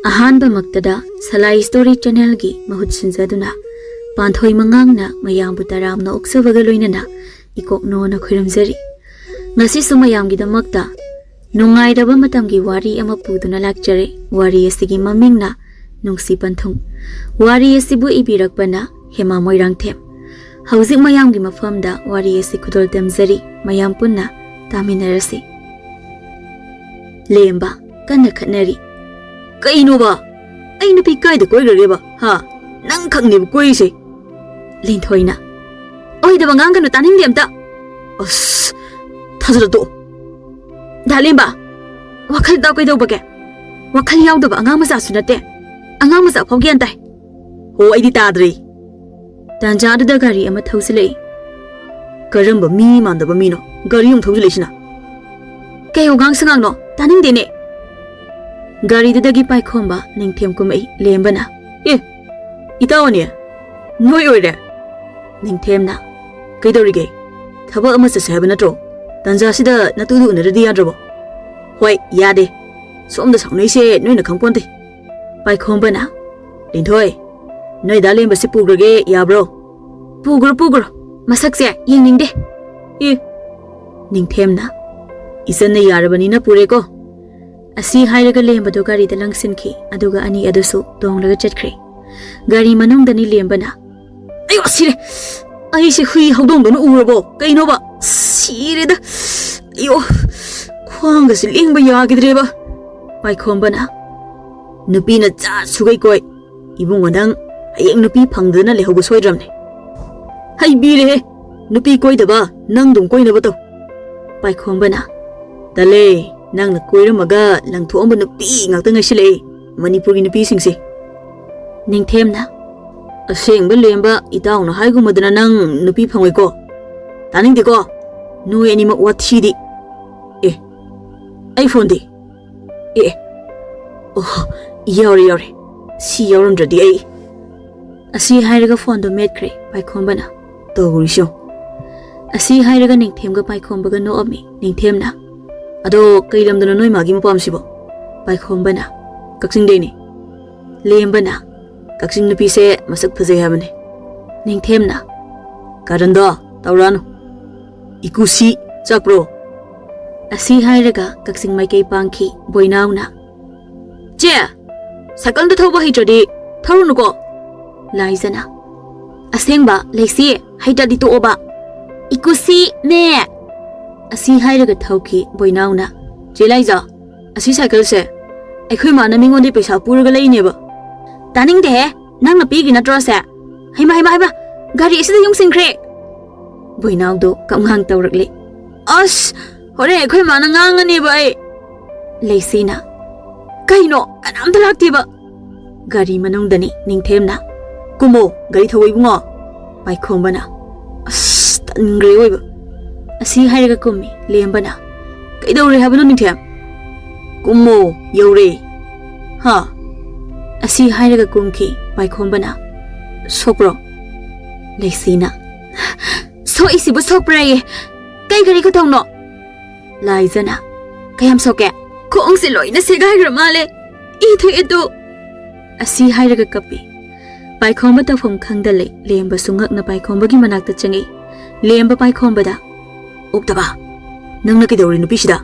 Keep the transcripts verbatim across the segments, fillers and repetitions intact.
ꯑꯍꯥꯟꯕꯃꯛꯇꯗ ꯁꯂꯥꯏ story ꯆꯦꯅꯦꯜꯒꯤ ꯃꯍꯨꯠ ꯁꯤꯟꯖꯗꯨꯅ ꯄꯥꯟꯊꯣꯏ ꯃꯉꯥꯡꯅ ꯃꯌꯥꯝꯕꯨ ꯇꯔꯥꯝꯅ ꯑꯣꯛꯆꯕꯒ ꯂꯣꯏꯅꯅ ꯏꯀꯣꯛꯅꯣꯅ ꯈꯣꯏꯔꯝꯖꯔꯤ꯫ ꯉꯁꯤꯁꯨ ꯃꯌꯥꯝꯒꯤꯗꯃꯛꯇ ꯅꯨꯡꯉꯥꯏꯔꯕ ꯃꯇꯝꯒꯤ ꯋꯥꯔꯤ ꯑꯃ ꯄꯨꯗꯨꯅ ꯂꯥꯛꯆꯔꯦ꯫ ꯋꯥꯔꯤ ꯑꯁꯤꯒꯤ ꯃꯃꯤꯡꯅ ꯅꯨꯡꯁꯤ ꯄꯟꯊꯨꯡ꯫ ꯋꯥꯔꯤ ꯑꯁꯤꯕꯨ ꯏꯕꯤꯔꯛꯄꯅ ꯍꯦꯃꯥ ꯃꯣꯏꯔꯥꯡꯊꯦꯝ꯫ ꯍꯧꯖꯤꯛ ꯃꯌꯥꯝꯒꯤ ꯃꯐꯝꯗ ꯋꯥꯔꯤ ꯑꯁꯤ ꯈꯨꯗꯣꯜ ꯇꯝꯖꯔꯤ꯫ ꯃꯌꯥꯝ ꯄꯨꯟꯅ ꯇꯥꯃꯤꯟꯅꯔꯁꯤ꯫ ꯂꯦꯝꯕ ꯀꯟꯅ ꯈꯠꯅꯔꯤ꯫ "ꯀꯩꯅꯣꯕ? ꯑꯩ ꯅꯨꯄꯤ ꯀꯥꯏꯗ ꯀꯣꯏꯈ꯭ꯔꯒꯦꯕ? ꯍꯥ? ꯅꯪ ꯈꯛꯅꯦꯕ ꯀꯣꯏꯔꯤꯁꯦ?" ꯂꯤꯟꯊꯣꯏꯅ, "ꯑꯣꯏꯗꯕ ꯉꯥꯡꯒꯅꯨ, ꯇꯥꯅꯤꯡꯗꯦ ꯑꯝꯇ꯫ ꯑꯁ, ꯊꯥꯖꯗ ꯇꯣꯛꯑꯣ꯫ ꯗꯥ ꯂꯦꯝꯕ, ꯋꯥꯈꯜ ꯇꯥꯎ ꯀꯩꯗꯧꯕꯒꯦ? ꯋꯥꯈꯜ ꯌꯥꯎꯗꯕ ꯑꯉꯥꯡ ꯃꯆꯥꯁꯨ ꯅꯠꯇꯦ꯫ ꯑꯉꯥꯡ ꯃꯆꯥ ꯐꯥꯎ ꯒ꯭ꯌꯥꯟ ꯇꯥꯏ꯫" "ꯍꯣ, ꯑꯩꯗꯤ ꯇꯥꯗ꯭ꯔꯤ꯫" ꯇꯥꯟꯖꯥꯗꯨꯗ ꯒꯥꯔꯤ ꯑꯃ ꯊꯧꯖꯤꯜꯂꯛꯏ꯫ "ꯀꯔꯝꯕ ꯃꯤ ꯃꯥꯟꯗꯕ ꯃꯤꯅꯣ ꯒꯥꯔꯤ ꯑꯃꯨꯛ ꯊꯧꯖꯤꯜꯂꯛꯏꯁꯤꯅ?" "ꯀꯩ ꯋꯥꯉꯥꯡ ꯁꯉꯥꯡꯅꯣ? ꯇꯥꯅꯤꯡꯗꯦꯅꯦ꯫" ꯒꯥꯔꯤꯗꯨꯗꯒꯤ ꯄꯥꯏꯈꯣꯝꯕ ꯅꯤꯡꯊꯦꯝ ꯀꯨꯝꯃꯛꯏ꯫ ꯂꯦꯝꯕꯅ, "ꯑꯦ, ꯏꯇꯥꯎ ꯑꯅꯤ, ꯅꯣꯏ ꯑꯣꯏꯔꯦ?" ꯅꯤꯡꯊꯦꯝꯅ, "ꯀꯩꯗꯧꯔꯤꯒꯦ? ꯊꯕꯛ ꯑꯃ ꯆꯠꯁꯦ ꯍꯥꯏꯕ ꯅꯠꯇ꯭ꯔꯣ? ꯇꯥꯟꯖꯥꯁꯤꯗ ꯅꯇꯨꯗꯨ ꯎꯅꯗ꯭ꯔꯗꯤ ꯌꯥꯗ꯭ꯔꯕꯣ?" "ꯍꯣꯏ, ꯌꯥꯗꯦ꯫ ꯁꯣꯝꯗ ꯁꯥꯎꯅꯩꯁꯦ ꯅꯣꯏꯅ ꯈꯪꯄꯣꯟꯇꯦ꯫" ꯄꯥꯏꯈꯣꯝꯕꯅ, "ꯂꯤꯟꯊꯣꯏ, ꯅꯣꯏ ꯗꯥ ꯂꯦꯝꯕꯁꯤ ꯄꯨꯈ꯭ꯔꯒꯦ ꯌꯥꯕ꯭ꯔꯣ?" "ꯄꯨꯈ꯭ꯔꯣ, ꯄꯨꯈ꯭ꯔꯣ꯫ ꯃꯁꯛꯁꯦ ꯌꯦꯡꯅꯤꯡꯗꯦ꯫" "ꯑꯦ꯫" ꯅꯤꯡꯊꯦꯝꯅ, "ꯏꯆꯟꯅ ꯌꯥꯔꯕꯅꯤꯅ ꯄꯨꯔꯦꯀꯣ꯫" ꯑꯁꯤ ꯍꯥꯏꯔꯒ ꯂꯦꯝꯕꯗꯨ ꯒꯥꯔꯤꯗ ꯂꯪꯁꯤꯟꯈꯤ, ꯑꯗꯨꯒ ꯑꯅꯤ ꯑꯗꯨꯁꯨ ꯇꯣꯡꯂꯒ ꯆꯠꯈ꯭ꯔꯦ꯫ ꯒꯥꯔꯤ ꯃꯅꯨꯡꯗꯅꯤ ꯂꯦꯝꯕꯅ, "ꯑꯌꯣ, ꯁꯤꯔꯦ! ꯑꯩꯁꯦ ꯍꯨꯏ ꯍꯧꯗꯣꯡꯗꯧꯅ ꯎꯔꯕꯣ? ꯀꯩꯅꯣꯕ? ꯁꯤꯔꯦꯗ! ꯑꯌꯣ, ꯈ꯭ꯋꯥꯡꯒꯁꯦ ꯂꯦꯡꯕ ꯌꯥꯈꯤꯗ꯭ꯔꯦꯕ꯫" ꯄꯥꯏꯈꯣꯝꯕꯅ, "ꯅꯨꯄꯤꯅ ꯖꯥꯠ ꯁꯨꯒꯩ ꯀꯣꯏ꯫ ꯏꯕꯨꯡꯉꯣ, ꯅꯪ ꯍꯌꯦꯡ ꯅꯨꯄꯤ ꯐꯪꯗꯅ ꯂꯩꯍꯧꯕ ꯁꯣꯏꯗ꯭ꯔꯕꯅꯦ꯫" "ꯍꯩꯕꯤꯔꯦꯍꯦ! ꯅꯨꯄꯤ ꯀꯣꯏꯗꯕ ꯅꯪ ꯑꯗꯨꯝ ꯀꯣꯏꯅꯕ ꯇꯧ꯫" ꯄꯥꯏꯈꯣꯝꯕꯅ, "ꯇꯜꯂꯦ, ꯅꯪꯅ ꯀꯣꯏꯔꯝꯃꯒ ꯂꯪꯊꯣꯛꯑꯝꯕ ꯅꯨꯄꯤ ꯉꯥꯛꯇ ꯉꯥꯏꯁꯤꯜꯂꯛꯑꯦ ꯃꯅꯤꯄꯨꯔꯒꯤ ꯅꯨꯄꯤꯁꯤꯡꯁꯦ꯫" ꯅꯤꯡꯊꯦꯝꯅ, "ꯑꯁꯦꯡꯕ ꯂꯦꯝꯕ, ꯏꯇꯥꯎꯅ ꯍꯥꯏꯒꯨꯝꯕꯗꯅ ꯅꯪ ꯅꯨꯄꯤ ꯐꯪꯉꯣꯏꯀꯣ꯫ ꯇꯥꯅꯤꯡꯗꯦꯀꯣ ꯅꯣꯏ ꯑꯅꯤꯃꯛ ꯋꯥꯊꯤꯗꯤ꯫ ꯑꯦ, ꯑꯩ ꯐꯣꯟꯗꯤ? ꯑꯦ, ꯑꯣ, ꯌꯥꯎꯔꯦ, ꯌꯥꯎꯔꯦ꯫ ꯁꯤ ꯌꯥꯎꯔꯝꯗ꯭ꯔꯗꯤ ꯑꯩ꯫" ꯑꯁꯤ ꯍꯥꯏꯔꯒ ꯐꯣꯟꯗꯣ ꯃꯦꯠꯈ꯭ꯔꯦ ꯄꯥꯏꯈꯣꯝꯕꯅ꯫ "ꯇꯧꯔꯤꯁꯤ ꯌꯦꯡꯉꯨ꯫" ꯑꯁꯤ ꯍꯥꯏꯔꯒ ꯅꯤꯡꯊꯦꯝꯒ ꯄꯥꯏꯈꯣꯝꯕꯒ ꯅꯣꯛꯑꯝꯃꯤ꯫ ꯅꯤꯡꯊꯦꯝꯅ, "ꯑꯗꯣ ꯀꯩ ꯂꯝꯗꯅꯣ ꯅꯣꯏ ꯃꯥꯒꯤ ꯃꯄꯥꯝꯁꯤꯕꯣ?" ꯄꯥꯏꯈꯣꯝꯕꯅ, ꯀꯛꯆꯤꯡꯗꯩꯅꯤ꯫ ꯂꯦꯝꯕꯅ, "ꯀꯛꯆꯤꯡ ꯅꯨꯄꯤꯁꯦ ꯃꯁꯛ ꯐꯖꯩ ꯍꯥꯏꯕꯅꯦ꯫" ꯅꯤꯡꯊꯦꯝꯅ, "ꯀꯔꯟꯗꯣ ꯇꯧꯔꯛꯑꯅꯨ꯫ ꯏꯀꯨꯁꯤ ꯆꯠꯄ꯭ꯔꯣ?" ꯑꯁꯤ ꯍꯥꯏꯔꯒ ꯀꯛꯆꯤꯡ ꯃꯥꯏꯀꯩ ꯄꯥꯡꯈꯤ ꯕꯣꯏꯅꯥꯎꯅ꯫ "ꯆꯦ, ꯁꯥꯏꯀꯜꯗ ꯊꯧꯕ ꯍꯩꯇ꯭ꯔꯗꯤ ꯊꯧꯔꯨꯅꯨꯀꯣ꯫" ꯂꯥꯏꯖꯅ, "ꯑꯁꯦꯡꯕ ꯂꯩꯁꯤ, ꯍꯩꯇ꯭ꯔꯗꯤ ꯇꯣꯛꯑꯣꯕ꯫ ꯏꯀꯨꯁꯤ ꯃꯦ!" ꯑꯁꯤ ꯍꯥꯏꯔꯒ ꯊꯧꯈꯤ ꯕꯣꯏꯅꯥꯎꯅ꯫ "ꯆꯦ ꯂꯥꯏꯖ, ꯑꯁꯤ ꯁꯥꯏꯀꯜꯁꯦ ꯑꯩꯈꯣꯏ ꯃꯥꯅ ꯃꯤꯉꯣꯟꯗꯒꯤ ꯄꯩꯁꯥ ꯄꯨꯔꯒ ꯂꯩꯅꯦꯕ꯫" "ꯇꯥꯅꯤꯡꯗꯦꯍꯦ, ꯅꯪꯅ ꯄꯤꯈꯤ ꯅꯠꯇ꯭ꯔꯣ ꯁꯦ? ꯍꯩꯃꯥ, ꯍꯩꯃꯥ, ꯍꯩꯃꯥ, ꯒꯥꯔꯤ ꯑꯁꯤꯗ ꯌꯨꯡꯁꯤꯟꯈ꯭ꯔꯦ!" ꯕꯣꯏꯅꯥꯎꯗꯣ ꯀꯞꯉꯥꯡ ꯇꯧꯔꯛꯂꯦ꯫ "ꯑꯁ, ꯍꯣꯔꯦꯟ ꯑꯩꯈꯣꯏ ꯃꯥꯅ ꯉꯥꯡꯉꯅꯦꯕ ꯑꯩ꯫" ꯂꯩꯁꯤꯅ, "ꯀꯩꯅꯣ, ꯀꯅꯥꯝꯇ ꯂꯥꯛꯇꯦꯕ?" ꯒꯥꯔꯤ ꯃꯅꯨꯡꯗꯅꯤ ꯅꯤꯡꯊꯦꯝꯅ꯫ "ꯀꯨꯝꯃꯣ, ꯒꯥꯔꯤ ꯊꯧꯋꯣ ꯏꯕꯨꯡꯉꯣ꯫" ꯄꯥꯏꯈꯣꯝꯕꯅ, "ꯑꯁ, ꯇꯟꯈ꯭ꯔꯦ ꯑꯣꯏꯕ꯫" ꯑꯁꯤ ꯍꯥꯏꯔꯒ ꯀꯨꯝꯃꯤ ꯂꯦꯝꯕꯅ꯫ "ꯀꯩꯗꯧꯔꯦ ꯍꯥꯏꯕꯅꯣ ꯅꯤꯡꯊꯦꯝ?" "ꯀꯨꯝꯃꯣ, ꯌꯧꯔꯦ꯫" "ꯍꯥ?" ꯑꯁꯤ ꯍꯥꯏꯔꯒ ꯀꯨꯝꯈꯤ ꯄꯥꯏꯈꯣꯝꯕꯅ꯫ "ꯁꯣꯛꯄ꯭ꯔꯣ?" ꯂꯩꯁꯤꯅ, "ꯁꯣꯛꯏꯁꯤꯕꯨ ꯁꯣꯛꯄ꯭ꯔꯥꯌꯦ? ꯀꯩ ꯒꯥꯔꯤ ꯈꯨꯊꯧꯅꯣ?" ꯂꯥꯏꯖꯅ, "ꯀꯌꯥꯝ ꯁꯣꯛꯀꯦ?" "ꯈꯣꯡꯁꯦ ꯂꯣꯏꯅ ꯁꯦꯒꯥꯏꯈ꯭ꯔ ꯃꯥꯜꯂꯦ꯫ ꯏ ꯊꯣꯛꯑꯦ ꯇꯨ꯫" ꯑꯁꯤ ꯍꯥꯏꯔꯒ ꯀꯞꯄꯤ꯫ ꯄꯥꯏꯈꯣꯝꯕ ꯇꯧꯐꯝ ꯈꯪꯗ ꯂꯩ꯫ ꯂꯦꯝꯕꯁꯨ ꯉꯛꯅ ꯄꯥꯏꯈꯣꯝꯕꯒꯤ ꯃꯅꯥꯛꯇ ꯆꯪꯉꯛꯏ꯫ ꯂꯦꯝꯕ ꯄꯥꯏꯈꯣꯝꯕꯗ, "ꯑꯣꯛꯇꯕ, ꯅꯪꯅ ꯀꯩꯗꯧꯔꯤ ꯅꯨꯄꯤꯁꯤꯗ?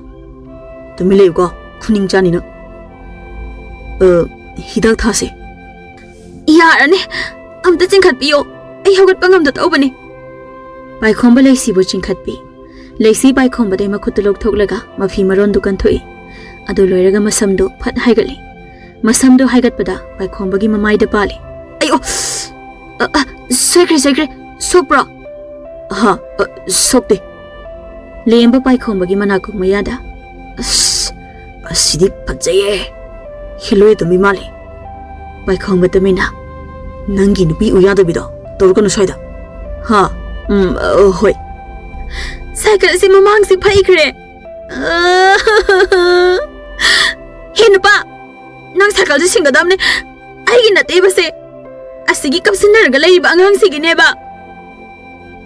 ꯇꯨꯃꯤꯟ ꯂꯩꯌꯨꯀꯣ, ꯈꯨꯅꯤꯡ ꯆꯥꯅꯤ ꯅꯪ꯫" "ꯑ, ꯍꯤꯗꯥꯛ ꯊꯥꯁꯦ꯫" "ꯌꯥꯔꯅꯤ, ꯑꯝꯇ ꯆꯤꯡꯈꯠꯄꯤꯌꯣ, ꯑꯩ ꯍꯧꯒꯠꯄ ꯉꯝꯗ ꯇꯧꯕꯅꯤ꯫" ꯄꯥꯏꯈꯣꯝꯕ ꯂꯩꯁꯤꯕꯨ ꯆꯤꯡꯈꯠꯄꯤ꯫ ꯂꯩꯁꯤ ꯄꯥꯏꯈꯣꯝꯕꯗꯩ ꯃꯈꯨꯠꯇꯨ ꯂꯧꯊꯣꯛꯂꯒ ꯃꯐꯤ ꯃꯔꯣꯟꯗꯨ ꯀꯟꯊꯣꯛꯏ꯫ ꯑꯗꯨ ꯂꯣꯏꯔꯒ ꯃꯁꯝꯗꯨ ꯐꯠ ꯍꯥꯏꯒꯠꯂꯤ꯫ ꯃꯁꯝꯗꯨ ꯍꯥꯏꯒꯠꯄꯗ ꯄꯥꯏꯈꯣꯝꯕꯒꯤ ꯃꯃꯥꯏꯗ ꯄꯥꯜꯂꯤ꯫ "ꯑꯌꯣ! ꯑ, ꯑ, ꯁꯣꯏꯈ꯭ꯔꯦ, ꯁꯣꯏꯈ꯭ꯔꯦ꯫ ꯁꯣꯛꯄ꯭ꯔꯣ?" "ꯑꯍ, ꯑ, ꯁꯣꯛꯇꯦ꯫" ꯂꯦꯝꯕ ꯄꯥꯏꯈꯣꯝꯕꯒꯤ ꯃꯅꯥꯀꯣꯡ ꯃꯌꯥꯗ, "ꯑꯁ, ꯑꯁꯤꯗꯤ ꯐꯖꯩꯌꯦ꯫ ꯍꯤꯂꯣꯏ ꯑꯇꯣꯝꯕꯤ ꯃꯥꯜꯂꯤ꯫" ꯄꯥꯏꯈꯣꯝꯕ ꯇꯨꯃꯤꯟꯅ, "ꯅꯪꯒꯤ ꯅꯨꯄꯤ ꯎ ꯌꯥꯗꯕꯤꯗꯣ ꯇꯧꯔꯛꯀꯅꯨ ꯁ꯭ꯋꯥꯏꯗ꯫ ꯍꯥ? ꯎꯝ, ꯑ, ꯍꯣꯏ꯫" "ꯁꯥꯏꯀꯜꯁꯤ ꯃꯃꯥꯡꯁꯤ ꯐꯩꯈ꯭ꯔꯦ꯫" "ꯍꯦ ꯅꯨꯄꯥ, ꯅꯪ ꯁꯥꯏꯀꯜꯁꯤ ꯁꯤꯡꯒꯗꯕꯅꯦ, ꯑꯩꯒꯤ ꯅꯠꯇꯦꯕꯁꯦ꯫ ꯑꯁꯤꯒꯤ ꯀꯞꯁꯤꯟꯅꯔꯒ ꯂꯩꯔꯤꯕ ꯑꯉꯥꯡꯁꯤꯒꯤꯅꯦꯕ꯫"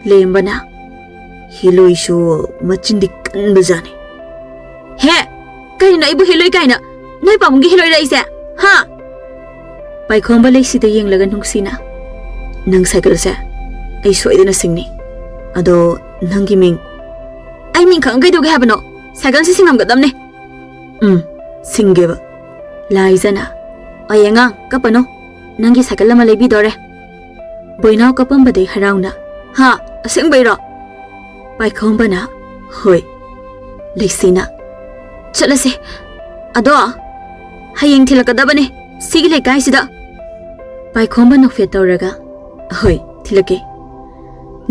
ꯂꯦꯝꯕꯅ, "ꯍꯤꯂꯣꯏꯁꯨ ꯃꯆꯤꯟꯗꯤ ꯀꯟꯕꯖꯥꯠꯅꯤ꯫" "ꯍꯦ, ꯀꯔꯤꯅꯣ ꯑꯩꯕꯨ ꯍꯤꯂꯣꯏ ꯀꯥꯏꯅ? ꯅꯣꯏ ꯄꯥꯕꯨꯡꯒꯤ ꯍꯤꯂꯣꯏꯔ ꯑꯩꯁꯦ?" ꯍꯥ? ꯄꯥꯏꯈꯣꯝꯕ ꯂꯩꯁꯤꯗ ꯌꯦꯡꯂꯒ ꯅꯨꯡꯁꯤꯅ, "ꯅꯪ ꯁꯥꯏꯀꯜꯁꯦ ꯑꯩ ꯁꯣꯏꯗꯅ ꯁꯤꯡꯅꯤ꯫ ꯑꯗꯣ ꯅꯪꯒꯤ ꯃꯤꯡ?" "ꯑꯩ ꯃꯤꯡ ꯈꯪꯉ ꯀꯩꯗꯧꯒꯦ ꯍꯥꯏꯕꯅꯣ? ꯁꯥꯏꯀꯜꯁꯤ ꯁꯤꯡꯉꯝꯒꯗꯕꯅꯦ꯫" "ꯎꯝ, ꯁꯤꯡꯒꯦꯕ꯫" ꯂꯥꯏꯖꯅ, "ꯑꯩ ꯑꯉꯥꯡ, ꯀꯞꯄꯅꯣ꯫ ꯅꯪꯒꯤ ꯁꯥꯏꯀꯜ ꯑꯃ ꯂꯩꯕꯤꯗꯣꯔꯦ꯫" ꯕꯣꯏꯅꯥꯎ ꯀꯞꯄꯝꯕꯗꯩ ꯍꯔꯥꯎꯅ, "ꯍꯥ? ꯑꯁꯦꯡꯕꯩꯔꯣ?" ꯄꯥꯏꯈꯣꯝꯕꯅ, "ꯍꯣꯏ꯫" ꯂꯩꯁꯤꯅ, "ꯆꯠꯂꯁꯦ꯫ ꯑꯗꯣ ꯍꯌꯦꯡ ꯊꯤꯜꯂꯛꯀꯗꯕꯅꯦ, ꯁꯤꯒꯤ ꯂꯩꯀꯥꯏꯁꯤꯗ꯫" ꯄꯥꯏꯈꯣꯝꯕ ꯅꯣꯛꯐꯦꯠ ꯇꯧꯔꯒ, "ꯍꯣꯏ, ꯊꯤꯜꯂꯛꯀꯦ꯫"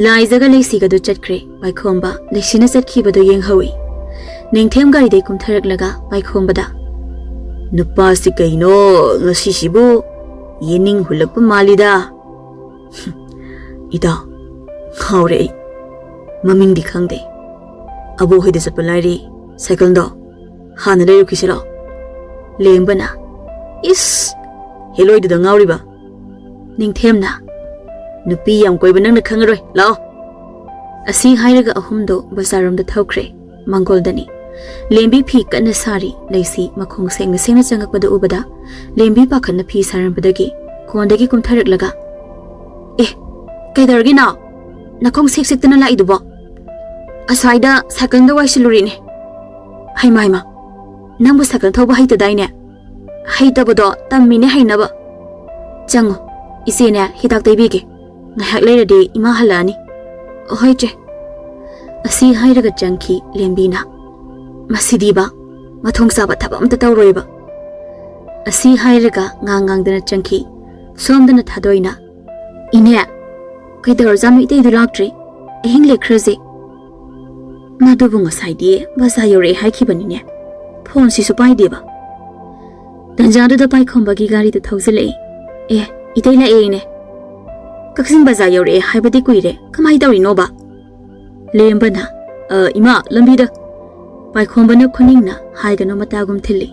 ꯂꯥꯏꯖꯒ ꯂꯩꯁꯤꯒꯗꯨ ꯆꯠꯈ꯭ꯔꯦ꯫ ꯄꯥꯏꯈꯣꯝꯕ ꯂꯩꯁꯤꯅ ꯆꯠꯈꯤꯕꯗꯨ ꯌꯦꯡꯍꯧꯏ꯫ ꯅꯤꯡꯊꯦꯝ ꯒꯥꯔꯤꯗꯩ ꯀꯨꯝꯊꯔꯛꯂꯒ ꯄꯥꯏꯈꯣꯝꯕꯗ, "ꯅꯨꯄꯥꯁꯤ ꯀꯩꯅꯣ ꯉꯁꯤꯁꯤꯕꯨ ꯌꯦꯅꯤꯡ ꯍꯨꯜꯂꯛꯄ ꯃꯥꯜꯂꯤꯗ꯫" "ꯏꯇꯥꯎ, ꯉꯥꯎꯔꯦ ꯑꯩ꯫ ꯃꯃꯤꯡꯗꯤ ꯈꯪꯗꯦ꯫ ꯑꯕꯣꯛ ꯍꯣꯏꯗ ꯆꯠꯄ ꯂꯥꯏꯔꯤ, ꯁꯥꯏꯀꯜꯗꯣ ꯍꯥꯟꯅ ꯂꯩꯔꯨꯈꯤꯁꯤꯔꯣ?" ꯂꯦꯝꯕꯅ, "ꯏꯁ, ꯍꯦꯂꯣꯏꯗꯨꯗ ꯉꯥꯎꯔꯤꯕ?" ꯅꯤꯡꯊꯦꯝꯅ, "ꯅꯨꯄꯤ ꯌꯥꯝ ꯀꯣꯏꯕ ꯅꯪꯅ ꯈꯪꯉꯔꯣꯏ, ꯂꯥꯛꯑꯣ꯫" ꯑꯁꯤ ꯍꯥꯏꯔꯒ ꯑꯍꯨꯝꯗꯣ ꯕꯖꯥꯔꯔꯣꯝꯗ ꯊꯧꯈ꯭ꯔꯦ꯫ ꯃꯥꯡꯒꯣꯜꯗꯅꯤ꯫ ꯂꯦꯝꯕꯤ ꯐꯤ ꯀꯟꯅ ꯁꯥꯔꯤ꯫ ꯂꯩꯁꯤ ꯃꯈꯣꯡ ꯁꯦꯡꯅ ꯁꯦꯡꯅ ꯆꯪꯉꯛꯄꯗ ꯎꯕꯗ ꯂꯦꯝꯕꯤ ꯄꯥꯈꯠꯅ ꯐꯤ ꯁꯥꯔꯝꯕꯗꯒꯤ ꯀꯣꯟꯗꯒꯤ ꯀꯨꯝꯊꯔꯛꯂꯒ, "ꯑꯦ, ꯀꯩꯗꯧꯔꯒꯦ ꯅꯥꯎ? ꯅꯈꯣꯡ ꯁꯦꯛ ꯁꯦꯛꯇꯅ ꯂꯥꯛꯏꯗꯨꯕꯣ?" "ꯑꯁ꯭ꯋꯥꯏꯗ ꯁꯥꯏꯀꯜꯗ ꯋꯥꯏꯁꯤꯜꯂꯨꯔꯤꯅꯦ꯫" "ꯍꯩꯃꯥ, ꯍꯩꯃꯥ, ꯅꯪꯕꯨ ꯁꯥꯏꯀꯜ ꯊꯧꯕ ꯍꯩꯇꯗꯥꯏꯅꯦ?" "ꯍꯩꯇꯕꯗꯣ ꯇꯝꯃꯤꯅꯦ ꯍꯩꯅꯕ꯫" "ꯆꯪꯉꯣ, ꯏꯆꯦꯅꯦ ꯍꯤꯗꯥꯛ ꯇꯩꯕꯤꯒꯦ꯫ ꯉꯥꯏꯍꯥꯛ ꯂꯩꯔꯗꯤ ꯏꯃꯥ ꯍꯜꯂꯛꯑꯅꯤ꯫" "ꯍꯣꯏ ꯆꯦ꯫" ꯑꯁꯤ ꯍꯥꯏꯔꯒ ꯆꯪꯈꯤ ꯂꯦꯝꯕꯤꯅ꯫ "ꯃꯁꯤꯗꯤꯕ ꯃꯊꯣꯡ ꯆꯥꯕ ꯊꯕꯛ ꯑꯝꯇ ꯇꯧꯔꯣꯏꯕ꯫" ꯑꯁꯤ ꯍꯥꯏꯔꯒ ꯉꯥꯡ ꯉꯥꯡꯗꯅ ꯆꯪꯈꯤ꯫ ꯁꯣꯝꯗꯅ ꯊꯥꯗꯣꯏꯅ, "ꯏꯅꯦ, ꯀꯩꯗꯧꯔꯖꯥꯠꯅꯣ ꯏꯇꯩꯗꯨ ꯂꯥꯛꯇ꯭ꯔꯤ? ꯑꯍꯤꯡ ꯂꯦꯛꯈ꯭ꯔꯖꯦ꯫" "ꯃꯗꯨꯕꯨ ꯉꯁꯥꯏꯗꯤ ꯕꯖꯥꯔ ꯌꯧꯔꯛꯑꯦ ꯍꯥꯏꯈꯤꯕꯅꯤꯅꯦ, ꯐꯣꯟꯁꯤꯁꯨ ꯄꯥꯏꯗꯦꯕ꯫" ꯇꯟꯖꯥꯗꯨꯗ ꯄꯥꯏꯈꯣꯝꯕꯒꯤ ꯒꯥꯔꯤꯗꯨ ꯊꯧꯖꯤꯜꯂꯛꯑꯦ꯫ "ꯑꯦ, ꯏꯇꯩ ꯂꯥꯛꯑꯦ ꯏꯅꯦ꯫ ꯀꯛꯆꯤꯡ ꯕꯖꯥꯔ ꯌꯧꯔꯛꯑꯦ ꯍꯥꯏꯕꯗꯤ ꯀꯨꯏꯔꯦ, ꯀꯃꯥꯏ ꯇꯧꯔꯤꯅꯣꯕ?" ꯂꯦꯝꯕꯅ, "ꯑ, ꯏꯃꯥ, ꯂꯝꯕꯤꯗ꯫" ꯄꯥꯏꯈꯣꯝꯕꯅ ꯈꯨꯅꯤꯡꯅ ꯍꯥꯏꯒꯅꯨ ꯃꯇꯥꯒꯨꯝ ꯊꯤꯜꯂꯤ꯫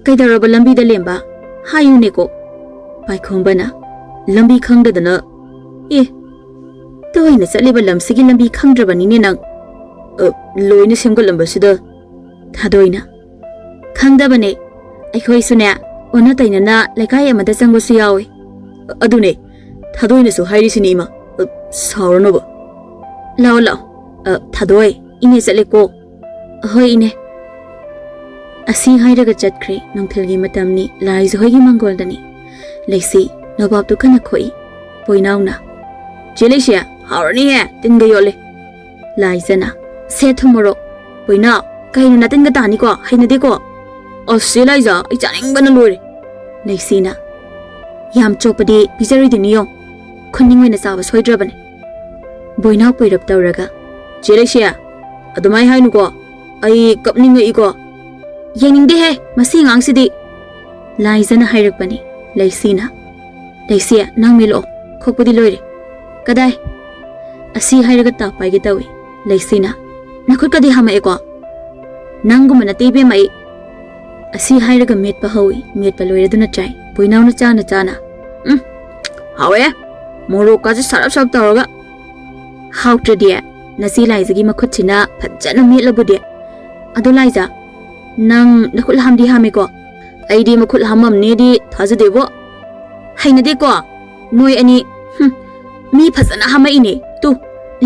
"ꯀꯩꯗꯧꯔꯕ ꯂꯝꯕꯤꯗ ꯂꯦꯝꯕ? ꯍꯥꯏꯌꯨꯅꯦꯀꯣ꯫" ꯄꯥꯏꯈꯣꯝꯕꯅ, "ꯂꯝꯕꯤ ꯈꯪꯗꯗꯅ꯫" "ꯑꯦ, ꯇꯣꯏꯅ ꯆꯠꯂꯤꯕ ꯂꯝꯁꯤꯒꯤ ꯂꯝꯕꯤ ꯈꯪꯗ꯭ꯔꯕꯅꯤꯅꯦ ꯅꯪ꯫ ꯑ, ꯂꯣꯏꯅ ꯁꯦꯝꯒꯠꯂꯝꯕꯁꯤꯗ꯫" ꯊꯥꯗꯣꯏꯅ, "ꯈꯪꯗꯕꯅꯦ꯫ ꯑꯩꯈꯣꯏꯁꯨꯅꯦ, ꯑꯣꯟꯅ ꯇꯩꯅꯅ ꯂꯩꯀꯥꯏ ꯑꯃꯗ ꯆꯪꯕꯁꯨ ꯌꯥꯎꯏ꯫ ꯑꯗꯨꯅꯦ, ꯊꯥꯗꯣꯏꯅꯁꯨ ꯍꯥꯏꯔꯤꯁꯤꯅꯤ, ꯏꯃꯥ꯫ ꯑ, ꯁꯥꯎꯔꯅꯨꯕ꯫ ꯂꯥꯛꯑꯣ, ꯂꯥꯛꯑꯣ꯫ ꯑ, ꯊꯥꯗꯣꯏ, ꯏꯅꯦ ꯆꯠꯂꯦꯀꯣ꯫ "ꯍꯣꯏ, ꯏꯅꯦ꯫" ꯑꯁꯤ ꯍꯥꯏꯔꯒ ꯆꯠꯈ꯭ꯔꯦ꯫ ꯅꯨꯡꯊꯤꯜꯒꯤ ꯃꯇꯝꯅꯤ, ꯂꯥꯏꯖ ꯍꯣꯏꯒꯤ ꯃꯪꯒꯣꯜꯗꯅꯤ꯫ ꯂꯩꯁꯤ ꯅꯣꯕꯥꯞꯇꯨ ꯀꯟꯅ ꯈꯣꯛꯏ꯫ ꯕꯣꯏꯅꯥꯎꯅ, "ꯆꯦ ꯂꯩꯁꯤ, ꯍꯥꯎꯔꯅꯤꯍꯦ, ꯇꯤꯟꯒ ꯌꯣꯠꯂꯦ꯫" ꯂꯥꯏꯖꯅ, "ꯁꯦ ꯊꯨꯝ ꯃꯣꯔꯣꯛ꯫" "ꯕꯣꯏꯅꯥꯎ, ꯀꯩꯅꯣ ꯅꯇꯤꯟꯒ ꯇꯥꯅꯤꯀꯣ, ꯍꯩꯅꯗꯦꯀꯣ꯫" "ꯑꯁ, ꯆꯦ ꯂꯥꯏꯖ, ꯑꯩ ꯆꯥꯅꯤꯡꯕꯅ ꯂꯣꯏꯔꯦ꯫" ꯂꯩꯁꯤꯅ, "ꯌꯥꯝ ꯆꯣꯞꯄꯗꯤ ꯄꯤꯖꯔꯣꯏꯗꯣꯏꯅꯤ ꯌꯦꯡꯉꯨ, ꯈꯨꯅꯤꯡ ꯑꯣꯏꯅ ꯆꯥꯕ ꯁꯣꯏꯗ꯭ꯔꯕꯅꯦ꯫" ꯕꯣꯏꯅꯥꯎ ꯄꯣꯏꯔꯞ ꯇꯧꯔꯒ, "ꯆꯦ ꯂꯩꯁꯤ, ꯑꯗꯨꯃꯥꯏ ꯍꯥꯏꯅꯨꯀꯣ, ꯑꯩ ꯀꯞꯅꯤꯡꯉꯛꯏꯀꯣ꯫" "ꯌꯦꯡꯅꯤꯡꯗꯦꯍꯦ, ꯃꯁꯤ ꯑꯉꯥꯡꯁꯤꯗꯤ꯫" ꯂꯥꯏꯖꯅ ꯍꯥꯏꯔꯛꯄꯅꯤ꯫ ꯂꯩꯁꯤꯅ, "ꯂꯩꯁꯤ, ꯅꯪ ꯃꯦꯠꯂꯛꯑꯣ, ꯈꯣꯛꯄꯗꯤ ꯂꯣꯏꯔꯦ꯫" "ꯀꯗꯥꯏ?" ꯑꯁꯤ ꯍꯥꯏꯔꯒ ꯇꯥꯞ ꯄꯥꯏꯒꯦ ꯇꯧꯏ꯫ ꯂꯩꯁꯤꯅ, "ꯅꯈꯨꯠꯀꯗꯤ ꯍꯥꯝꯃꯛꯑꯦꯀꯣ?" "ꯅꯪꯒꯨꯝꯕ ꯅꯠꯇꯦ ꯏꯕꯦꯝꯃ ꯑꯩ꯫" ꯑꯁꯤ ꯍꯥꯏꯔꯒ ꯃꯦꯠꯄ ꯍꯧꯏ꯫ ꯃꯦꯠꯄ ꯂꯣꯏꯔꯗꯨꯅ ꯆꯥꯏ꯫ ꯕꯣꯏꯅꯥꯎꯅ ꯆꯥꯅ ꯆꯥꯅ, "ꯎꯝ, ꯍꯥꯎꯋꯦ, ꯃꯣꯔꯣꯛꯀꯁꯦ ꯁꯔꯞ ꯁꯔꯞ ꯇꯧꯔꯒ꯫" "ꯍꯥꯎꯇ꯭ꯔꯗꯤ ꯅꯆꯦ ꯂꯥꯏꯖꯒꯤ ꯃꯈꯨꯠꯁꯤꯅ ꯐꯖꯅ ꯃꯦꯠꯂꯕꯨꯗꯤ꯫ ꯑꯗꯣ ꯂꯥꯏꯖ, ꯅꯪ ꯅꯈꯨꯠ ꯍꯥꯝꯗꯤ ꯍꯥꯝꯃꯦꯀꯣ?" "ꯑꯩꯗꯤ ꯃꯈꯨꯠ ꯍꯥꯝꯃꯝꯅꯦꯗꯤ ꯊꯥꯖꯗꯦꯕꯣ꯫" "ꯍꯩꯅꯗꯦꯀꯣ ꯅꯣꯏ ꯑꯅꯤ꯫ ꯍꯨꯝ, ꯃꯤ ꯐꯖꯅ ꯍꯥꯝꯃꯛꯏꯅꯦ꯫ ꯇꯨ,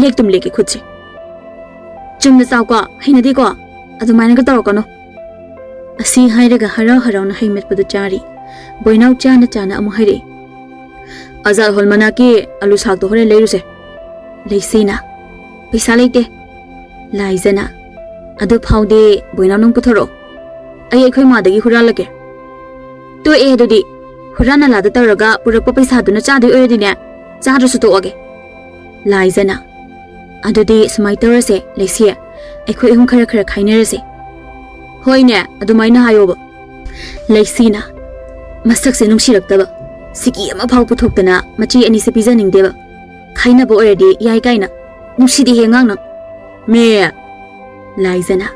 ꯂꯦꯛꯇꯨꯝ ꯂꯦꯛꯀꯦ ꯈꯨꯠꯁꯦ꯫ ꯆꯨꯝꯅ ꯆꯥꯎꯀꯣ, ꯍꯩꯅꯗꯦꯀꯣ, ꯑꯗꯨꯃꯥꯏꯅꯒ ꯇꯧꯔꯛꯀꯅꯣ꯫" ꯑꯁꯤ ꯍꯥꯏꯔꯒ ꯍꯔꯥꯎ ꯍꯔꯥꯎꯅ ꯍꯩ ꯃꯦꯠꯄꯗꯨ ꯆꯥꯔꯤ꯫ ꯕꯣꯏꯅꯥꯎ ꯆꯥꯅ ꯆꯥꯅ ꯑꯃꯨꯛ ꯍꯥꯏꯔꯛꯏ, "ꯑꯖꯥꯠ ꯍꯣꯜ ꯃꯅꯥꯛꯀꯤ ꯑꯂꯨ ꯁꯥꯛꯇꯣ ꯍꯣꯔꯦꯟ ꯂꯩꯔꯨꯁꯦ꯫" ꯂꯩꯁꯤꯅ, "ꯄꯩꯁꯥ ꯂꯩꯇꯦ꯫" ꯂꯥꯏꯖꯅ, "ꯑꯗꯨ ꯐꯥꯎꯗꯤ ꯕꯣꯏꯅꯥꯎ ꯅꯪ ꯄꯨꯊꯣꯔꯛꯑꯣ, ꯑꯩ ꯑꯩꯈꯣꯏ ꯃꯥꯗꯒꯤ ꯍꯨꯔꯥꯜꯂꯒꯦ꯫" "ꯇꯣꯛꯑꯦ ꯑꯗꯨꯗꯤ, ꯍꯨꯔꯥꯟ ꯅꯂꯥꯗ ꯇꯧꯔꯒ ꯄꯨꯔꯛꯄ ꯄꯩꯁꯥꯗꯨꯅ ꯆꯥꯗꯣꯏ ꯑꯣꯏꯔꯗꯤꯅꯦ, ꯆꯥꯗ꯭ꯔꯁꯨ ꯇꯣꯛꯑꯒꯦ꯫" ꯂꯥꯏꯖꯅ, "ꯑꯗꯨꯗꯤ ꯁꯨꯃꯥꯏꯅ ꯇꯧꯔꯁꯦ ꯂꯩꯁꯤ, ꯑꯩꯈꯣꯏ ꯑꯍꯨꯝ ꯈꯔ ꯈꯔ ꯈꯥꯏꯅꯔꯁꯦ꯫" "ꯍꯣꯏꯅꯦ, ꯑꯗꯨꯃꯥꯏꯅ ꯍꯥꯏꯌꯣꯕ꯫" ꯂꯩꯁꯤꯅ, "ꯃꯁꯛꯁꯦ ꯅꯨꯡꯁꯤꯔꯛꯇꯕ, ꯁꯤꯀꯤ ꯑꯃꯐꯥꯎ ꯄꯨꯊꯣꯛꯇꯅ ꯃꯆꯦ ꯑꯅꯤꯁꯦ ꯄꯤꯖꯅꯤꯡꯗꯦꯕ꯫ ꯈꯥꯏꯅꯕ ꯑꯣꯏꯔꯗꯤ ꯌꯥꯏ ꯀꯥꯏꯅ꯫ ꯅꯨꯡꯁꯤꯗꯦꯍꯦ ꯑꯉꯥꯡ ꯅꯪ꯫" "ꯃꯦ!" ꯂꯥꯏꯖꯅ,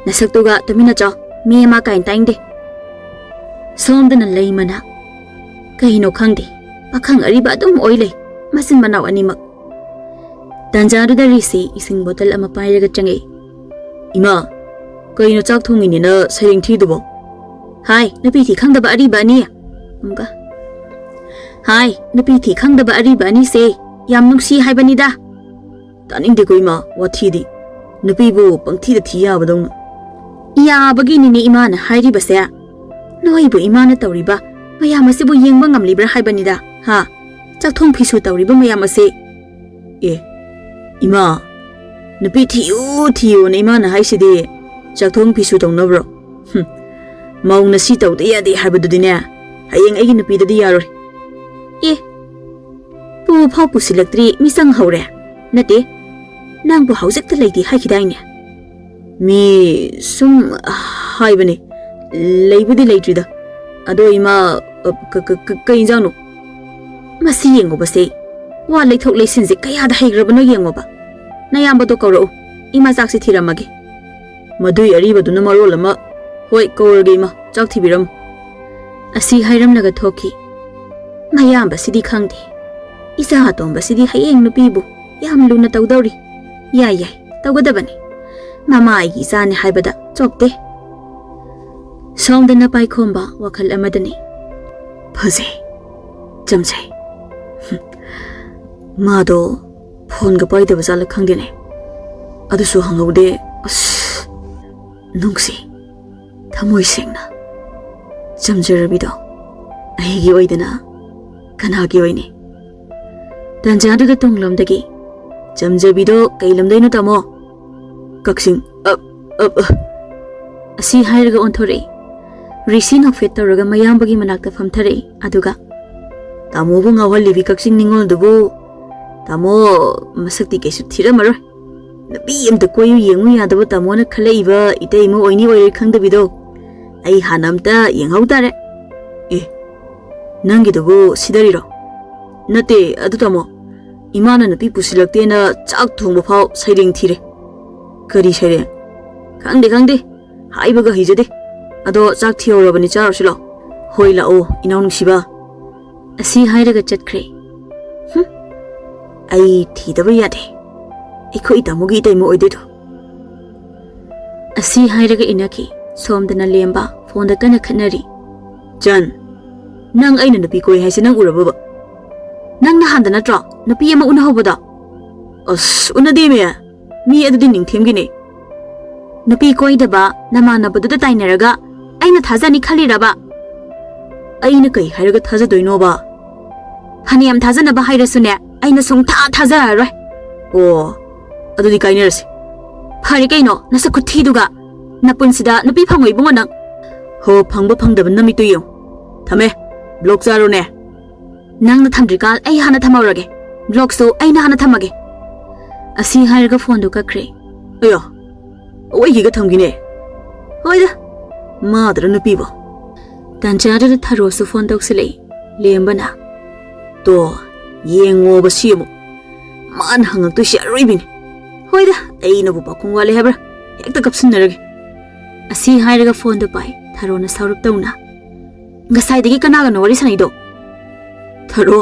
"ꯅꯁꯛꯇꯨꯒ ꯇꯨꯃꯤꯟꯅ ꯆꯥꯎ, ꯃꯦ ꯃꯥ ꯀꯥꯏꯅ ꯇꯥꯏꯅꯤꯡꯗꯦ꯫" ꯁꯣꯝꯗꯅ ꯂꯩꯃꯅ, "ꯀꯩꯅꯣ ꯈꯪꯗꯦ, ꯄꯥꯈꯪ ꯑꯔꯤꯕ ꯑꯗꯨꯝ ꯑꯣꯏ ꯂꯩ, ꯃꯆꯤꯟ ꯃꯅꯥꯎ ꯑꯅꯤꯃꯛ꯫" ꯇꯟꯖꯥꯗꯨꯗ ꯔꯤꯁꯤ ꯏꯁꯤꯡ ꯕꯣꯇꯜ ꯑꯃ ꯄꯥꯏꯔꯒ ꯆꯪꯉꯛꯏ꯫ "ꯏꯃꯥ, ꯀꯩꯅꯣ ꯆꯥꯛ ꯊꯣꯡꯉꯤꯅꯦꯅ ꯁꯩꯔꯦꯡ ꯊꯤꯗꯨꯕꯣ?" ꯍꯥꯏ, ꯅꯨꯄꯤ ꯊꯤ ꯈꯪꯗꯕ ꯑꯔꯤꯕ ꯑꯅꯤ꯫ ꯑꯃꯨꯛꯀ꯫ ꯍꯥꯏ, ꯅꯨꯄꯤ ꯊꯤ ꯈꯪꯗꯕ ꯑꯔꯤꯕ ꯑꯅꯤꯁꯦ ꯌꯥꯝ ꯅꯨꯡꯁꯤ ꯍꯥꯏꯕꯅꯤꯗ꯫ ꯇꯥꯅꯤꯡꯗꯦꯀꯣ ꯏꯃꯥ, ꯋꯥꯊꯤꯗꯤ꯫ ꯅꯨꯄꯤꯕꯨ ꯄꯪꯊꯤꯗ ꯊꯤ ꯌꯥꯕꯗꯧꯅ꯫ ꯌꯥꯕꯒꯤꯅꯤꯅꯦ ꯏꯃꯥꯅ ꯍꯥꯏꯔꯤꯕꯁꯦ꯫ ꯅꯣꯏꯕꯨ ꯏꯃꯥꯅ ꯇꯧꯔꯤꯕ ꯃꯌꯥꯝ ꯑꯁꯤꯕꯨ ꯌꯦꯡꯕ ꯉꯝꯂꯤꯕ꯭ꯔꯥ ꯍꯥꯏꯕꯅꯤꯗ, ꯍꯥ? ꯆꯥꯛꯊꯣꯡ ꯐꯤꯁꯨ ꯇꯧꯔꯤꯕ ꯃꯌꯥꯝ ꯑꯁꯤ꯫ ꯑꯦ, ꯏꯃꯥ, ꯅꯨꯄꯤ ꯊꯤꯌꯨ ꯊꯤꯌꯨꯅ ꯏꯃꯥꯅ ꯍꯥꯏꯁꯤꯗꯤ ꯆꯥꯛꯊꯣꯡ ꯐꯤꯁꯨ ꯇꯧꯅꯕ꯭ꯔꯣ? ꯍꯨꯝ, ꯃꯧꯅ ꯁꯤ ꯇꯧꯗ ꯌꯥꯗꯦ ꯍꯥꯏꯕꯗꯨꯗꯤꯅꯦ, ꯍꯌꯦꯡ ꯑꯩꯒꯤ ꯅꯨꯄꯤꯗꯗꯤ ꯌꯥꯔꯣꯏ꯫ ꯑꯦ, ꯄꯨ ꯐꯥꯎ ꯄꯨꯁꯤꯜꯂꯛꯇ꯭ꯔꯤ, ꯃꯤꯆꯪ ꯍꯧꯔꯦ꯫ ꯅꯠꯇꯦ, ꯅꯪꯕꯨ ꯍꯧꯖꯤꯛꯇ ꯂꯩꯇꯦ ꯍꯥꯏꯈꯤꯗꯥꯏꯅꯦ? ꯃꯤ ꯁꯨꯝ ꯍꯥꯏꯕꯅꯦ, ꯂꯩꯕꯨꯗꯤ ꯂꯩꯇ꯭ꯔꯤꯗ꯫ ꯑꯗꯣ ꯏꯃꯥ, ꯑ, ꯀ-, ꯀ-, ꯀ-, ꯀꯩ ꯏꯟꯖꯥꯡꯅꯣ? ꯃꯁꯤ ꯌꯦꯡꯉꯨꯕꯁꯦ, ꯋꯥ ꯂꯩꯊꯣꯛ ꯂꯩꯁꯤꯟꯁꯦ ꯀꯌꯥꯗ ꯍꯩꯈ꯭ꯔꯕꯅꯣ ꯌꯦꯡꯉꯣꯕ꯫ ꯅꯌꯥꯝꯕꯗꯣ ꯀꯧꯔꯛꯎ, ꯏꯃꯥ ꯆꯥꯛꯁꯤ ꯊꯤꯔꯝꯃꯒꯦ꯫ ꯃꯗꯨꯏ ꯑꯔꯤꯕꯗꯨꯅ ꯃꯔꯣꯜ ꯑꯃ, ꯍꯣꯏ, ꯀꯧꯔꯒꯦ ꯏꯃꯥ, ꯆꯥꯛ ꯊꯤꯕꯤꯔꯝꯃꯨ꯫ ꯑꯁꯤ ꯍꯥꯏꯔꯝꯂꯒ ꯊꯣꯛꯈꯤ꯫ ꯃꯌꯥꯝꯕꯁꯤꯗꯤ ꯈꯪꯗꯦ꯫ ꯏꯆꯥ ꯑꯇꯣꯝꯕꯁꯤꯗꯤ ꯍꯌꯦꯡ ꯅꯨꯄꯤꯕꯨ ꯌꯥꯝ ꯂꯨꯅ ꯇꯧꯗꯧꯔꯤ꯫ ꯌꯥꯏ, ꯌꯥꯏ, ꯇꯧꯒꯗꯕꯅꯤ꯫ ꯃꯃꯥ ꯑꯩꯒꯤ ꯏꯆꯥꯅꯤ ꯍꯥꯏꯕꯗ ꯆꯣꯞꯇꯦ꯫ ꯁꯣꯝꯗꯅ ꯄꯥꯏꯈꯣꯝꯕ ꯋꯥꯈꯜ ꯑꯃꯗꯅꯤ꯫ ꯐꯖꯩ, ꯆꯝꯖꯩ꯫ ꯍꯨꯝ꯫ ꯃꯥꯗꯣ ꯐꯣꯟꯒ ꯄꯥꯏꯗꯕ ꯖꯥꯠꯂ ꯈꯪꯗꯦꯅꯦ꯫ ꯑꯗꯨꯁꯨ ꯍꯪꯍꯧꯗꯦ꯫ ꯑꯁ, ꯅꯨꯡꯁꯤ꯫ ꯊꯃꯣꯏ ꯁꯦꯡꯅ꯫ ꯆꯝꯖꯔꯕꯤꯗꯣ ꯑꯩꯒꯤ ꯑꯣꯏꯗꯅ ꯀꯅꯥꯒꯤ ꯑꯣꯏꯅꯤ? ꯇꯟꯖꯥꯗꯨꯗ ꯇꯨꯡꯂꯣꯝꯗꯒꯤ, "ꯆꯝꯖꯕꯤꯗꯣ ꯀꯩ ꯂꯝꯗꯩꯅꯣ, ꯇꯥꯃꯣ?" "ꯀꯛꯆꯤꯡ꯫ ꯑ, ꯑ, ꯑ." ꯑꯁꯤ ꯍꯥꯏꯔꯒ ꯑꯣꯟꯊꯣꯔꯛꯏ꯫ ꯔꯤꯁꯤ ꯅꯣꯛꯐꯦꯠ ꯇꯧꯔꯒ ꯃꯌꯥꯝꯕꯒꯤ ꯃꯅꯥꯛꯇ ꯐꯝꯊꯔꯛꯏ꯫ ꯑꯗꯨꯒ, "ꯇꯥꯃꯣꯕꯨ ꯉꯥꯎꯍꯜꯂꯤꯕꯤ ꯀꯛꯆꯤꯡ ꯅꯤꯉꯣꯜꯗꯨꯕꯨ, ꯇꯥꯃꯣ ꯃꯁꯛꯇꯤ ꯀꯩꯁꯨ ꯊꯤꯔꯝꯃꯔꯣꯏ꯫ ꯅꯨꯄꯤ ꯑꯝꯇ ꯀꯣꯏꯌꯨ ꯌꯦꯡꯉꯨ ꯌꯥꯗꯕ ꯇꯥꯃꯣꯅ ꯈꯜꯂꯛꯏꯕ ꯏꯇꯩꯃ ꯑꯣꯏꯅꯤ ꯑꯣꯏꯔꯣꯏ ꯈꯪꯗꯕꯤꯗꯣ꯫ ꯑꯩ ꯍꯥꯟꯅ ꯑꯝꯇ ꯌꯦꯡꯍꯧ ꯇꯥꯔꯦ꯫ ꯑꯦ, ꯅꯪꯒꯤꯗꯨꯕꯨ ꯁꯤꯗꯔꯤꯔꯣ?" "ꯅꯠꯇꯦ, ꯑꯗꯨ ꯇꯥꯃꯣ, ꯏꯃꯥꯅ ꯅꯨꯄꯤ ꯄꯨꯁꯤꯜꯂꯛꯇꯦꯅ ꯆꯥꯛ ꯊꯣꯡꯕ ꯐꯥꯎ ꯁꯩꯔꯦꯡ ꯊꯤꯔꯦ꯫" "ꯀꯔꯤ ꯁꯩꯔꯦꯡ?" "ꯈꯪꯗꯦ, ꯈꯪꯗꯦ, ꯍꯥꯏꯕꯒ ꯍꯩꯖꯗꯦ꯫ ꯑꯗꯣ ꯆꯥꯛ ꯊꯤꯍꯧꯔꯕꯅꯤ, ꯆꯥꯔꯨꯁꯤ ꯂꯥꯛꯑꯣ꯫" "ꯍꯣꯏ, ꯂꯥꯛꯑꯣ, ꯏꯅꯥꯎ ꯅꯨꯡꯁꯤꯕ꯫" ꯑꯁꯤ ꯍꯥꯏꯔꯒ ꯆꯠꯈ꯭ꯔꯦ꯫ ꯍꯨꯝ, ꯑꯩ ꯊꯤꯗꯕ ꯌꯥꯗꯦ꯫ ꯑꯩꯈꯣꯏ ꯇꯥꯃꯣꯒꯤ ꯏꯇꯩꯃ ꯑꯣꯏꯗꯣꯏꯗꯣ꯫ ꯑꯁꯤ ꯍꯥꯏꯔꯒ ꯏꯟꯅꯈꯤ꯫ ꯁꯣꯝꯗꯅ ꯂꯦꯝꯕ ꯐꯣꯟꯗ ꯀꯟꯅ ꯈꯠꯅꯔꯤ꯫ ꯆꯟ, ꯅꯪ ꯑꯩꯅ ꯅꯨꯄꯤ ꯀꯣꯏ ꯍꯥꯏꯁꯦ ꯅꯪ ꯎꯔꯕꯕ? ꯅꯪ ꯅꯍꯥꯟꯗ ꯅꯠꯇ꯭ꯔꯣ ꯅꯨꯄꯤ ꯑꯃ ꯎꯅꯍꯧꯕꯗꯣ? ꯑꯁ, ꯎꯅꯗꯦꯃꯦ꯫ ꯃꯤ ꯑꯗꯨꯗꯤ ꯅꯤꯡꯊꯦꯝꯒꯤꯅꯦ꯫ ꯅꯨꯄꯤ ꯀꯣꯏꯗꯕ ꯅꯃꯥꯟꯅꯕꯗꯨꯗ ꯇꯥꯏꯅꯔꯒ ꯑꯩꯅ ꯊꯥꯖꯅꯤ ꯈꯜꯂꯤꯔꯕ? ꯑꯩꯅ ꯀꯩ ꯍꯥꯏꯔꯒ ꯊꯥꯖꯗꯣꯏꯅꯣꯕ? ꯐꯅꯌꯥꯝ ꯊꯥꯖꯅꯕ ꯍꯥꯏꯔꯁꯨꯅꯦ, ꯑꯩꯅ ꯁꯨꯡꯊꯥ ꯊꯥꯖꯔꯔꯣꯏ꯫ ꯑꯣ, ꯑꯗꯨꯗꯤ ꯀꯥꯏꯅꯔꯁꯤ꯫ ꯐꯔꯦ ꯀꯩꯅꯣ, ꯅꯁꯛ ꯈꯨꯊꯤꯗꯨꯒ꯫ ꯅꯄꯨꯟꯁꯤꯗ ꯅꯨꯄꯤ ꯐꯪꯉꯣꯏ ꯏꯕꯨꯡꯉꯣ ꯅꯪ꯫ ꯍꯣ, ꯐꯪꯕ ꯐꯪꯗꯕ ꯅꯃꯤꯠꯇꯨ ꯌꯦꯡꯉꯨ꯫ ꯊꯝꯃꯦ, ꯕ꯭ꯂꯣꯛ ꯆꯥꯔꯣꯅꯦ꯫ ꯅꯪꯅ ꯊꯝꯗ꯭ꯔꯤꯀꯥꯟ ꯑꯩ ꯍꯥꯟꯅ ꯊꯝꯍꯧꯔꯒꯦ꯫ ꯕ꯭ꯂꯣꯛꯁꯨ ꯑꯩꯅ ꯍꯥꯟꯅ ꯊꯝꯃꯒꯦ꯫ ꯑꯁꯤ ꯍꯥꯏꯔꯒ ꯐꯣꯟꯗꯨ ꯀꯛꯈ꯭ꯔꯦ꯫ ꯑꯌꯣ, ꯑꯩꯒꯤꯒ ꯊꯝꯈꯤꯅꯦ꯫ ꯍꯣꯏꯗ, ꯃꯥꯗ꯭ꯔ ꯅꯨꯄꯤꯕꯣ꯫ ꯇꯥꯟꯖꯥꯗꯨꯗ ꯊꯔꯣꯁꯨ ꯐꯣꯟ ꯇꯧꯁꯤꯜꯂꯛꯏ꯫ ꯂꯦꯝꯕꯅ, "ꯇꯣ, ꯌꯦꯡꯉꯣꯕ ꯁꯤ ꯑꯃꯨꯛ꯫ ꯃꯥꯅ ꯍꯪꯉꯛꯇꯣꯏꯁꯤ ꯑꯔꯣꯏꯕꯤꯅꯤ꯫ ꯍꯣꯏꯗ, ꯑꯩꯅꯕꯨ ꯄꯥꯈꯣꯡ ꯋꯥꯠꯂꯦ ꯍꯥꯏꯕ꯭ꯔꯥ? ꯍꯦꯛꯇ ꯀꯞꯁꯤꯟꯅꯔꯒꯦ꯫" ꯑꯁꯤ ꯍꯥꯏꯔꯒ ꯐꯣꯟꯗꯨ ꯄꯥꯏ꯫ ꯊꯔꯣꯅ ꯁꯥꯎꯔꯞ ꯇꯧꯅ, "ꯉꯁꯥꯏꯗꯒꯤ ꯀꯅꯥꯒꯅꯣ ꯋꯥꯔꯤ ꯁꯥꯟꯅꯩꯗꯣ?" "ꯊꯔꯣ,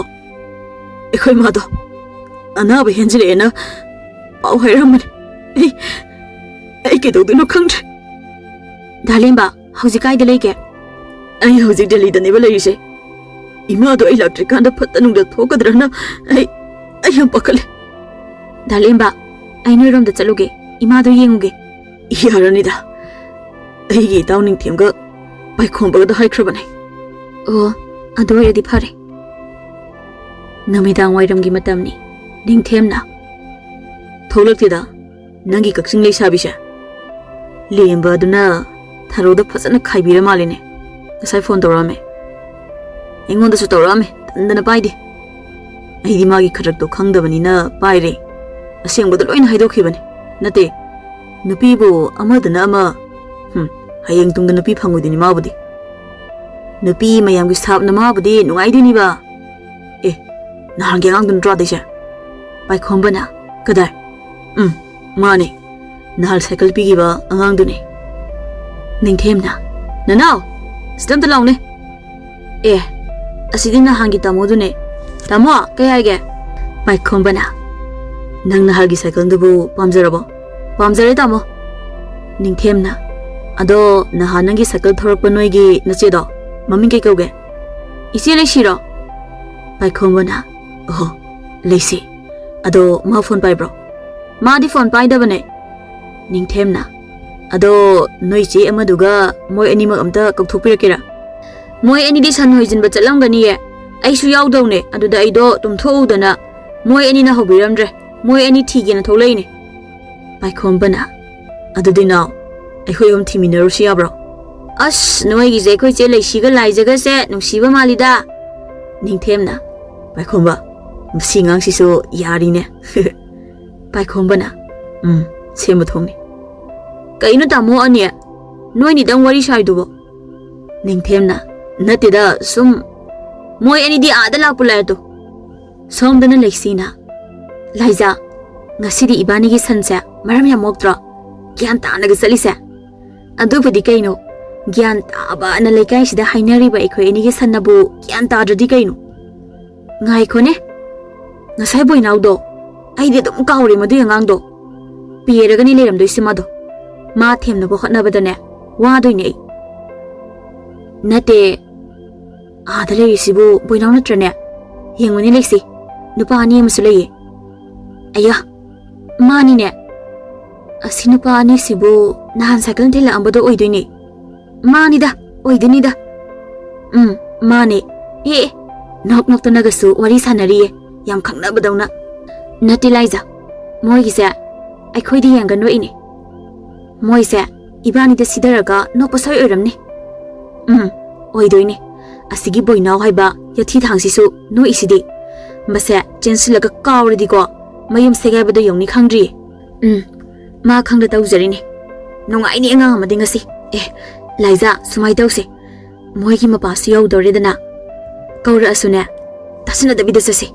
ꯑꯩꯈꯣꯏ ꯃꯥꯗꯣ ꯑꯅꯥꯕ ꯍꯦꯟꯖꯤꯜꯂꯛꯑꯦꯅ ꯄꯥꯎ ꯍꯥꯏꯔꯝꯕꯅꯦ꯫ ꯑꯩ, ꯑꯩ ꯀꯩꯗꯧꯗꯣꯏꯅꯣ ꯈꯪꯗ꯭ꯔꯦ꯫" "ꯗꯥꯂꯦꯝꯕ, ꯍꯧꯖꯤꯛ ꯀꯥꯏꯗ ꯂꯩꯒꯦ?" "ꯑꯩ ꯍꯧꯖꯤꯛ ꯗꯦꯜꯂꯤꯗꯅꯦꯕ ꯂꯩꯔꯤꯁꯦ꯫ ꯏꯃꯥꯗꯣ ꯑꯩ ꯂꯥꯛꯇ꯭ꯔꯤꯀꯥꯟꯗ ꯐꯠꯇ ꯅꯨꯡꯗ ꯊꯣꯛꯀꯗ꯭ꯔꯅ ꯑꯩ, ꯑꯩ ꯌꯥꯝ ꯄꯥꯈꯠꯂꯦ꯫" "ꯗꯥꯂꯦꯝꯕ, ꯑꯩ ꯅꯣꯏꯔꯣꯝꯗ ꯆꯠꯂꯨꯒꯦ, ꯏꯃꯥꯗꯣ ꯌꯦꯡꯉꯨꯒꯦ꯫" "ꯌꯥꯔꯅꯤꯗ, ꯑꯩꯒꯤ ꯏꯇꯥꯎ ꯅꯤꯡꯊꯦꯝꯒ ꯄꯥꯏꯈꯣꯝꯕꯒꯗ ꯍꯥꯏꯈ꯭ꯔꯕꯅꯦ꯫" "ꯑꯣ, ꯑꯗꯨ ꯑꯣꯏꯔꯗꯤ ꯐꯔꯦ꯫" ꯅꯨꯃꯤꯗꯥꯡ ꯋꯥꯏꯔꯝꯒꯤ ꯃꯇꯝꯅꯤ꯫ ꯅꯤꯡꯊꯦꯝꯅ, "ꯊꯣꯛꯂꯛꯇꯦꯗ ꯅꯪꯒꯤ ꯀꯛꯆꯤꯡ ꯂꯩꯁꯥꯕꯤꯁꯦ꯫" ꯂꯦꯝꯕ ꯑꯗꯨꯅ ꯊꯔꯣꯗ ꯐꯖꯅ ꯈꯥꯏꯕꯤꯔ ꯃꯥꯜꯂꯤꯅꯦ꯫ ꯉꯁꯥꯏ ꯐꯣꯟ ꯇꯧꯔꯛꯑꯝꯃꯦ, ꯑꯩꯉꯣꯟꯗꯁꯨ ꯇꯧꯔꯛꯑꯝꯃꯦ, ꯇꯟꯗꯅ ꯄꯥꯏꯗꯦ꯫ ꯑꯩꯗꯤ ꯃꯥꯒꯤ ꯈꯗ꯭ꯔꯛꯇꯣ ꯈꯪꯗꯕꯅꯤꯅ ꯄꯥꯏꯔꯦ꯫ ꯑꯁꯦꯡꯕꯗꯣ ꯂꯣꯏꯅ ꯍꯥꯏꯗꯣꯛꯈꯤꯕꯅꯦ꯫ ꯅꯠꯇꯦ, ꯅꯨꯄꯤꯕꯨ ꯑꯃꯗꯅ ꯑꯃ, ꯍꯨꯝ, ꯍꯌꯦꯡ ꯇꯨꯡꯗ ꯅꯨꯄꯤ ꯐꯪꯉꯣꯏꯗꯣꯏꯅꯤ ꯃꯥꯕꯨꯗꯤ꯫ ꯅꯨꯄꯤ ꯃꯌꯥꯝꯒꯤ ꯁꯥꯞꯅ ꯃꯥꯕꯨꯗꯤ ꯅꯨꯡꯉꯥꯏꯗꯣꯏꯅꯤꯕ꯫ ꯑꯦ, ꯅꯍꯥꯟꯒꯤ ꯑꯉꯥꯡꯗꯨ ꯅꯠꯇ꯭ꯔꯣ ꯑꯗꯩꯁꯦ? ꯄꯥꯏꯈꯣꯝꯕꯅ, "ꯀꯗꯥꯏ? ꯎꯝ, ꯃꯥꯅꯦ꯫ ꯅꯍꯥꯟ ꯁꯥꯏꯀꯜ ꯄꯤꯈꯤꯕ ꯑꯉꯥꯡꯗꯨꯅꯦ꯫" ꯅꯤꯡꯊꯦꯝꯅ, "ꯅꯅꯥꯎ, ꯁꯤꯗ ꯑꯝꯇ ꯂꯥꯎꯅꯦ꯫ ꯑꯦ, ꯑꯁꯤꯗꯤ ꯅꯍꯥꯟꯒꯤ ꯇꯥꯃꯣꯗꯨꯅꯦ꯫ ꯇꯥꯃꯣ, ꯀꯩ ꯍꯥꯏꯒꯦ?" ꯄꯥꯏꯈꯣꯝꯕꯅ, "ꯅꯪ ꯅꯍꯥꯟꯒꯤ ꯁꯥꯏꯀꯜꯗꯨꯕꯨ ꯄꯥꯝꯖꯔꯕꯣ?" "ꯄꯥꯝꯖꯔꯦ, ꯇꯥꯃꯣ꯫" ꯅꯤꯡꯊꯦꯝꯅ, "ꯑꯗꯣ ꯅꯍꯥꯟ ꯅꯪꯒꯤ ꯁꯥꯏꯀꯜ ꯊꯧꯔꯛꯄ ꯅꯣꯏꯒꯤ ꯅꯆꯦꯗꯣ ꯃꯃꯤꯡ ꯀꯩ ꯀꯧꯒꯦ?" "ꯏꯆꯦ ꯂꯩꯁꯤꯔꯣ?" ꯄꯥꯏꯈꯣꯝꯕꯅ, "ꯑꯣꯍꯣ, ꯂꯩꯁꯤ꯫ ꯑꯗꯣ ꯃꯥ ꯐꯣꯟ ꯄꯥꯏꯕ꯭ꯔꯣ?" "ꯃꯥꯗꯤ ꯐꯣꯟ ꯄꯥꯏꯗꯕꯅꯦ꯫" ꯅꯤꯡꯊꯦꯝꯅ, "ꯑꯗꯣ ꯅꯣꯏ ꯆꯦ ꯑꯃꯗꯨꯒ ꯃꯣꯏ ꯑꯅꯤꯃꯛ ꯑꯝꯇ ꯀꯧꯊꯣꯛꯄꯤꯔꯛꯀꯦꯔꯥ?" "ꯃꯣꯏ ꯑꯅꯤꯗꯤ ꯁꯟ ꯍꯣꯏꯖꯤꯟꯕ ꯆꯠꯂꯝꯒꯅꯤꯌꯦ꯫ ꯑꯩꯁꯨ ꯌꯥꯎꯗꯧꯅꯦ꯫ ꯑꯗꯨꯗ ꯑꯩꯗꯣ ꯇꯨꯝꯊꯣꯛꯎꯗꯅ ꯃꯣꯏ ꯑꯅꯤꯅ ꯍꯧꯕꯤꯔꯝꯗ꯭ꯔꯦ꯫ ꯃꯣꯏ ꯑꯅꯤ ꯊꯤꯒꯦꯅ ꯊꯣꯛꯂꯛꯏꯅꯦ꯫" ꯄꯥꯏꯈꯣꯝꯕꯅ, "ꯑꯗꯨꯗꯤ ꯅꯥꯎ, ꯑꯩꯈꯣꯏ ꯑꯍꯨꯝ ꯊꯤꯃꯤꯟꯅꯔꯨꯁꯤ ꯌꯥꯕ꯭ꯔꯣ?" "ꯑꯁ, ꯅꯣꯏꯒꯤꯁꯦ ꯑꯩꯈꯣꯏ ꯆꯦ ꯂꯩꯁꯤꯒ ꯂꯥꯏꯖꯒꯁꯦ ꯅꯨꯡꯁꯤꯕ ꯃꯥꯜꯂꯤꯗ꯫" ꯅꯤꯡꯊꯦꯝꯅ, "ꯄꯥꯏꯈꯣꯝꯕ, ꯃꯁꯤ ꯑꯉꯥꯡꯁꯤꯁꯨ ꯌꯥꯔꯤꯅꯦ꯫" ꯄꯥꯏꯈꯣꯝꯕꯅ, "ꯎꯝ, ꯁꯦꯝꯕ ꯊꯣꯡꯅꯤ꯫" "ꯀꯩꯅꯣ ꯇꯥꯃꯣ ꯑꯅꯤ, ꯅꯣꯏꯅꯤꯗꯪ ꯋꯥꯔꯤ ꯁꯥꯏꯗꯨꯕꯣ?" ꯅꯤꯡꯊꯦꯝꯅ, "ꯅꯠꯇꯦꯗ, ꯁꯨꯝ ꯃꯣꯏ ꯑꯅꯤꯗꯤ ꯑꯥꯗ ꯂꯥꯛꯄ ꯂꯥꯛꯑꯦ ꯇꯣ꯫" ꯁꯣꯝꯗꯅ ꯂꯩꯁꯤꯅ, "ꯂꯥꯏꯖꯥ, ꯉꯁꯤꯗꯤ ꯏꯕꯥꯅꯤꯒꯤ ꯁꯟꯁꯦ ꯃꯔꯝ ꯌꯥꯝ ꯃꯣꯛꯇ꯭ꯔꯣ? ꯒ꯭ꯌꯥꯟ ꯇꯥꯅꯒ ꯆꯠꯂꯤꯁꯦ꯫ ꯑꯗꯨꯕꯨꯗꯤ ꯀꯩꯅꯣ, ꯒ꯭ꯌꯥꯟ ꯇꯥꯕꯅ ꯂꯩꯀꯥꯏꯁꯤꯗ ꯍꯥꯏꯅꯔꯤꯕ ꯑꯩꯈꯣꯏ ꯑꯅꯤꯒꯤ ꯁꯟꯅꯕꯨ ꯒ꯭ꯌꯥꯟ ꯇꯥꯗ꯭ꯔꯗꯤ ꯀꯩꯅꯣ? ꯉꯥꯏꯈꯣꯅꯦ, ꯉꯁꯥꯏ ꯕꯣꯏꯅꯥꯎꯗꯣ ꯑꯩꯗꯤ ꯑꯗꯨꯝ ꯀꯥꯎꯔꯦ, ꯃꯗꯨꯏ ꯑꯉꯥꯡꯗꯣ꯫ ꯄꯦꯔꯒꯅꯤ ꯂꯩꯔꯝꯗꯣꯏꯁꯦ ꯃꯥꯗꯣ꯫ ꯃꯥ ꯊꯦꯝꯅꯕ ꯍꯣꯠꯅꯕꯗꯅꯦ ꯋꯥꯗꯣꯏꯅꯦ ꯑꯩ꯫" "ꯅꯠꯇꯦ, ꯑꯥꯗ ꯂꯩꯔꯤꯁꯤꯕꯨ ꯕꯣꯏꯅꯥꯎ ꯅꯠꯇ꯭ꯔꯅꯦ? ꯌꯦꯡꯉꯨꯅꯦ ꯂꯩꯁꯤ, ꯅꯨꯄꯥ ꯑꯅꯤ ꯑꯃꯁꯨ ꯂꯩꯌꯦ꯫" "ꯑꯌꯥ, ꯃꯥꯅꯤꯅꯦ꯫ ꯑꯁꯤ ꯅꯨꯄꯥ ꯑꯅꯤꯁꯤꯕꯨ ꯅꯍꯥꯟ ꯁꯥꯏꯀꯜ ꯊꯤꯜꯂꯛꯑꯝꯕꯗꯣ ꯑꯣꯏꯗꯣꯏꯅꯦ꯫" "ꯃꯥꯅꯤꯗ, ꯑꯣꯏꯗꯣꯏꯅꯤꯗ꯫" "ꯎꯝ, ꯃꯥꯅꯦ꯫ ꯑꯦ, ꯑꯦ, ꯅꯣꯛ ꯅꯣꯛꯇꯅꯒꯁꯨ ꯋꯥꯔꯤ ꯁꯥꯟꯅꯔꯤꯌꯦ, ꯌꯥꯝ ꯈꯪꯅꯕꯗꯧꯅ꯫" "ꯅꯠꯇꯦ ꯂꯥꯏꯖꯥ, ꯃꯣꯏꯒꯤꯁꯦ ꯑꯩꯈꯣꯏꯗꯤ ꯌꯦꯡꯒ ꯅꯣꯛꯏꯅꯦ꯫ ꯃꯣꯏꯁꯦ ꯏꯕꯥꯅꯤꯗ ꯁꯤꯗꯔꯒ ꯅꯣꯛꯄ ꯁꯣꯏ ꯑꯣꯏꯔꯝꯅꯤ꯫" "ꯎꯝ, ꯑꯣꯏꯗꯣꯏꯅꯦ꯫ ꯑꯁꯤꯒꯤ ꯕꯣꯏꯅꯥꯎ ꯍꯥꯏꯕ ꯌꯥꯊꯤ ꯊꯥꯡꯁꯤꯁꯨ ꯅꯣꯛꯏꯁꯤꯗꯤ꯫ ꯃꯁꯦ ꯆꯦꯟꯁꯤꯜꯂꯒ ꯀꯥꯎꯔꯗꯤꯀꯣ, ꯃꯌꯨꯝ ꯁꯦꯒꯥꯏꯕꯗ ꯌꯧꯅꯤ ꯈꯪꯗ꯭ꯔꯤꯌꯦ꯫ ꯎꯝ, ꯃꯥ ꯈꯪꯗ ꯇꯧꯖꯔꯤꯅꯦ꯫ ꯅꯨꯡꯉꯥꯏꯅꯤ ꯑꯉꯥꯡ ꯑꯃꯗꯤ ꯉꯁꯤ꯫ ꯑꯦ, ꯂꯥꯏꯖꯥ, ꯁꯨꯃꯥꯏ ꯇꯧꯁꯦ꯫ ꯃꯣꯏꯒꯤ ꯃꯄꯥꯁꯨ ꯌꯧꯗꯧꯔꯦꯗꯅ꯫ ꯀꯧꯔꯛꯑꯁꯨꯅꯦ, ꯇꯥꯁꯤꯟꯅꯗꯕꯤꯗ ꯆꯠꯁꯦ꯫"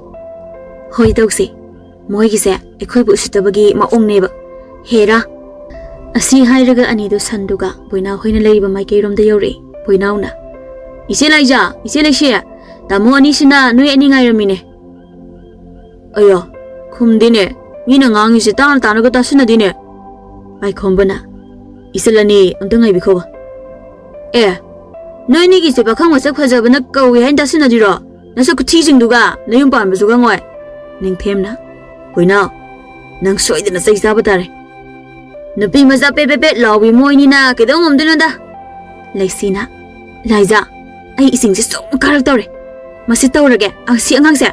"ꯍꯣꯏ, ꯇꯧꯁꯦ꯫ ꯃꯣꯏꯒꯤꯁꯦ ꯑꯩꯈꯣꯏꯕꯨ ꯎꯁꯤꯠꯇꯕꯒꯤ ꯃꯑꯣꯡꯅꯦꯕ꯫ ꯍꯦꯔꯥ!" ꯑꯁꯤ ꯍꯥꯏꯔꯒ ꯑꯅꯤꯗꯨ ꯁꯟꯗꯨꯒ ꯕꯣꯏꯅꯥꯎ ꯍꯣꯏꯅ ꯂꯩꯔꯤꯕ ꯃꯥꯏꯀꯩꯔꯣꯝꯗ ꯌꯧꯔꯛꯏ꯫ ꯕꯣꯏꯅꯥꯎꯅ, "ꯏꯆꯦ ꯂꯥꯏꯖꯥ, ꯏꯆꯦ ꯂꯩꯁꯤ, ꯇꯥꯃꯣ ꯑꯅꯤꯁꯤꯅ ꯅꯣꯏ ꯑꯅꯤ ꯉꯥꯏꯔꯝꯃꯤꯅꯦ꯫" "ꯑꯌꯥ, ꯈꯨꯝꯗꯦꯅꯦ꯫ ꯃꯤꯅ ꯉꯥꯡꯉꯤꯁꯦ ꯇꯥꯅ ꯇꯥꯅꯒ ꯇꯥꯁꯤꯟꯅꯗꯦꯅꯦ꯫" ꯄꯥꯏꯈꯣꯝꯕꯅ, "ꯏꯆꯜ ꯑꯅꯤ, ꯑꯝꯇ ꯉꯥꯏꯕꯤꯈꯣꯕ꯫ ꯑꯦ, ꯅꯣꯏ ꯑꯅꯤꯒꯤꯁꯦ ꯄꯥꯈꯪ ꯃꯁꯛ ꯐꯖꯕꯅ ꯀꯧꯏ ꯍꯥꯏꯅ ꯇꯥꯁꯤꯟꯅꯗꯣꯏꯔꯣ? ꯅꯁꯛ ꯈꯨꯊꯤꯁꯤꯡꯗꯨꯒ ꯅꯌꯨꯝ ꯄꯥꯟꯕꯁꯨ ꯈꯪꯉꯣꯏ꯫" ꯅꯤꯡꯊꯦꯝꯅ, "ꯍꯣꯏꯅꯥꯎ, ꯅꯪ ꯁꯣꯏꯗꯅ ꯆꯩ ꯆꯥꯕ ꯇꯥꯔꯦ꯫ ꯅꯨꯄꯤ ꯃꯆꯥ ꯄꯦꯠ ꯄꯦꯠ ꯄꯦꯠ ꯂꯥꯎꯕꯤ ꯃꯣꯏꯅꯤꯅ ꯀꯩꯗꯧ ꯉꯝꯗꯣꯏꯅꯣꯗ?" ꯂꯩꯁꯤꯅ, "ꯂꯥꯏꯖꯥ, ꯑꯩ ꯏꯁꯤꯡꯁꯦ ꯁꯨꯝ ꯀꯥꯔꯛꯇꯧꯔꯦ꯫ ꯃꯁꯤ ꯇꯧꯔꯒꯦ, ꯑꯁꯤ ꯑꯉꯥꯡꯁꯦ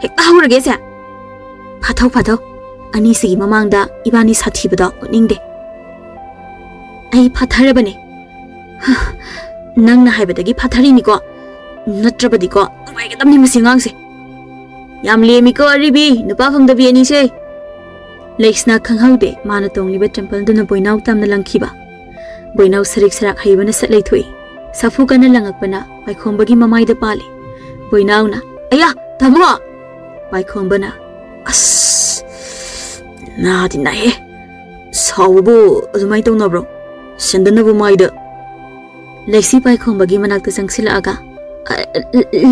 ꯍꯦꯛꯇ ꯍꯧꯔꯒꯦꯁꯦ꯫ ꯐꯥꯊꯧ, ꯐꯥꯊꯧ, ꯑꯅꯤꯁꯤꯒꯤ ꯃꯃꯥꯡꯗ ꯏꯕꯥꯅꯤ ꯁꯥꯊꯤꯕꯗꯣ ꯎꯠꯅꯤꯡꯗꯦ꯫" "ꯑꯩ ꯐꯥꯊꯔꯕꯅꯦ꯫" "ꯍ, ꯅꯪꯅ ꯍꯥꯏꯕꯗꯒꯤ ꯐꯥꯊꯔꯤꯅꯤꯀꯣ꯫ ꯅꯠꯇ꯭ꯔꯕꯗꯤꯀꯣ ꯅꯨꯡꯉꯥꯏꯒꯗꯕꯅꯤ ꯃꯁꯤ ꯑꯉꯥꯡꯁꯦ꯫" "ꯌꯥꯝ ꯂꯦꯝꯃꯤꯀꯣ ꯑꯔꯤꯕꯤ, ꯅꯨꯄꯥ ꯐꯪꯗꯕꯤ ꯑꯅꯤꯁꯦ꯫" ꯂꯩꯁꯅꯥ ꯈꯪꯍꯧꯗꯦ ꯃꯥꯅ ꯇꯣꯡꯂꯤꯕ ꯇꯦꯝꯄꯜꯗꯨꯅ ꯕꯣꯏꯅꯥꯎ ꯇꯝꯅ ꯂꯪꯈꯤꯕ꯫ ꯕꯣꯏꯅꯥꯎ ꯁꯔꯤꯛ ꯁꯔꯥꯛ ꯍꯩꯕꯅ ꯁꯠ ꯂꯩꯊꯣꯛꯏ꯫ ꯁꯥꯐꯨ ꯀꯟꯅ ꯂꯪꯉꯛꯄꯅ ꯄꯥꯏꯈꯣꯝꯕꯒꯤ ꯃꯃꯥꯏꯗ ꯄꯥꯜꯂꯤ꯫ ꯕꯣꯏꯅꯥꯎꯅ, "ꯑꯌꯥ, ꯇꯥꯃꯣ!" ꯄꯥꯏꯈꯣꯝꯕꯅ, "ꯑꯁ, ꯅꯥꯗꯤ ꯅꯥꯏꯍꯦ꯫ ꯁꯥꯎꯕꯕꯨ ꯑꯗꯨꯃꯥꯏꯅ ꯇꯧꯅꯕ꯭ꯔꯣ? ꯁꯦꯟꯗꯅꯕ ꯃꯥꯏꯗ꯫" ꯂꯩꯁꯤ ꯄꯥꯏꯈꯣꯝꯕꯒꯤ ꯃꯅꯥꯛꯇ ꯆꯪꯁꯤꯜꯂꯛꯑꯒ, "ꯑ,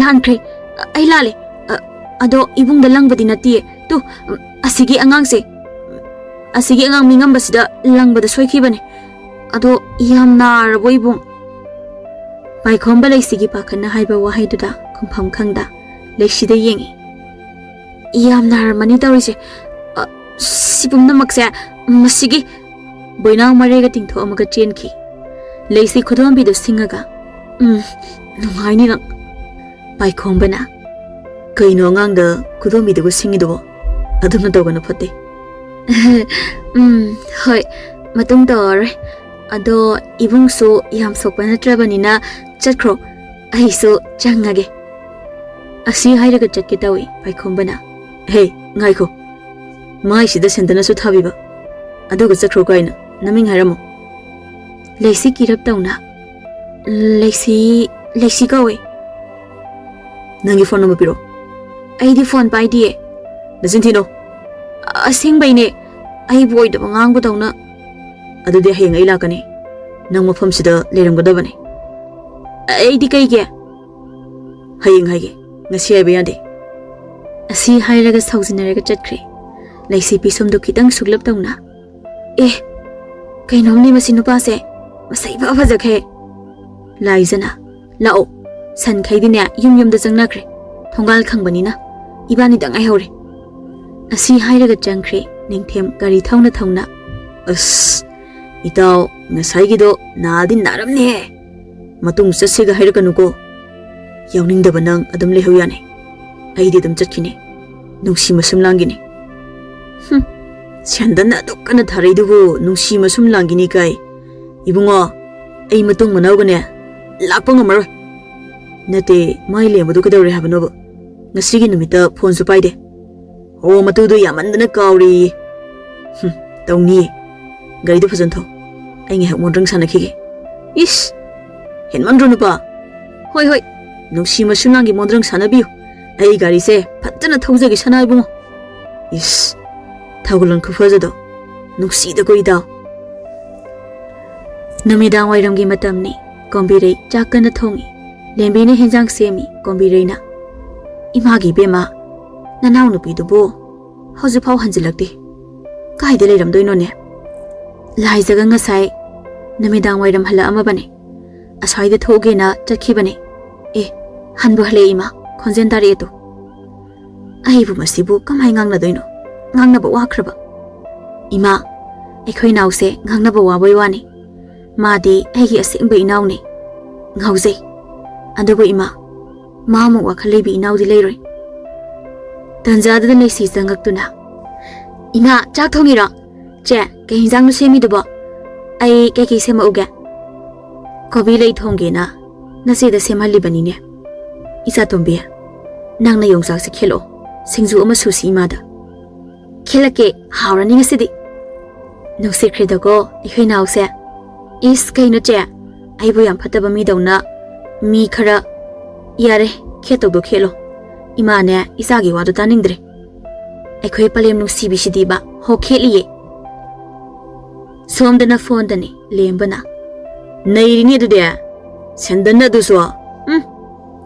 ꯂꯥꯟꯈ꯭ꯔꯦ꯫ ꯑꯩ ꯂꯥꯜꯂꯦ꯫ ꯑ, ꯑꯗꯣ ꯏꯕꯨꯡꯗ ꯂꯪꯕꯗꯤ ꯅꯠꯇꯤꯌꯦ꯫ ꯇꯨ, ꯑꯁꯤꯒꯤ ꯑꯉꯥꯡꯁꯦ, ꯑꯁꯤꯒꯤ ꯑꯉꯥꯡ ꯃꯤꯉꯝꯕꯁꯤꯗ ꯂꯪꯕꯗ ꯁꯣꯏꯈꯤꯕꯅꯦ꯫ ꯑꯗꯣ ꯌꯥꯝ ꯅꯥꯔꯕꯣ ꯏꯕꯨꯡ?" ꯄꯥꯏꯈꯣꯝꯕ ꯂꯩꯁꯤꯒꯤ ꯄꯥꯈꯠꯅ ꯍꯥꯏꯕ ꯋꯥꯍꯩꯗꯨꯗ ꯈꯨꯝꯐꯝ ꯈꯪꯗ ꯂꯩꯁꯤꯗ ꯌꯦꯡꯉꯤ꯫ "ꯌꯥꯝ ꯅꯥꯔꯝꯃꯅꯤ ꯇꯧꯔꯤꯁꯦ꯫ ꯑ, ꯁꯤ ꯄꯨꯝꯅꯃꯛꯁꯦ ꯃꯁꯤꯒꯤ꯫" ꯕꯣꯏꯅꯥꯎ ꯃꯔꯩꯒ ꯇꯤꯡꯊꯣꯛꯑꯝꯃꯒ ꯆꯦꯟꯈꯤ꯫ ꯂꯩꯁꯤ ꯈꯨꯗꯣꯝꯕꯤꯗꯨ ꯁꯤꯡꯉꯒ, "ꯎꯝ, ꯅꯨꯡꯉꯥꯏꯅꯤ ꯅꯪ꯫" ꯄꯥꯏꯈꯣꯝꯕꯅ, "ꯀꯩꯅꯣ ꯑꯉꯥꯡꯗ ꯈꯨꯗꯣꯝꯕꯤꯗꯨꯒ ꯁꯤꯡꯉꯤꯗꯨꯕꯣ? ꯑꯗꯨꯝꯅ ꯇꯧꯒꯅꯨ, ꯐꯠꯇꯦ꯫" "ꯎꯝ, ꯍꯣꯏ, ꯃꯇꯨꯡ ꯇꯧꯔꯔꯣꯏ꯫ ꯑꯗꯣ ꯏꯕꯨꯡꯁꯨ ꯌꯥꯝ ꯁꯣꯛꯄ ꯅꯠꯇ꯭ꯔꯕꯅꯤꯅ ꯆꯠꯈ꯭ꯔꯣ, ꯑꯩꯁꯨ ꯆꯪꯉꯒꯦ꯫" ꯑꯁꯤ ꯍꯥꯏꯔꯒ ꯆꯠꯀꯦ ꯇꯧꯏ ꯄꯥꯏꯈꯣꯝꯕꯅ꯫ "ꯍꯦ, ꯉꯥꯏꯈꯣ꯫ ꯃꯥꯏꯁꯤꯗ ꯁꯦꯟꯗꯅꯁꯨ ꯊꯥꯕꯤꯕ꯫ ꯑꯗꯨꯒ ꯆꯠꯈ꯭ꯔꯣ ꯀꯥꯏꯅ꯫ ꯅꯃꯤꯡ ꯍꯥꯏꯔꯝꯃꯣ꯫" ꯂꯩꯁꯤ ꯀꯤꯔꯞ ꯇꯧꯅ, "ꯂꯩꯁꯤ, ꯂꯩꯁꯤ ꯀꯧꯏ꯫" "ꯅꯪꯒꯤ ꯐꯣꯟ ꯅꯝꯕꯔ ꯄꯤꯔꯣ꯫" "ꯑꯩꯗꯤ ꯐꯣꯟ ꯄꯥꯏꯗꯤꯌꯦ꯫" "ꯅꯆꯤꯟ ꯊꯤꯅꯣ꯫" "ꯑꯁꯦꯡꯕꯩꯅꯦ, ꯑꯩꯕꯨ ꯑꯣꯏꯗꯕ ꯉꯥꯡꯕꯗꯧꯅ꯫" "ꯑꯗꯨꯗꯤ ꯍꯌꯦꯡ ꯑꯩ ꯂꯥꯛꯀꯅꯤ꯫ ꯅꯪ ꯃꯐꯝꯁꯤꯗ ꯂꯩꯔꯝꯒꯗꯕꯅꯤ꯫" "ꯑꯩꯗꯤ ꯀꯩꯒꯤ?" "ꯍꯌꯦꯡ ꯍꯥꯏꯒꯦ, ꯉꯁꯤ ꯍꯥꯏꯕ ꯌꯥꯗꯦ꯫" ꯑꯁꯤ ꯍꯥꯏꯔꯒ ꯁꯥꯎꯖꯤꯟꯅꯔꯒ ꯆꯠꯈ꯭ꯔꯦ꯫ ꯂꯩꯁꯤ ꯄꯤꯁꯨꯝꯗꯨ ꯈꯤꯇꯪ ꯁꯨꯛꯂꯞ ꯇꯧꯅ, "ꯑꯦ, ꯀꯩꯅꯣꯝꯅꯤ ꯃꯁꯤ ꯅꯨꯄꯥꯁꯦ, ꯃꯁꯛ ꯏꯐ ꯐꯖꯈꯩ꯫ ꯂꯥꯏꯖꯅ, "ꯂꯥꯛꯑꯣ, ꯁꯟꯈꯩꯗꯤꯅꯦ ꯌꯨꯝ ꯌꯨꯝꯗ ꯆꯪꯅꯈ꯭ꯔꯦ, ꯊꯣꯡꯒꯥꯜ ꯈꯪꯕꯅꯤꯅ ꯏꯕꯥꯅꯤꯗꯪ ꯉꯥꯏꯍꯧꯔꯦ"꯫ ꯑꯁꯤ ꯍꯥꯏꯔꯒ ꯆꯪꯈ꯭ꯔꯦ ꯅꯤꯡꯊꯦꯝ ꯒꯥꯔꯤ ꯊꯧꯅ ꯊꯧꯅ꯫ "ꯑꯁ, ꯏꯇꯥꯎ, ꯉꯁꯥꯏꯒꯤꯗꯣ ꯅꯥꯗꯤ ꯅꯥꯔꯝꯅꯤꯍꯦ꯫ ꯃꯇꯨꯡ ꯆꯠꯁꯤꯒ ꯍꯥꯏꯔꯛꯀꯅꯨꯀꯣ꯫ ꯌꯥꯎꯅꯤꯡꯗꯕ ꯅꯪ ꯑꯗꯨꯝ ꯂꯩꯍꯧ ꯌꯥꯅꯤ꯫ ꯑꯩꯗꯤ ꯑꯗꯨꯝ ꯆꯠꯈꯤꯅꯤ꯫ ꯅꯨꯡꯁꯤ ꯃꯁꯨꯝ ꯂꯥꯡꯒꯤꯅꯤ"꯫ "ꯍꯨꯝ, ꯁꯦꯟꯗꯟꯅ ꯑꯗꯨꯛ ꯀꯟꯅ ꯊꯥꯔꯛꯏꯗꯨꯕꯨ ꯅꯨꯡꯁꯤ ꯃꯁꯨꯝ ꯂꯥꯡꯒꯤꯅꯤ ꯀꯥꯏ? ꯏꯕꯨꯡꯉꯣ, ꯑꯩ ꯃꯇꯨꯡ ꯃꯅꯥꯎꯒꯅꯦ ꯂꯥꯛꯄ ꯉꯝꯃꯔꯣꯏ"꯫ "ꯅꯠꯇꯦ, ꯃꯥꯏ ꯂꯦꯝꯕꯗꯨ ꯀꯩꯗꯧꯔꯦ ꯍꯥꯏꯕꯅꯣꯕ? ꯉꯁꯤꯒꯤ ꯅꯨꯃꯤꯠꯇ ꯐꯣꯟꯁꯨ ꯄꯥꯏꯗꯦ"꯫ "ꯑꯣ, ꯃꯇꯨꯗꯣ ꯌꯥꯝꯃꯟꯗꯅ ꯀꯥꯎꯔꯦꯌꯦ"꯫ "ꯍꯨꯝ, ꯇꯧꯅꯤꯌꯦ꯫ ꯒꯥꯔꯤꯗꯨ ꯐꯖꯅ ꯊꯧ꯫ ꯑꯩ ꯉꯥꯏꯍꯥꯛ ꯃꯣꯟꯗ꯭ꯔꯪ ꯁꯥꯟꯅꯈꯤꯒꯦ"꯫ "ꯏꯁ, ꯍꯦꯟꯃꯟꯗ꯭ꯔꯣ ꯅꯨꯄꯥ?" "ꯍꯣꯏ, ꯍꯣꯏ, ꯅꯨꯡꯁꯤ ꯃꯁꯨꯝ ꯂꯥꯡꯒꯤ ꯃꯣꯟꯗ꯭ꯔꯪ ꯁꯥꯟꯅꯕꯤꯌꯨ꯫ ꯑꯩ ꯒꯥꯔꯤꯁꯦ ꯐꯖꯅ ꯊꯧꯖꯒꯦ, ꯁꯅꯥ ꯏꯕꯨꯡꯉꯣ"꯫ "ꯏꯁ, ꯊꯧꯒꯜꯂꯣꯟ ꯈꯨꯐꯖꯗꯣ꯫ ꯅꯨꯡꯁꯤꯗꯀꯣ ꯏꯇꯥꯎ"꯫ ꯅꯨꯃꯤꯗꯥꯡ ꯋꯥꯏꯔꯝꯒꯤ ꯃꯇꯝꯅꯤ꯫ ꯀꯣꯝꯕꯤꯔꯩ ꯆꯥꯛ ꯀꯟꯅ ꯊꯣꯡꯉꯤ꯫ ꯂꯦꯝꯕꯤꯅ ꯍꯦꯟꯖꯥꯡ ꯁꯦꯝꯃꯤ꯫ ꯀꯣꯝꯕꯤꯔꯩꯅ, "ꯏꯃꯥꯒꯤ ꯏꯕꯦꯝꯃ, ꯅꯅꯥꯎꯅꯨꯄꯤꯗꯨꯕꯨ ꯍꯧꯖꯤꯛꯐꯥꯎ ꯍꯟꯖꯤꯜꯂꯛꯇꯦ꯫ ꯀꯥꯏꯗ ꯂꯩꯔꯝꯗꯣꯏꯅꯣꯅꯦ?" "ꯂꯥꯏꯖꯒ ꯉꯁꯥꯏ ꯅꯨꯃꯤꯗꯥꯡ ꯋꯥꯏꯔꯝ ꯍꯜꯂꯛꯑꯝꯃꯕꯅꯦ꯫ ꯑꯁ꯭ꯋꯥꯏꯗ ꯊꯣꯛꯎꯒꯦꯅ ꯆꯠꯈꯤꯕꯅꯦ꯫ ꯑꯦ, ꯍꯟꯕꯨ ꯍꯜꯂꯛꯑꯦ ꯏꯃꯥ, ꯈꯣꯟꯖꯦꯜ ꯇꯥꯔꯛꯑꯦ ꯇꯨ"꯫ ꯑꯩꯕꯨ ꯃꯁꯤꯕꯨ ꯀꯃꯥꯏ ꯉꯥꯡꯅꯗꯣꯏꯅꯣ? ꯉꯥꯡꯅꯕ ꯋꯥꯈ꯭ꯔꯕ꯫ "ꯏꯃꯥ, ꯑꯩꯈꯣꯏ ꯅꯥꯎꯁꯦ ꯉꯥꯡꯅꯕ ꯋꯥꯕꯩ ꯋꯥꯅꯤ꯫ ꯃꯥꯗꯤ ꯑꯩꯒꯤ ꯑꯁꯦꯡꯕ ꯏꯅꯥꯎꯅꯤ꯫ ꯉꯥꯎꯖꯩ꯫ ꯑꯗꯨꯕꯨ ꯏꯃꯥ, ꯃꯥꯃꯨꯛ ꯋꯥꯈꯜ ꯂꯩꯕꯤ ꯏꯅꯥꯎꯗꯤ ꯂꯩꯔꯣꯏ"꯫ ꯇꯟꯖꯥꯗꯨꯗ ꯂꯩꯁꯤ ꯆꯪꯉꯛꯇꯨꯅ, "ꯏꯃꯥ, ꯆꯥꯛ ꯊꯣꯡꯉꯤꯔꯣ? ꯆꯦ, ꯀꯩ ꯍꯤꯟꯖꯥꯡꯅꯣ ꯁꯦꯝꯃꯤꯗꯨꯕꯣ? ꯑꯩ ꯀꯩꯀꯩ ꯁꯦꯝꯃꯛꯎꯒꯦ?" "ꯀꯣꯕꯤ ꯂꯩ ꯊꯣꯡꯒꯦꯅ ꯅꯆꯦꯗ ꯁꯦꯝꯍꯜꯂꯤꯕꯅꯤꯅꯦ꯫ ꯏꯆꯥꯇꯣꯝꯕꯤ, ꯅꯪꯅ ꯌꯣꯡꯆꯥꯛꯁꯦ ꯈꯦꯠꯂꯛꯑꯣ, ꯁꯤꯡꯖꯨ ꯑꯃ ꯁꯨꯁꯤ ꯏꯃꯥꯗ"꯫ "ꯈꯦꯠꯂꯛꯀꯦ, ꯍꯥꯎꯔꯅꯤ ꯉꯁꯤꯗꯤ"꯫ ꯅꯨꯡꯁꯤꯈ꯭ꯔꯦꯗꯀꯣ ꯑꯩꯈꯣꯏ ꯅꯥꯎꯁꯦ꯫ "ꯏꯁ, ꯀꯩꯅꯣ ꯆꯦ, ꯑꯩꯕꯨ ꯌꯥꯝ ꯐꯠꯇꯕ ꯃꯤꯗꯧꯅ꯫ ꯃꯤ ꯈꯔ"꯫ "ꯌꯥꯔꯦ, ꯈꯦꯠꯇꯧꯗꯣ ꯈꯦꯠꯂꯣ꯫ ꯏꯃꯥꯅꯦ, ꯏꯆꯥꯒꯤ ꯋꯥꯗꯣ ꯇꯥꯅꯤꯡꯗ꯭ꯔꯦ꯫ ꯑꯩꯈꯣꯏ ꯄꯂꯦꯝ ꯅꯨꯡꯁꯤꯕꯤꯁꯤꯗꯤꯕ ꯍꯣ ꯈꯦꯠꯂꯤꯌꯦ"꯫ ꯁꯣꯝꯗꯅ ꯐꯣꯟꯗꯅꯤ ꯂꯦꯝꯕꯅ꯫ "ꯅꯩꯔꯤꯅꯦ ꯑꯗꯨꯗꯤ꯫ ꯁꯦꯟꯗꯟ ꯑꯗꯨꯁꯨ꯫ ꯎꯝ,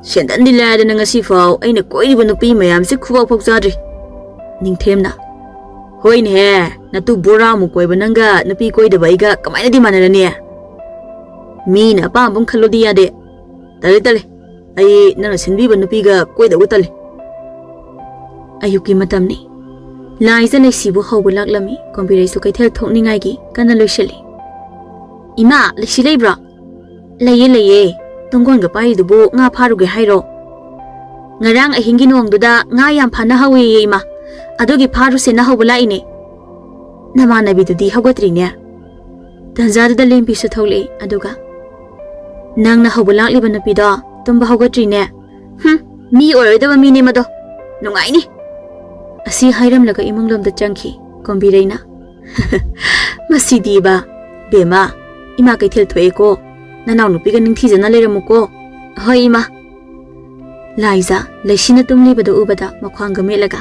ꯁꯦꯟꯗꯟꯗꯤ ꯂꯥꯏꯗꯅ ꯉꯁꯤꯐꯥꯎ ꯑꯩꯅ ꯀꯣꯏꯔꯤꯕ ꯅꯨꯄꯤ ꯃꯌꯥꯝꯁꯤ ꯈꯨꯕꯥꯛ ꯐꯥꯎ ꯆꯥꯗ꯭ꯔꯤ"꯫ ꯅꯤꯡꯊꯦꯝꯅ, "ꯍꯣꯏꯅꯦꯍꯦ, ꯅꯇꯨ ꯕꯣꯔꯥꯃꯨꯛ ꯀꯣꯏꯕ ꯅꯪꯒ ꯅꯨꯄꯤ ꯀꯣꯏꯗꯕ ꯑꯩꯒ ꯀꯃꯥꯏꯅꯗꯤ ꯃꯥꯟꯅꯔꯅꯤ? ꯃꯤꯅ ꯑꯄꯥꯝꯕ ꯑꯃ ꯈꯜꯂꯣꯗꯤ ꯌꯥꯗꯦ꯫ ꯇꯜꯂꯦ, ꯇꯜꯂꯦ꯫ ꯑꯩ ꯅꯪꯅ ꯁꯤꯟꯕꯤꯕ ꯅꯨꯄꯤꯒ ꯀꯣꯏꯗꯧꯕ ꯇꯜꯂꯦ꯫ ꯑꯌꯨꯛꯀꯤ ꯃꯇꯝꯅꯤ꯫ ꯂꯥꯏꯖ ꯂꯩꯁꯤꯕꯨ ꯍꯧꯕ ꯂꯥꯛꯂꯝꯃꯤ꯫ ꯀꯣꯝꯕꯤꯔꯩꯁꯨ ꯀꯩꯊꯦꯜ ꯊꯣꯛꯅꯤꯡꯉꯥꯏꯒꯤ ꯀꯟꯅ ꯂꯣꯏꯁꯤꯜꯂꯤ꯫ "ꯏꯃꯥ, ꯂꯩꯁꯤ ꯂꯩꯕ꯭ꯔꯣ?" "ꯂꯩꯌꯦ, ꯂꯩꯌꯦ꯫ ꯇꯨꯡꯒꯣꯟꯒ ꯄꯥꯏꯔꯤꯗꯨꯕꯨ ꯉꯥ ꯐꯥꯔꯨꯒꯦ ꯍꯥꯏꯔꯣ?" "ꯉꯔꯥꯡ ꯑꯍꯤꯡꯒꯤ ꯅꯣꯡꯗꯨꯗ ꯉꯥ ꯌꯥꯝ ꯐꯥꯅ ꯍꯧꯋꯦꯌꯦ, ꯏꯃꯥ꯫ ꯑꯗꯨꯒꯤ ꯐꯥꯔꯨꯁꯦꯅ ꯍꯧꯕ ꯂꯥꯛꯏꯅꯦ꯫ ꯅꯃꯥꯟꯅꯕꯤꯗꯨꯗꯤ ꯍꯧꯒꯠꯇ꯭ꯔꯤꯅꯦ?" ꯇꯟꯖꯥꯗꯨꯗ ꯂꯦꯝꯕꯤꯁꯨ ꯊꯣꯛꯂꯛꯏ, ꯑꯗꯨꯒ, "ꯅꯪꯅ ꯍꯧꯕ ꯂꯥꯛꯂꯤꯕ ꯅꯨꯄꯤꯗꯣ ꯇꯨꯝꯕ ꯍꯧꯒꯠꯇ꯭ꯔꯤꯅꯦ꯫ ꯍꯨꯝ, ꯃꯤ ꯑꯣꯏꯔꯣꯏꯗꯕ ꯃꯤꯅꯦ ꯃꯗꯣ꯫ ꯅꯨꯡꯉꯥꯏꯅꯤ!" ꯑꯁꯤ ꯍꯥꯏꯔꯝꯂꯒ ꯏꯃꯨꯡꯂꯣꯝꯗ ꯆꯪꯈꯤ ꯀꯣꯝꯕꯤꯔꯩꯅ꯫ "ꯃꯁꯤꯗꯤꯕ꯫ ꯕꯦꯝꯃ, ꯏꯃꯥ ꯀꯩꯊꯦꯜ ꯊꯣꯛꯑꯦꯀꯣ꯫ ꯅꯅꯥꯎꯅꯨꯄꯤꯒ ꯅꯤꯡꯊꯤꯖꯅ ꯂꯩꯔꯝꯃꯨꯀꯣ꯫" "ꯍꯣꯏ, ꯏꯃꯥ꯫" ꯂꯥꯏꯖ, ꯂꯩꯁꯤꯅ ꯇꯨꯝꯂꯤꯕꯗꯨ ꯎꯕꯗ ꯃꯈ꯭ꯋꯥꯡꯒ ꯃꯦꯠꯂꯒ,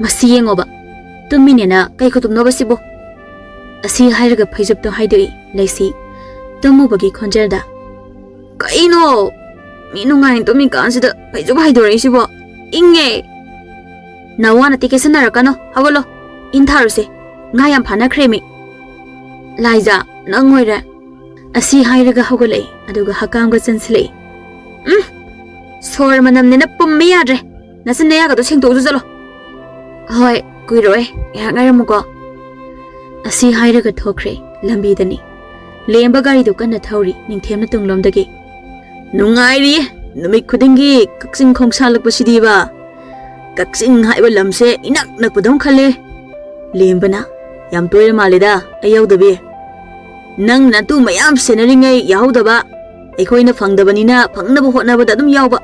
"ꯃꯁꯤ ꯌꯦꯡꯉꯣꯕ, ꯇꯨꯝꯃꯤꯅꯦꯅ ꯀꯩ ꯈꯨꯇꯨꯝꯅꯣꯕ ꯁꯤꯕꯣ?" ꯑꯁꯤ ꯍꯥꯏꯔꯒ ꯐꯩꯖꯨꯞꯇꯣ ꯍꯥꯏꯗꯣꯛꯏ ꯂꯩꯁꯤ, ꯇꯨꯝꯃꯨꯕꯒꯤ ꯈꯣꯟꯖꯦꯜꯗ꯫ "ꯀꯩꯅꯣ? ꯃꯤ ꯅꯨꯡꯉꯥꯏꯅ ꯇꯨꯝꯃꯤꯀꯥꯟꯁꯤꯗ ꯐꯩꯖꯨꯞ ꯍꯥꯏꯗꯣꯔꯛꯏꯁꯤꯕꯣ? ꯏꯪꯉꯦ!" "ꯅꯋꯥ ꯅꯠꯇꯦ ꯀꯦꯁꯟꯅꯔꯛꯀꯅꯣ, ꯍꯧꯒꯠꯂꯣ꯫ ꯏꯟ ꯊꯥꯔꯨꯁꯦ꯫ ꯉꯥ ꯌꯥꯝ ꯐꯥꯅꯈ꯭ꯔꯦꯃꯤ꯫" "ꯂꯥꯏꯖ, ꯅꯪ ꯑꯣꯏꯔꯦ꯫" ꯑꯁꯤ ꯍꯥꯏꯔꯒ ꯍꯧꯒꯠꯂꯛꯏ, ꯑꯗꯨꯒ ꯍꯀꯥꯝꯒ ꯆꯟꯁꯤꯜꯂꯛꯏ꯫ "ꯎꯝ, ꯁꯣꯔ ꯃꯅꯝꯅꯤꯅ ꯄꯨꯝꯕ ꯌꯥꯗ꯭ꯔꯦ꯫ ꯅꯆꯤꯟ ꯅꯌꯥꯒꯗꯣ ꯁꯦꯡꯗꯣꯛꯎꯆꯣ ꯆꯠꯂꯣ꯫" "ꯍꯣꯏ, ꯀꯨꯏꯔꯣꯏ, ꯉꯥꯏꯍꯥꯛ ꯉꯥꯏꯔꯝꯃꯨꯀꯣ꯫" ꯑꯁꯤ ꯍꯥꯏꯔꯒ ꯊꯣꯛꯈ꯭ꯔꯦ꯫ ꯂꯝꯕꯤꯗꯅꯤ꯫ ꯂꯦꯝꯕ ꯒꯥꯔꯤꯗꯨ ꯀꯟꯅ ꯊꯧꯔꯤ, ꯅꯤꯡꯊꯦꯝꯅ ꯇꯨꯡꯂꯣꯝꯗꯒꯤ꯫ "ꯅꯨꯡꯉꯥꯏꯔꯤꯌꯦ, ꯅꯨꯃꯤꯠ ꯈꯨꯗꯤꯡꯒꯤ ꯀꯛꯆꯤꯡ ꯈꯣꯡꯁꯥꯜꯂꯛꯄꯁꯤꯗꯤꯕ꯫ ꯀꯛꯆꯤꯡ ꯍꯥꯏꯕ ꯂꯝꯁꯦ ꯏꯅꯛ ꯅꯛꯄꯗꯧ ꯈꯜꯂꯦ꯫" ꯂꯦꯝꯕꯅ, "ꯌꯥꯝ ꯇꯣꯏꯔ ꯃꯥꯜꯂꯦꯗ ꯑꯩ ꯌꯥꯎꯗꯕꯤ꯫ ꯅꯪ ꯅꯇꯨ ꯃꯌꯥꯝ ꯁꯦꯟꯅꯔꯤꯉꯩ ꯌꯥꯎꯍꯧꯗꯕ, ꯑꯩꯈꯣꯏꯅ ꯐꯪꯗꯕꯅꯤꯅ ꯐꯪꯅꯕ ꯍꯣꯠꯅꯕꯗ ꯑꯗꯨꯝ ꯌꯥꯎꯕ꯫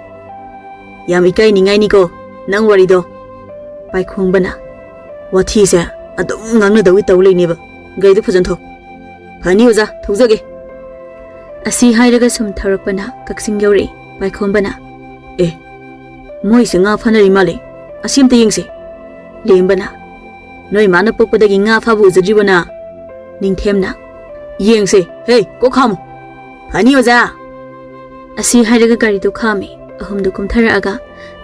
ꯌꯥꯝ ꯏꯀꯥꯏꯅꯤꯡꯉꯥꯏꯅꯤꯀꯣ ꯅꯪ ꯋꯥꯔꯤꯗꯣ꯫" ꯄꯥꯏꯈꯣꯡꯕꯅ, "ꯋꯥꯊꯤꯁꯦ ꯑꯗꯨꯝ ꯉꯥꯡꯅꯗꯧꯒꯤ ꯇꯧ ꯂꯩꯅꯦꯕ꯫ ꯒꯥꯔꯤꯗꯨ ꯐꯖꯅ ꯊꯧ꯫" "ꯐꯅꯤ ꯑꯣꯖꯥ, ꯊꯧꯖꯒꯦ꯫" ꯑꯁꯤ ꯍꯥꯏꯔꯒ ꯁꯨꯝ ꯊꯧꯔꯛꯄꯅ ꯀꯛꯆꯤꯡ ꯌꯧꯔꯛꯏ꯫ ꯄꯥꯏꯈꯣꯝꯕꯅ, "ꯑꯦ, ꯃꯣꯏꯁꯦ ꯉꯥ ꯐꯥꯅꯔꯤ ꯃꯥꯜꯂꯦ꯫ ꯑꯁꯤ ꯑꯝꯇ ꯌꯦꯡꯁꯦ꯫" ꯂꯦꯝꯕꯅ, "ꯅꯣꯏ ꯃꯥꯅ ꯄꯣꯛꯄꯗꯒꯤ ꯉꯥ ꯐꯥꯕ ꯎꯖꯗ꯭ꯔꯤꯕꯣ ꯅꯪ?" ꯅꯤꯡꯊꯦꯝꯅ, "ꯌꯦꯡꯁꯦ, ꯍꯦ, ꯀꯣꯛ ꯈꯥꯝꯃꯨ꯫ ꯐꯅꯤ ꯑꯣꯖꯥ꯫" ꯑꯁꯤ ꯍꯥꯏꯔꯒ ꯒꯥꯔꯤꯗꯨ ꯈꯥꯝꯃꯤ꯫ ꯑꯍꯨꯝꯗꯨ ꯀꯨꯝꯊꯔꯛꯑꯒ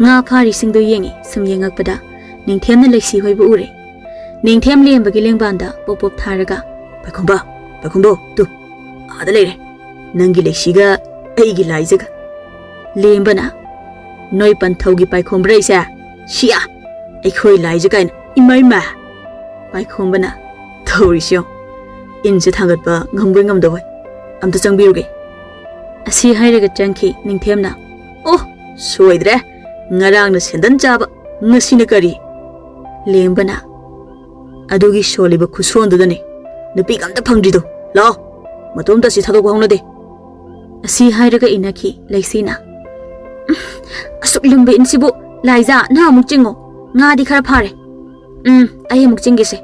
ꯉꯥ ꯐꯥꯔꯤꯁꯤꯡꯗꯨ ꯌꯦꯡꯉꯤ꯫ ꯁꯨꯝ ꯌꯦꯡꯉꯛꯄꯗ ꯅꯤꯡꯊꯦꯝꯅ ꯂꯩꯁꯤ ꯍꯣꯏꯕꯨ ꯎꯔꯦ꯫ ꯅꯤꯡꯊꯦꯝ ꯂꯦꯝꯕꯒꯤ ꯂꯦꯡꯕꯥꯟꯗ ꯄꯣꯞ ꯄꯣꯞ ꯊꯥꯔꯒ, "ꯄꯥꯏꯈꯣꯝꯕ, ꯄꯥꯏꯈꯣꯝꯕ, ꯇꯨ, ꯑꯥꯗ ꯂꯩꯔꯦ꯫ ꯅꯪꯒꯤ ꯂꯩꯁꯤꯒ ꯑꯩꯒꯤ ꯂꯥꯏꯖꯒ꯫" ꯂꯦꯝꯕꯅ, "ꯅꯣꯏ ꯄꯟꯊꯧꯒꯤ ꯄꯥꯏꯈꯣꯝꯕ꯭ꯔꯥ ꯑꯩꯁꯦ? ꯁꯤꯌꯥ! ꯑꯩꯈꯣꯏ ꯂꯥꯏꯖ ꯀꯥꯏꯅ, ꯏꯃꯥ ꯏꯃꯥ!" ꯄꯥꯏꯈꯣꯝꯕꯅ, "ꯇꯧꯔꯤꯁꯤ ꯌꯦꯡꯉꯨ꯫ ꯏꯟꯁꯦ ꯊꯥꯡꯒꯠꯄ ꯉꯝꯕꯣꯏ ꯉꯝꯗꯕꯣꯏ꯫ ꯑꯝꯇ ꯆꯪꯕꯤꯔꯨꯒꯦ꯫" ꯑꯁꯤ ꯍꯥꯏꯔꯒ ꯆꯪꯈꯤ ꯅꯤꯡꯊꯦꯝꯅ꯫ "ꯑꯣ, ꯁꯣꯏꯗ꯭ꯔꯦ꯫ ꯉꯔꯥꯡꯅ ꯁꯦꯟꯗꯟ ꯆꯥꯕ, ꯉꯁꯤꯅ ꯀꯔꯤ?" ꯂꯦꯝꯕꯅ, "ꯑꯗꯨꯒꯤ ꯁꯣꯜꯂꯤꯕ ꯈꯨꯁꯣꯟꯗꯨꯗꯅꯦ ꯅꯨꯄꯤꯒ ꯑꯝꯇ ꯐꯪꯗ꯭ꯔꯤꯗꯣ꯫ ꯂꯥꯛꯑꯣ, ꯃꯇꯣꯝꯇ ꯑꯁꯤ ꯊꯥꯗꯣꯛꯄ ꯍꯧꯅꯗꯦ꯫" ꯑꯁꯤ ꯍꯥꯏꯔꯒ ꯏꯟꯅꯈꯤ ꯂꯩꯁꯤꯅ꯫ "ꯎꯝ, ꯑꯁꯨꯛ ꯂꯨꯝꯕ ꯏꯟꯁꯤꯕꯨ, ꯂꯥꯏꯖꯥ, ꯅꯪ ꯑꯃꯨꯛ ꯆꯤꯡꯉꯣ꯫ ꯉꯥꯗꯤ ꯈꯔ ꯐꯥꯔꯦ꯫ ꯎꯝ, ꯑꯩ ꯑꯃꯨꯛ ꯆꯤꯡꯒꯦꯁꯦ꯫"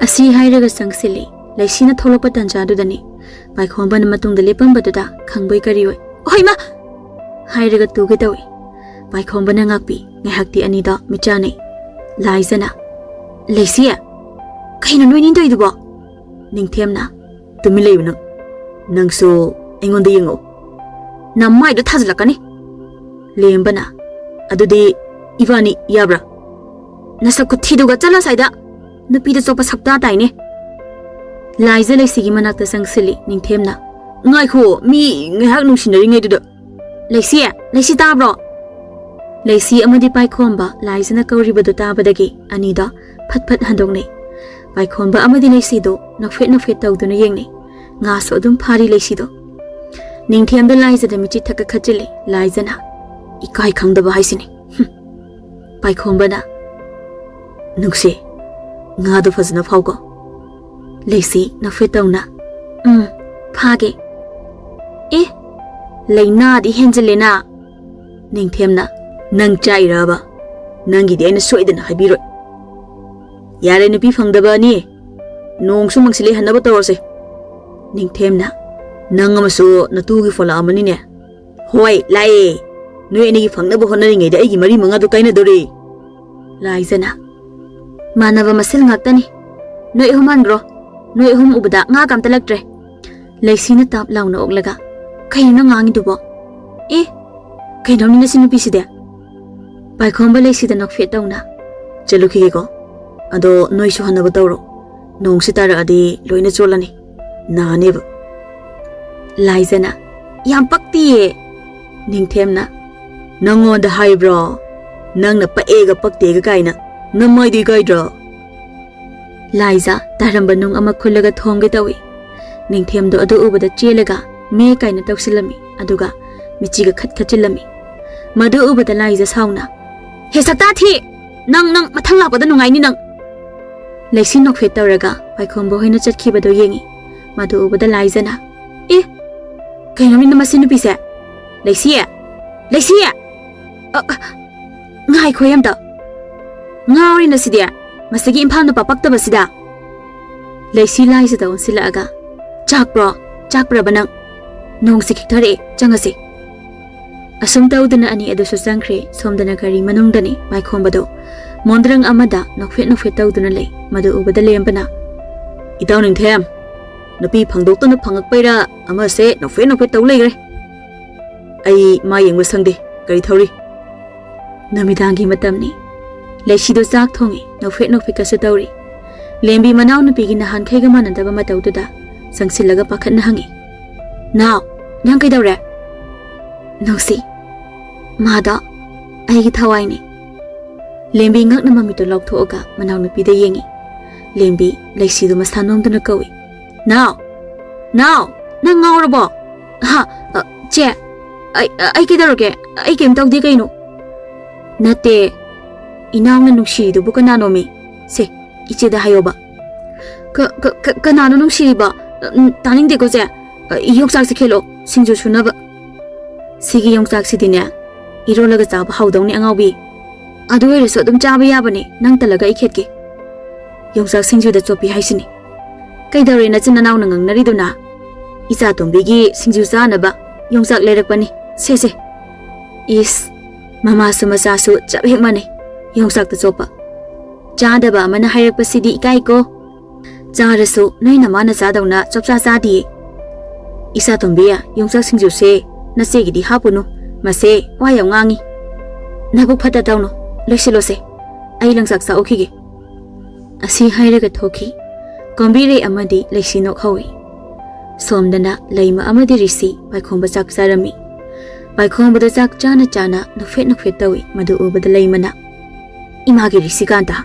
ꯑꯁꯤ ꯍꯥꯏꯔꯒ ꯆꯪꯁꯤꯜꯂꯤ꯫ ꯂꯩꯁꯤꯅ ꯊꯣꯛꯂꯛꯄ ꯇꯟꯖꯥꯗꯨꯗꯅꯤ ꯄꯥꯏꯈꯣꯝꯕꯅ ꯃꯇꯨꯡꯗ ꯂꯦꯞꯄꯝꯕꯗꯨꯗ ꯈꯪꯕꯣꯏ ꯀꯔꯤꯑꯣꯏ, "ꯑꯍꯣꯏꯃ!" ꯍꯥꯏꯔꯒ ꯇꯨꯒꯦ ꯇꯧꯏ꯫ ꯄꯥꯏꯈꯣꯝꯕꯅ ꯉꯥꯛꯄꯤ꯫ ꯉꯥꯏꯍꯥꯛꯇꯤ ꯑꯅꯤꯗꯣ ꯃꯤꯠꯆꯥꯟꯅꯩ꯫ ꯂꯥꯏꯖꯅ, "ꯂꯩꯁꯤ, ꯀꯩꯅꯣ ꯅꯣꯏꯅꯤ ꯇꯧꯔꯤꯗꯨꯕꯣ?" ꯅꯤꯡꯊꯦꯝꯅ, "ꯇꯨꯃꯤꯟ ꯂꯩꯌꯨ ꯅꯪ꯫ ꯅꯪꯁꯨ ꯑꯩꯉꯣꯟꯗ ꯌꯦꯡꯉꯛꯎ꯫ ꯅꯃꯥꯏꯗꯣ ꯊꯥꯖꯤꯜꯂꯛꯀꯅꯤ꯫" ꯂꯦꯝꯕꯅ, "ꯑꯗꯨꯗꯤ ꯏꯕꯥꯅꯤ ꯌꯥꯕ꯭ꯔꯥ?" "ꯅꯁꯛ ꯈꯨꯊꯤꯗꯨꯒ ꯆꯠꯂꯣ ꯑꯁ꯭ꯋꯥꯏꯗ꯫ ꯅꯨꯄꯤꯗ ꯆꯣꯞꯄ ꯁꯛꯇꯥ ꯇꯥꯏꯅꯦ꯫" ꯂꯥꯏꯖ ꯂꯩꯁꯤꯒꯤ ꯃꯅꯥꯛꯇ ꯆꯪꯁꯤꯜꯂꯤ ꯅꯤꯡꯊꯦꯝꯅ꯫ "ꯉꯥꯏꯈꯣ, ꯃꯤ ꯉꯥꯏꯍꯥꯛ ꯅꯨꯡꯁꯤꯅꯔꯤꯉꯩꯗꯨꯗ꯫" "ꯂꯩꯁꯤ, ꯂꯩꯁꯤ ꯇꯥꯕ꯭ꯔꯣ?" ꯂꯩꯁꯤ ꯑꯃꯗꯤ ꯄꯥꯏꯈꯣꯝꯕ ꯂꯥꯏꯖꯅ ꯀꯧꯔꯤꯕꯗꯨ ꯇꯥꯕꯗꯒꯤ ꯑꯅꯤꯗꯣ ꯐꯠ ꯐꯠ ꯍꯟꯗꯣꯛꯅꯩ꯫ ꯄꯥꯏꯈꯣꯝꯕ ꯑꯃꯗꯤ ꯂꯩꯁꯤꯗꯣ ꯅꯣꯛꯐꯦꯠ ꯅꯣꯛꯐꯦꯠ ꯇꯧꯗꯨꯅ ꯌꯦꯡꯅꯩ꯫ ꯉꯥꯁꯨ ꯑꯗꯨꯝ ꯐꯥꯔꯤ ꯂꯩꯁꯤꯗꯣ꯫ ꯅꯤꯡꯊꯦꯝꯗ ꯂꯥꯏꯖꯗ ꯃꯤꯆꯤ ꯊꯛꯀ ꯈꯠꯆꯤꯜꯂꯤ꯫ ꯂꯥꯏꯖꯅ, "ꯏꯀꯥꯏ ꯈꯪꯗꯕ ꯍꯥꯏꯁꯤꯅꯤ꯫ ꯍꯨꯝ꯫" ꯄꯥꯏꯈꯣꯝꯕꯅ, "ꯅꯨꯡꯁꯤ, ꯉꯥꯗꯣ ꯐꯖꯅ ꯐꯥꯎꯀꯣ꯫" ꯂꯩꯁꯤ ꯅꯣꯛꯐꯦꯠ ꯇꯧꯅ, "ꯎꯝ, ꯐꯥꯒꯦ꯫" "ꯑꯦ, ꯂꯩꯅꯥꯗꯤ ꯍꯦꯟꯖꯤꯜꯂꯦꯅ꯫" ꯅꯤꯡꯊꯦꯝꯅ, "ꯅꯪ ꯆꯥꯛꯏꯔꯕ? ꯅꯪꯒꯤꯗꯤ ꯑꯩꯅ ꯁꯣꯏꯗꯅ ꯍꯥꯏꯕꯤꯔꯣꯏ꯫ ꯌꯥꯔꯦ, ꯅꯨꯄꯤ ꯐꯪꯗꯕ ꯑꯅꯤ, ꯅꯣꯡꯁꯨ ꯃꯪꯁꯤꯜꯂꯦ, ꯍꯟꯅꯕ ꯇꯧꯔꯁꯦ꯫" ꯅꯤꯡꯊꯦꯝꯅ, "ꯅꯪ ꯑꯃꯁꯨ ꯅꯇꯨꯒꯤ ꯐꯣꯟ ꯂꯥꯛꯑꯝꯃꯅꯤꯅꯦ꯫" "ꯍꯣꯏ, ꯂꯥꯛꯑꯦ꯫ ꯅꯣꯏ ꯑꯅꯤꯒꯤ ꯐꯪꯅꯕ ꯍꯣꯠꯅꯔꯤꯉꯩꯗ ꯑꯩꯒꯤ ꯃꯔꯤ ꯃꯉꯥꯗꯣ ꯀꯥꯏꯅꯗꯣꯔꯦ꯫" ꯂꯥꯏꯖꯅ, "ꯃꯥꯟꯅꯕ ꯃꯁꯦꯜ ꯉꯥꯛꯇꯅꯤ꯫ ꯅꯣꯏ ꯑꯍꯨꯝ ꯍꯟꯈ꯭ꯔꯣ꯫ ꯅꯣꯏ ꯑꯍꯨꯝ ꯎꯕꯗ ꯉꯥ ꯀꯝꯇ ꯂꯛꯇ꯭ꯔꯦ꯫" ꯂꯩꯁꯤꯅ ꯇꯥꯞ ꯂꯥꯎꯅ ꯑꯣꯛꯂꯒ, "ꯀꯩꯅꯣ ꯅꯪ ꯉꯥꯡꯉꯤꯗꯨꯕꯣ? ꯑꯦ, ꯀꯩꯅꯣꯝꯅꯤ ꯅꯁꯤ ꯅꯨꯄꯤꯁꯤꯗꯤ?" ꯄꯥꯏꯈꯣꯝꯕ ꯂꯩꯁꯤꯗ ꯅꯣꯛꯐꯦꯠ ꯇꯧꯅ, "ꯆꯠꯂꯨꯈꯤꯒꯦꯀꯣ꯫" ꯑꯗꯣ ꯅꯣꯏꯁꯨ ꯍꯟꯅꯕ ꯇꯧꯔꯣ꯫ ꯅꯣꯡꯁꯤ ꯇꯥꯔꯛꯑꯗꯤ ꯂꯣꯏꯅ ꯆꯣꯠꯂꯅꯤ, ꯅꯥꯅꯦꯕ꯫ ꯂꯥꯏꯖꯅ, "ꯌꯥꯝ ꯄꯛꯇꯤꯌꯦ!" ꯅꯤꯡꯊꯦꯝꯅ, "ꯅꯪꯉꯣꯟꯗ ꯍꯥꯏꯕ꯭ꯔꯣ? ꯅꯪꯅ ꯄꯛꯑꯦꯒ ꯄꯛꯇꯦꯒ ꯀꯥꯏꯅ ꯅꯃꯥꯏꯗꯨ ꯏꯀꯥꯏꯗ꯭ꯔꯣ?" ꯂꯥꯏꯖ ꯇꯥꯔꯝꯕ ꯅꯨꯡ ꯑꯃ ꯈꯨꯜꯂꯒ ꯊꯣꯝꯒꯦ ꯇꯧꯏ꯫ ꯅꯤꯡꯊꯦꯝꯗꯣ ꯑꯗꯨ ꯎꯕꯗ ꯆꯦꯜꯂꯒ ꯃꯦ ꯀꯥꯏꯅ ꯇꯧꯁꯤꯜꯂꯝꯃꯤ, ꯑꯗꯨꯒ ꯃꯤꯆꯤꯒ ꯈꯠ ꯈꯠꯆꯤꯜꯂꯝꯃꯤ꯫ ꯃꯗꯨ ꯎꯕꯗ ꯂꯥꯏꯖ ꯁꯥꯎꯅ, "ꯍꯦ ꯁꯛꯇꯥ ꯊꯤ! ꯅꯪ, ꯅꯪ ꯃꯊꯪ ꯂꯥꯛꯄꯗ ꯅꯨꯡꯉꯥꯏꯅꯤ ꯅꯪ!" ꯂꯩꯁꯤ ꯅꯣꯛꯐꯦꯠ ꯇꯧꯔꯒ ꯄꯥꯏꯈꯣꯝꯕ ꯍꯣꯏꯅ ꯆꯠꯈꯤꯕꯗꯣ ꯌꯦꯡꯉꯤ꯫ ꯃꯗꯨ ꯎꯕꯗ ꯂꯥꯏꯖꯅ, "ꯑꯦ, ꯀꯩꯅꯣꯅꯤꯅ ꯃꯁꯤ ꯅꯨꯄꯤꯁꯦ? ꯂꯩꯁꯤ! ꯂꯩꯁꯤ! ꯑ, ꯑ, ꯉꯥꯏꯈꯣ ꯑꯝꯇ꯫ ꯉꯥꯎꯔꯦꯅ ꯁꯤꯗꯤ, ꯃꯁꯤꯒꯤ ꯏꯝꯐꯥꯜ ꯅꯨꯄꯥ ꯄꯛꯇꯕꯁꯤꯗ!" ꯂꯩꯁꯤ ꯂꯥꯏꯖꯗ ꯑꯣꯟꯁꯤꯜꯂꯛꯑꯒ, "ꯆꯥꯛꯄ꯭ꯔꯣ? ꯆꯥꯛꯄ꯭ꯔꯕ ꯅꯪ? ꯅꯣꯡꯁꯤ ꯈꯤꯛꯊꯔꯛꯑꯦ, ꯆꯪꯉꯁꯤ!" ꯑꯁꯨꯝ ꯇꯧꯗꯨꯅ ꯑꯅꯤ ꯑꯗꯨꯁꯨ ꯆꯪꯈ꯭ꯔꯦ꯫ ꯁꯣꯝꯗꯅ ꯒꯥꯔꯤ ꯃꯅꯨꯡꯗꯅꯤ ꯄꯥꯏꯈꯣꯝꯕꯗꯣ ꯃꯣꯟꯗ꯭ꯔꯪ ꯑꯃꯗ ꯅꯣꯛꯐꯦꯠ ꯅꯣꯛꯐꯦꯠ ꯇꯧꯗꯨꯅ ꯂꯩ꯫ ꯃꯗꯨ ꯎꯕꯗ ꯂꯦꯝꯕꯅ, "ꯏꯇꯥꯎ ꯅꯤꯡꯊꯦꯝ, ꯅꯨꯄꯤ ꯐꯪꯗꯣꯛꯇꯅ ꯐꯪꯉꯛꯄꯩꯔꯥ ꯑꯃꯁꯦ ꯅꯣꯛꯐꯦꯠ ꯅꯣꯛꯐꯦꯠ ꯇꯧ ꯂꯩꯈ꯭ꯔꯦ꯫ ꯑꯩ ꯃꯥ ꯌꯦꯡꯕ ꯁꯪꯗꯦ, ꯒꯥꯔꯤ ꯊꯧꯔꯤ꯫" ꯅꯨꯃꯤꯗꯥꯡꯒꯤ ꯃꯇꯝꯅꯤ꯫ ꯂꯩꯁꯤꯗꯣ ꯆꯥꯛ ꯊꯣꯡꯉꯤ, ꯅꯣꯛꯐꯦꯠ ꯅꯣꯛꯐꯦꯠꯀꯁꯨ ꯇꯧꯔꯤ꯫ ꯂꯦꯝꯕꯤ ꯃꯅꯥꯎꯅꯨꯄꯤꯒꯤ ꯅꯍꯥꯟꯈꯩꯒ ꯃꯥꯟꯅꯗꯕ ꯃꯇꯧꯗꯨꯗ ꯆꯪꯁꯤꯜꯂꯒ ꯄꯥꯈꯠꯅ ꯍꯪꯉꯤ, "ꯅꯥꯎ, ꯅꯪ ꯀꯩꯗꯧꯔꯦ?" "ꯅꯨꯡꯁꯤ, ꯃꯥꯗꯣ ꯑꯩꯒꯤ ꯊꯋꯥꯏꯅꯤ꯫" ꯂꯦꯝꯕꯤ ꯉꯛꯅ ꯃꯃꯤꯠꯇꯨ ꯂꯥꯎꯊꯣꯛꯑꯒ ꯃꯅꯥꯎꯅꯨꯄꯤꯗ ꯌꯦꯡꯉꯤ꯫ ꯂꯦꯝꯕꯤ ꯂꯩꯁꯤꯗꯨ ꯃꯁꯥ ꯅꯣꯝꯗꯨꯅ ꯀꯧꯏ, "ꯅꯥꯎ! ꯅꯥꯎ! ꯅꯪ ꯉꯥꯎꯔꯕꯣ?" "ꯍꯥ? ꯑ, ꯆꯦ, ꯑꯩ, ꯑ, ꯑꯩ ꯀꯩꯗꯧꯔꯒꯦ? ꯑꯩ ꯀꯩꯝ ꯇꯧꯗꯦ ꯀꯩꯅꯣ꯫" "ꯅꯠꯇꯦ, ꯏꯅꯥꯎꯅ ꯅꯨꯡꯁꯤꯔꯤꯗꯨꯕꯨ ꯀꯅꯥꯅꯣꯃꯤ? ꯁꯦ, ꯏꯆꯦꯗ ꯍꯥꯏꯌꯣꯕ꯫" "ꯀ-, ꯀ-, ꯀ-, ꯀꯅꯥꯅꯣ ꯅꯨꯡꯁꯤꯔꯤꯕ? ꯎꯝ, ꯇꯥꯅꯤꯡꯗꯦꯀꯣ ꯆꯦ꯫ ꯑ, ꯌꯣꯡꯆꯥꯛꯁꯦ ꯈꯦꯠꯂꯣ, ꯁꯤꯡꯖꯨ ꯁꯨꯅꯕ꯫" "ꯁꯤꯒꯤ ꯌꯣꯡꯆꯥꯛꯁꯤꯗꯤꯅꯦ, ꯏꯔꯣꯜꯂꯒ ꯆꯥꯕ ꯍꯥꯎꯗꯧꯅꯤ ꯑꯉꯥꯎꯕꯤ꯫ ꯑꯗꯨ ꯑꯣꯏꯔꯁꯨ ꯑꯗꯨꯝ ꯆꯥꯕ ꯌꯥꯕꯅꯦ, ꯅꯪ ꯇꯜꯂꯒ ꯑꯩ ꯈꯦꯠꯀꯦ꯫" "ꯌꯣꯡꯆꯥꯛ ꯁꯤꯡꯖꯨꯗ ꯆꯣꯞꯄꯤ ꯍꯥꯏꯁꯤꯅꯤ꯫" "ꯀꯩꯗꯧꯔꯦ ꯅꯆꯤꯟ ꯅꯅꯥꯎꯅ ꯉꯥꯡꯅꯔꯤꯗꯨꯅ?" "ꯏꯆꯥ ꯇꯣꯝꯕꯤꯒꯤ ꯁꯤꯡꯖꯨ ꯆꯥꯅꯕ ꯌꯣꯡꯆꯥꯛ ꯂꯩꯔꯛꯄꯅꯤ, ꯁꯦ, ꯁꯦ꯫" ꯏꯁ, ꯃꯃꯥꯁꯨ ꯃꯆꯥꯁꯨ ꯆꯞ ꯍꯦꯛ ꯃꯥꯟꯅꯩ, ꯌꯣꯡꯆꯥꯛꯇ ꯆꯣꯞꯄ꯫ ꯆꯥꯗꯕ ꯑꯃꯅ ꯍꯥꯏꯔꯛꯄꯁꯤꯗꯤ ꯏꯀꯥꯏꯀꯣ꯫ ꯆꯥꯔꯁꯨ ꯅꯣꯏ ꯅꯃꯥꯅ ꯆꯥꯗꯧꯅ ꯆꯣꯞꯆꯥ ꯆꯥꯗꯤꯌꯦ꯫ "ꯏꯆꯥ ꯇꯣꯝꯕꯤ, ꯌꯣꯡꯆꯥꯛ ꯁꯤꯡꯖꯨꯁꯦ ꯅꯆꯦꯒꯤꯗꯤ ꯍꯥꯞꯄꯨꯅꯨ, ꯃꯁꯦ ꯋꯥ ꯌꯥꯝ ꯉꯥꯡꯉꯤ꯫ ꯅꯕꯨꯛ ꯐꯠꯇ ꯇꯧꯅꯨ, ꯂꯣꯏꯁꯤꯜꯂꯣꯁꯦ, ꯑꯩ ꯂꯪꯆꯥꯛ ꯆꯥꯎꯈꯤꯒꯦ꯫" ꯑꯁꯤ ꯍꯥꯏꯔꯒ ꯊꯣꯛꯈꯤ꯫ ꯀꯣꯝꯕꯤꯔꯩ ꯑꯃꯗꯤ ꯂꯩꯁꯤ ꯅꯣꯛꯍꯧꯏ꯫ ꯁꯣꯝꯗꯅ ꯂꯩꯃ ꯑꯃꯗꯤ ꯔꯤꯁꯤ ꯄꯥꯏꯈꯣꯝꯕ ꯆꯥꯛ ꯆꯥꯔꯝꯃꯤ꯫ ꯄꯥꯏꯈꯣꯝꯕꯗ ꯆꯥꯛ ꯆꯥꯅ ꯆꯥꯅ ꯅꯣꯛꯐꯦꯠ ꯅꯣꯛꯐꯦꯠ ꯇꯧꯏ꯫ ꯃꯗꯨ ꯎꯕꯗ ꯂꯩꯃꯅ, "ꯏꯃꯥꯒꯤ ꯔꯤꯁꯤꯀꯥꯟꯇ,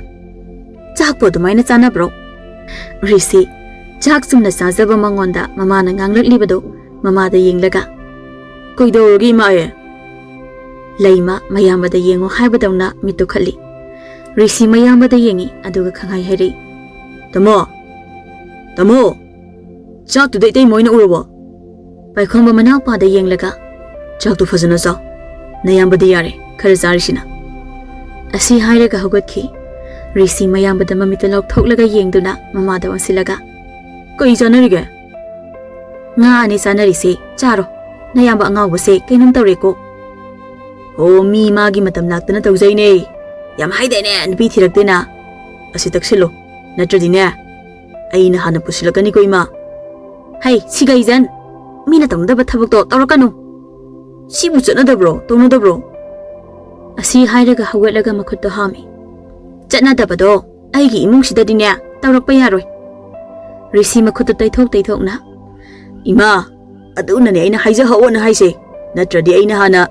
ꯆꯥꯛꯄꯨ ꯑꯗꯨꯃꯥꯏꯅ ꯆꯥꯅꯕ꯭ꯔꯣ?" ꯔꯤꯁꯤ ꯆꯥꯛ ꯆꯨꯝꯅ ꯆꯥꯖꯕ ꯃꯉꯣꯟꯗ ꯃꯃꯥꯅ ꯉꯥꯡꯂꯛꯂꯤꯕꯗꯨ ꯃꯃꯥꯗ ꯌꯦꯡꯂꯒ, "ꯀꯩꯗꯧꯔꯒꯦ ꯏꯃꯥ ꯑꯦ?" ꯂꯩꯃ ꯃꯌꯥꯝꯕꯗ ꯌꯦꯡꯉꯨ ꯍꯥꯏꯕꯗꯧꯅ ꯃꯤꯠꯇꯨ ꯈꯠꯂꯤ꯫ ꯔꯤꯁꯤ ꯃꯌꯥꯝꯕꯗ ꯌꯦꯡꯉꯤ, ꯑꯗꯨꯒ ꯈꯪꯍꯥꯏ ꯍꯥꯏꯔꯛꯏ, "ꯇꯥꯃꯣ, ꯇꯥꯃꯣ, ꯆꯥꯛꯇꯨꯗ ꯏꯇꯩ ꯃꯣꯏꯅ ꯎꯔꯕꯣ?" ꯄꯥꯏꯈꯣꯝꯕ ꯃꯅꯥꯎꯄꯥꯗ ꯌꯦꯡꯂꯒ, "ꯆꯥꯛꯇꯨ ꯐꯖꯅ ꯆꯥꯎ, ꯅꯌꯥꯝꯕꯗꯤ ꯌꯥꯔꯦ, ꯈꯔ ꯆꯥꯔꯤꯁꯤꯅ꯫" ꯑꯁꯤ ꯍꯥꯏꯔꯒ ꯍꯧꯒꯠꯈꯤ꯫ ꯔꯤꯁꯤ ꯃꯌꯥꯝꯕꯗ ꯃꯃꯤꯠꯇ ꯂꯥꯎꯊꯣꯛꯂꯒ ꯌꯦꯡꯗꯨꯅ ꯃꯃꯥꯗ ꯑꯣꯟꯁꯤꯜꯂꯒ, "ꯀꯩ ꯆꯥꯅꯔꯤꯒꯦ?" "ꯉꯥ ꯑꯅꯤ ꯆꯥꯅꯔꯤꯁꯦ ꯆꯥꯔꯣ, ꯅꯌꯥꯝꯕ ꯑꯉꯥꯎꯕꯁꯦ ꯀꯩꯅꯣꯝ ꯇꯧꯔꯦꯀꯣ꯫" "ꯑꯣ, ꯃꯤ ꯃꯥꯒꯤ ꯃꯇꯝ ꯂꯥꯛꯇꯅ ꯇꯧꯖꯩꯅꯦ꯫ ꯌꯥꯝ ꯍꯥꯏꯗꯥꯏꯅꯦ ꯅꯨꯄꯤ ꯊꯤꯔꯛꯇꯦꯅ꯫ ꯑꯁꯤ ꯇꯛꯁꯤꯜꯂꯨ, ꯅꯠꯇ꯭ꯔꯗꯤꯅꯦ ꯑꯩꯅ ꯍꯥꯟꯅ ꯄꯨꯁꯤꯜꯂꯛꯀꯅꯤꯀꯣ ꯏꯃꯥ꯫" "ꯍꯩ, ꯁꯤꯒꯩꯖꯟ, ꯃꯤꯅ ꯇꯧꯅꯗꯕ ꯊꯕꯛꯇꯣ ꯇꯧꯔꯛꯀꯅꯨ꯫ ꯁꯤꯕꯨ ꯆꯠꯅꯗꯕ꯭ꯔꯣ, ꯇꯧꯅꯗꯕ꯭ꯔꯣ?" ꯑꯁꯤ ꯍꯥꯏꯔꯒ ꯍꯧꯒꯠꯂꯒ ꯃꯈꯨꯠꯇꯣ ꯍꯥꯝꯃꯤ꯫ "ꯆꯠꯅꯗꯕꯗꯣ ꯑꯩꯒꯤ ꯏꯃꯨꯡꯁꯤꯗꯗꯤꯅꯦ ꯇꯧꯔꯛꯄ ꯌꯥꯔꯣꯏ꯫" ꯔꯤꯁꯤ ꯃꯈꯨꯠꯇꯨ ꯇꯩꯊꯣꯛ ꯇꯩꯊꯣꯛꯅ, "ꯏꯃꯥ, ꯑꯗꯨꯅꯅꯦ ꯑꯩꯅ ꯍꯥꯏꯖꯍꯧꯑꯣꯅ ꯍꯥꯏꯁꯦ, ꯅꯠꯇ꯭ꯔꯗꯤ ꯑꯩꯅ ꯍꯥꯟꯅ꯫"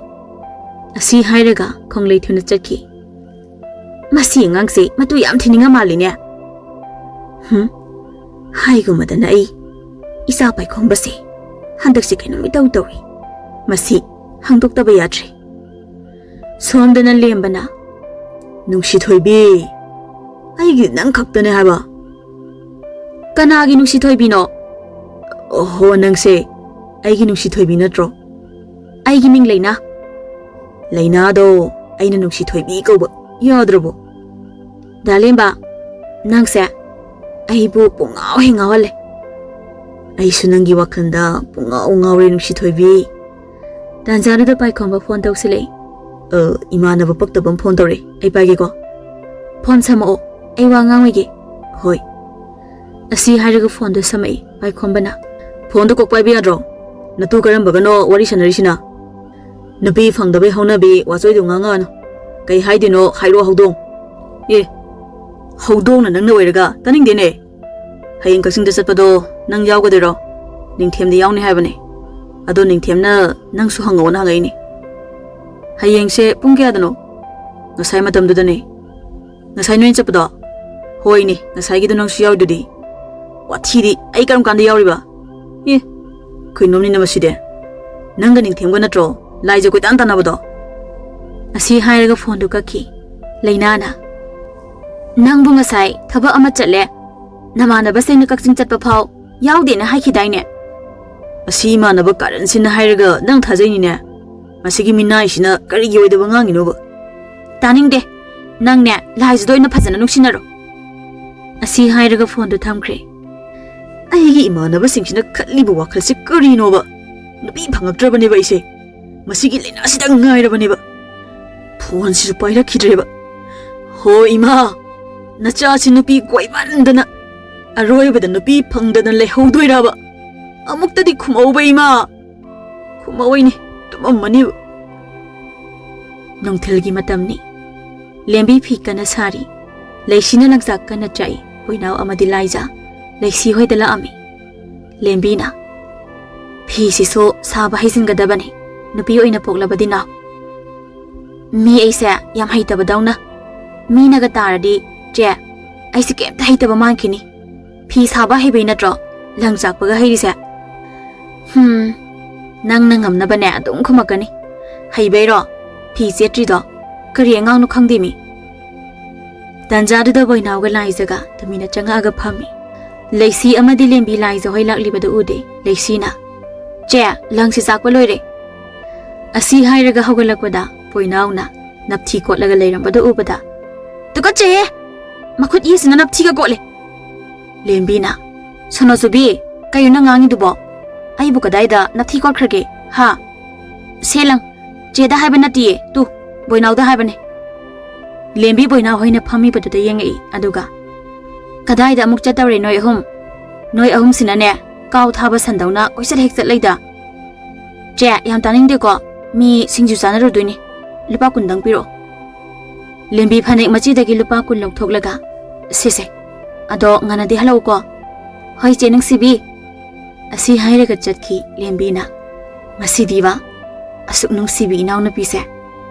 ꯑꯁꯤ ꯍꯥꯏꯔꯒ ꯈꯣꯡꯂꯩ ꯊꯨꯅ ꯆꯠꯈꯤ꯫ "ꯃꯁꯤ ꯑꯉꯥꯡꯁꯦ ꯃꯇꯨ ꯌꯥꯝ ꯊꯤꯅꯤꯡꯉ ꯃꯥꯜꯂꯤꯅꯦ꯫ ꯍꯨꯝ, ꯍꯥꯏꯒꯨꯝꯕꯗꯅ ꯑꯩ ꯏꯆꯥ ꯄꯥꯏꯈꯣꯝꯕꯁꯦ ꯍꯟꯗꯛꯁꯦ ꯀꯩꯅꯣꯝ ꯏꯇꯧ ꯇꯧꯏ꯫ ꯃꯁꯤ ꯍꯪꯗꯣꯛꯇꯕ ꯌꯥꯗ꯭ꯔꯦ꯫" ꯁꯣꯝꯗꯅ ꯂꯦꯝꯕꯅ, "ꯅꯨꯡꯁꯤꯊꯣꯏꯕꯤ, ꯑꯩꯒꯤ ꯅꯪ ꯈꯛꯇꯅꯦ ꯍꯥꯏꯕ꯫" "ꯀꯅꯥꯒꯤ ꯅꯨꯡꯁꯤꯊꯣꯏꯕꯤꯅꯣ?" "ꯑꯣꯍꯣ, ꯅꯪꯁꯦ ꯑꯩꯒꯤ ꯅꯨꯡꯁꯤꯊꯣꯏꯕꯤ ꯅꯠꯇ꯭ꯔꯣ?" "ꯑꯩꯒꯤ ꯃꯤꯡ ꯂꯩꯅꯥ꯫" "ꯂꯩꯅꯥꯗꯣ ꯑꯩꯅ ꯅꯨꯡꯁꯤꯊꯣꯏꯕꯤ ꯀꯧꯕ ꯌꯥꯗ꯭ꯔꯕꯣ?" "ꯗꯥ ꯂꯦꯝꯕ, ꯅꯪꯁꯦ ꯑꯩꯕꯨ ꯄꯨꯡꯉꯥꯎ ꯍꯦꯛ ꯉꯥꯎꯍꯜꯂꯦ꯫" "ꯑꯩꯁꯨ ꯅꯪꯒꯤ ꯋꯥꯈꯜꯗ ꯄꯨꯡꯉꯥꯎ ꯉꯥꯎꯔꯦ, ꯅꯨꯡꯁꯤꯊꯣꯏꯕꯤ꯫" ꯇꯥꯟꯖꯥꯗꯨꯗ ꯄꯥꯏꯈꯣꯝꯕ ꯐꯣꯟ ꯇꯧꯁꯤꯜꯂꯛꯏ꯫ "ꯑ, ꯏꯃꯥꯟꯅꯕ ꯄꯛꯇꯕ ꯑꯃ ꯐꯣꯟ ꯇꯧꯔꯛꯑꯦ, ꯑꯩ ꯄꯥꯏꯒꯦꯀꯣ꯫" "ꯐꯣꯟ ꯁꯝꯃꯛꯑꯣ, ꯑꯩ ꯋꯥ ꯉꯥꯡꯉꯣꯏꯒꯦ꯫" "ꯍꯣꯏ꯫" ꯑꯁꯤ ꯍꯥꯏꯔꯒ ꯐꯣꯟꯗꯣ ꯁꯝꯃꯛꯏ ꯄꯥꯏꯈꯣꯝꯕꯅ꯫ "ꯐꯣꯟꯗꯣ ꯀꯣꯛ ꯄꯥꯏꯕ ꯌꯥꯗ꯭ꯔꯣ? ꯅꯇꯨ ꯀꯔꯝꯕꯒꯅꯣ ꯋꯥꯔꯤ ꯁꯥꯟꯅꯔꯤꯁꯤꯅ? ꯅꯨꯄꯤ ꯐꯪꯗꯕꯩ ꯍꯧꯅꯕꯤ ꯋꯥꯆꯣꯏꯗꯣ ꯉꯥꯡꯉꯛꯑꯅꯨ꯫ ꯀꯩ ꯍꯥꯏꯗꯣꯏꯅꯣ ꯍꯥꯏꯔꯛꯑꯣ, ꯍꯧꯗꯣꯡ꯫" "ꯑꯦ, ꯍꯧꯗꯣꯡꯅ ꯅꯪꯅ ꯑꯣꯏꯔꯒ ꯇꯥꯅꯤꯡꯗꯦꯅꯦ꯫ ꯍꯌꯦꯡ ꯀꯛꯆꯤꯡꯗ ꯆꯠꯄꯗꯣ ꯅꯪ ꯌꯥꯎꯒꯗꯣꯏꯔꯣ? ꯅꯤꯡꯊꯦꯝꯗꯤ ꯌꯥꯎꯅꯤ ꯍꯥꯏꯕꯅꯦ꯫ ꯑꯗꯣ ꯅꯤꯡꯊꯦꯝꯅ ꯅꯪꯁꯨ ꯍꯪꯉꯛꯑꯣꯅ ꯍꯪꯉꯛꯏꯅꯦ꯫ ꯍꯌꯦꯡꯁꯦ ꯄꯨꯡ ꯀꯌꯥꯗꯅꯣ? ꯉꯁꯥꯏ ꯃꯇꯝꯗꯨꯗꯅꯦ꯫ ꯉꯁꯥꯏ ꯅꯣꯏꯅ ꯆꯠꯄꯗꯣ? ꯍꯣꯏꯅꯦ, ꯉꯁꯥꯏꯒꯤꯗꯣ ꯅꯪꯁꯨ ꯌꯥꯎꯔꯤꯗꯨꯗꯤ꯫ ꯋꯥꯊꯤꯗꯤ, ꯑꯩ ꯀꯔꯝ ꯀꯥꯟꯗ ꯌꯥꯎꯔꯤꯕ? ꯑꯦ, ꯀꯩꯅꯣꯝꯅꯤꯅ ꯃꯁꯤꯗꯤ꯫ ꯅꯪꯒ ꯅꯤꯡꯊꯦꯝꯒ ꯅꯠꯇ꯭ꯔꯣ ꯂꯥꯏꯖ ꯀꯣꯏꯇꯥꯟ ꯇꯥꯟꯅꯕꯗꯣ? ꯑꯁꯤ ꯍꯥꯏꯔꯒ ꯐꯣꯟꯗꯨ ꯀꯛꯈꯤ꯫ ꯂꯩꯅꯥꯅ, "ꯅꯪꯕꯨ ꯉꯁꯥꯏ ꯊꯕꯛ ꯑꯃ ꯆꯠꯂꯦ, ꯅꯃꯥꯟꯅꯕꯁꯤꯡꯅ ꯀꯛꯆꯤꯡ ꯆꯠꯄ ꯐꯥꯎ ꯌꯥꯎꯗꯦꯅ ꯍꯥꯏꯈꯤꯗꯥꯏꯅꯦ?" ꯑꯁꯤ ꯏꯃꯥꯟꯅꯕ ꯀꯥꯔꯟꯁꯤꯅ ꯍꯥꯏꯔꯒ ꯅꯪ ꯊꯥꯖꯩꯅꯤꯅꯦ꯫ ꯃꯁꯤꯒꯤ ꯃꯤꯅꯥꯏꯁꯤꯅ ꯀꯔꯤꯒꯤ ꯑꯣꯏꯗꯕ ꯉꯥꯡꯉꯤꯅꯣꯕ? "ꯇꯥꯅꯤꯡꯗꯦ꯫ ꯅꯪꯅꯦ, ꯂꯥꯏꯖꯗꯣ ꯑꯣꯏꯅ ꯐꯖꯅ ꯅꯨꯡꯁꯤꯅꯔꯣ꯫" ꯑꯁꯤ ꯍꯥꯏꯔꯒ ꯐꯣꯟꯗꯨ ꯊꯝꯈ꯭ꯔꯦ꯫ ꯑꯩꯒꯤ ꯏꯃꯥꯟꯅꯕꯁꯤꯡꯁꯤꯅ ꯈꯜꯂꯤꯕ ꯋꯥꯈꯜꯁꯦ ꯀꯔꯤꯅꯣꯕ? ꯅꯨꯄꯤ ꯐꯪꯉꯛꯇ꯭ꯔꯕꯅꯦꯕ ꯑꯩꯁꯦ꯫ ꯃꯁꯤꯒꯤ ꯂꯥꯏꯅꯥꯁꯤꯗ ꯉꯥꯏꯔꯕꯅꯦꯕ꯫ ꯐꯣꯟꯁꯤꯁꯨ ꯄꯥꯏꯔꯛꯈꯤꯗ꯭ꯔꯦꯕ꯫ "ꯍꯣ ꯏꯃꯥ, ꯅꯆꯥꯁꯤ ꯅꯨꯄꯤ ꯀꯣꯏꯃꯟꯗꯅ ꯑꯔꯣꯏꯕꯗ ꯅꯨꯄꯤ ꯐꯪꯗꯅ ꯂꯩꯍꯧꯗꯣꯏꯔꯕ? ꯑꯃꯨꯛꯇꯗꯤ ꯈꯨꯝꯃꯧꯕ ꯏꯃꯥ꯫ ꯈꯨꯝꯃꯧꯏꯅꯦ, ꯇꯨꯝꯃꯝꯃꯅꯤꯕ꯫" ꯅꯨꯡꯊꯤꯜꯒꯤ ꯃꯇꯝꯅꯤ꯫ ꯂꯦꯝꯕꯤ ꯐꯤ ꯀꯟꯅ ꯁꯥꯔꯤ꯫ ꯂꯩꯁꯤꯅ ꯂꯪꯆꯥꯛ ꯀꯟꯅ ꯆꯥꯛꯏ꯫ ꯍꯨꯏꯅꯥꯎ ꯑꯃꯗꯤ ꯂꯥꯏꯖꯥ ꯂꯩꯁꯤ ꯍꯣꯏꯗ ꯂꯥꯛꯑꯝꯃꯤ꯫ ꯂꯦꯝꯕꯤꯅ, "ꯐꯤꯁꯤꯁꯨ ꯁꯥꯕ ꯍꯩꯖꯤꯟꯒꯗꯕꯅꯤ, ꯅꯨꯄꯤ ꯑꯣꯏꯅ ꯄꯣꯛꯂꯕꯗꯤ ꯅꯥꯎ꯫" "ꯃꯤ ꯑꯩꯁꯦ ꯌꯥꯝ ꯍꯩꯇꯕꯗꯧꯅ꯫ ꯃꯤꯅꯒ ꯇꯥꯔꯗꯤ, ꯆꯦ, ꯑꯩꯁꯦ ꯀꯩꯝꯇ ꯍꯩꯇꯕ ꯃꯥꯟꯈꯤꯅꯤ꯫ ꯐꯤ ꯁꯥꯕ ꯍꯩꯕꯩ ꯅꯠꯇ꯭ꯔꯣ ꯂꯪ ꯆꯥꯛꯄꯒ ꯍꯩꯔꯤꯁꯦ?" "ꯍꯝ, ꯅꯪꯅ ꯉꯝꯅꯕꯅꯦ ꯑꯗꯨꯝ ꯈꯨꯝꯃꯛꯀꯅꯤ꯫ ꯍꯩꯕꯩꯔꯣ ꯐꯤ ꯆꯦꯠꯇ꯭ꯔꯤꯗꯣ? ꯀꯔꯤ ꯑꯉꯥꯡꯅꯣ ꯈꯪꯗꯦ ꯃꯤ꯫" ꯇꯥꯟꯖꯥꯗꯨꯗ ꯕꯣꯏꯅꯥꯎꯒ ꯂꯥꯏꯖꯒ ꯇꯨꯃꯤꯟꯅ ꯆꯪꯉꯛꯑꯒ ꯐꯝꯃꯤ꯫ ꯂꯩꯁꯤ ꯑꯃꯗꯤ ꯂꯦꯝꯕꯤ ꯂꯥꯏꯖ ꯍꯣꯏ ꯂꯥꯛꯂꯤꯕꯗꯨ ꯎꯗꯦ꯫ ꯂꯩꯁꯤꯅ, "ꯆꯦ, ꯂꯪꯁꯤ ꯆꯥꯛꯄ ꯂꯣꯏꯔꯦ꯫" ꯑꯁꯤ ꯍꯥꯏꯔꯒ ꯍꯧꯒꯠꯂꯛꯄꯗ ꯕꯣꯏꯅꯥꯎꯅ ꯅꯞꯊꯤ ꯀꯣꯠꯂꯒ ꯂꯩꯔꯝꯕꯗꯨ ꯎꯕꯗ, "ꯇꯨꯀꯠꯆꯩꯍꯦ! ꯃꯈꯨꯠ ꯏꯁꯤꯅ ꯅꯞꯊꯤꯒ ꯀꯣꯠꯂꯦ꯫" ꯂꯦꯝꯕꯤꯅ, "ꯁꯣꯅꯣꯆꯨꯕꯤ, ꯀꯩꯅꯣ ꯅꯪ ꯉꯥꯡꯉꯤꯗꯨꯕꯣ? ꯑꯩꯕꯨ ꯀꯗꯥꯏꯗ ꯅꯞꯊꯤ ꯀꯣꯠꯈ꯭ꯔꯒꯦ, ꯍꯥ? ꯁꯦ ꯂꯪ, ꯆꯦꯗ ꯍꯥꯏꯕ ꯅꯠꯇꯤꯌꯦ, ꯇꯨ, ꯕꯣꯏꯅꯥꯎꯗ ꯍꯥꯏꯕꯅꯦ꯫" ꯂꯦꯝꯕꯤ ꯕꯣꯏꯅꯥꯎ ꯍꯣꯏꯅ ꯐꯝꯃꯤꯕꯗꯨꯗ ꯌꯦꯡꯉꯛꯏ, ꯑꯗꯨꯒ, "ꯀꯗꯥꯏꯗ ꯑꯃꯨꯛ ꯆꯠꯇꯧꯔꯦ ꯅꯣꯏ ꯑꯍꯨꯝ? ꯅꯣꯏ ꯑꯍꯨꯝꯁꯤꯅꯅꯦ, ꯀꯥꯎ ꯊꯥꯕ ꯁꯟꯗꯧꯅ ꯀꯣꯏꯆꯠ ꯍꯦꯛ ꯆꯠꯂꯩꯗ꯫" "ꯆꯦ, ꯌꯥꯝ ꯇꯥꯅꯤꯡꯗꯦꯀꯣ, ꯃꯤ ꯁꯤꯡꯖꯨ ꯆꯥꯅꯔꯨꯗꯣꯏꯅꯤ꯫ ꯂꯨꯄꯥ ꯀꯨꯟꯗꯪ ꯄꯤꯔꯛꯑꯣ꯫" ꯂꯦꯝꯕꯤ ꯐꯅꯦꯛ ꯃꯆꯤꯗꯒꯤ ꯂꯨꯄꯥ ꯀꯨꯟ ꯂꯧꯊꯣꯛꯂꯒ ꯁꯤꯁꯦ, ꯑꯗꯣ ꯉꯟꯅꯗꯤ ꯍꯜꯂꯛꯎꯀꯣ꯫ ꯍꯣꯏ, ꯆꯦ ꯅꯨꯡꯁꯤꯕꯤ꯫ ꯑꯁꯤ ꯍꯥꯏꯔꯒ ꯆꯠꯈꯤ ꯂꯦꯝꯕꯤꯅ꯫ ꯉꯁꯤꯗꯤꯕ, ꯑꯁꯨꯛ ꯅꯨꯡꯁꯤꯕꯤ ꯏꯅꯥꯎꯅꯨꯄꯤꯁꯦ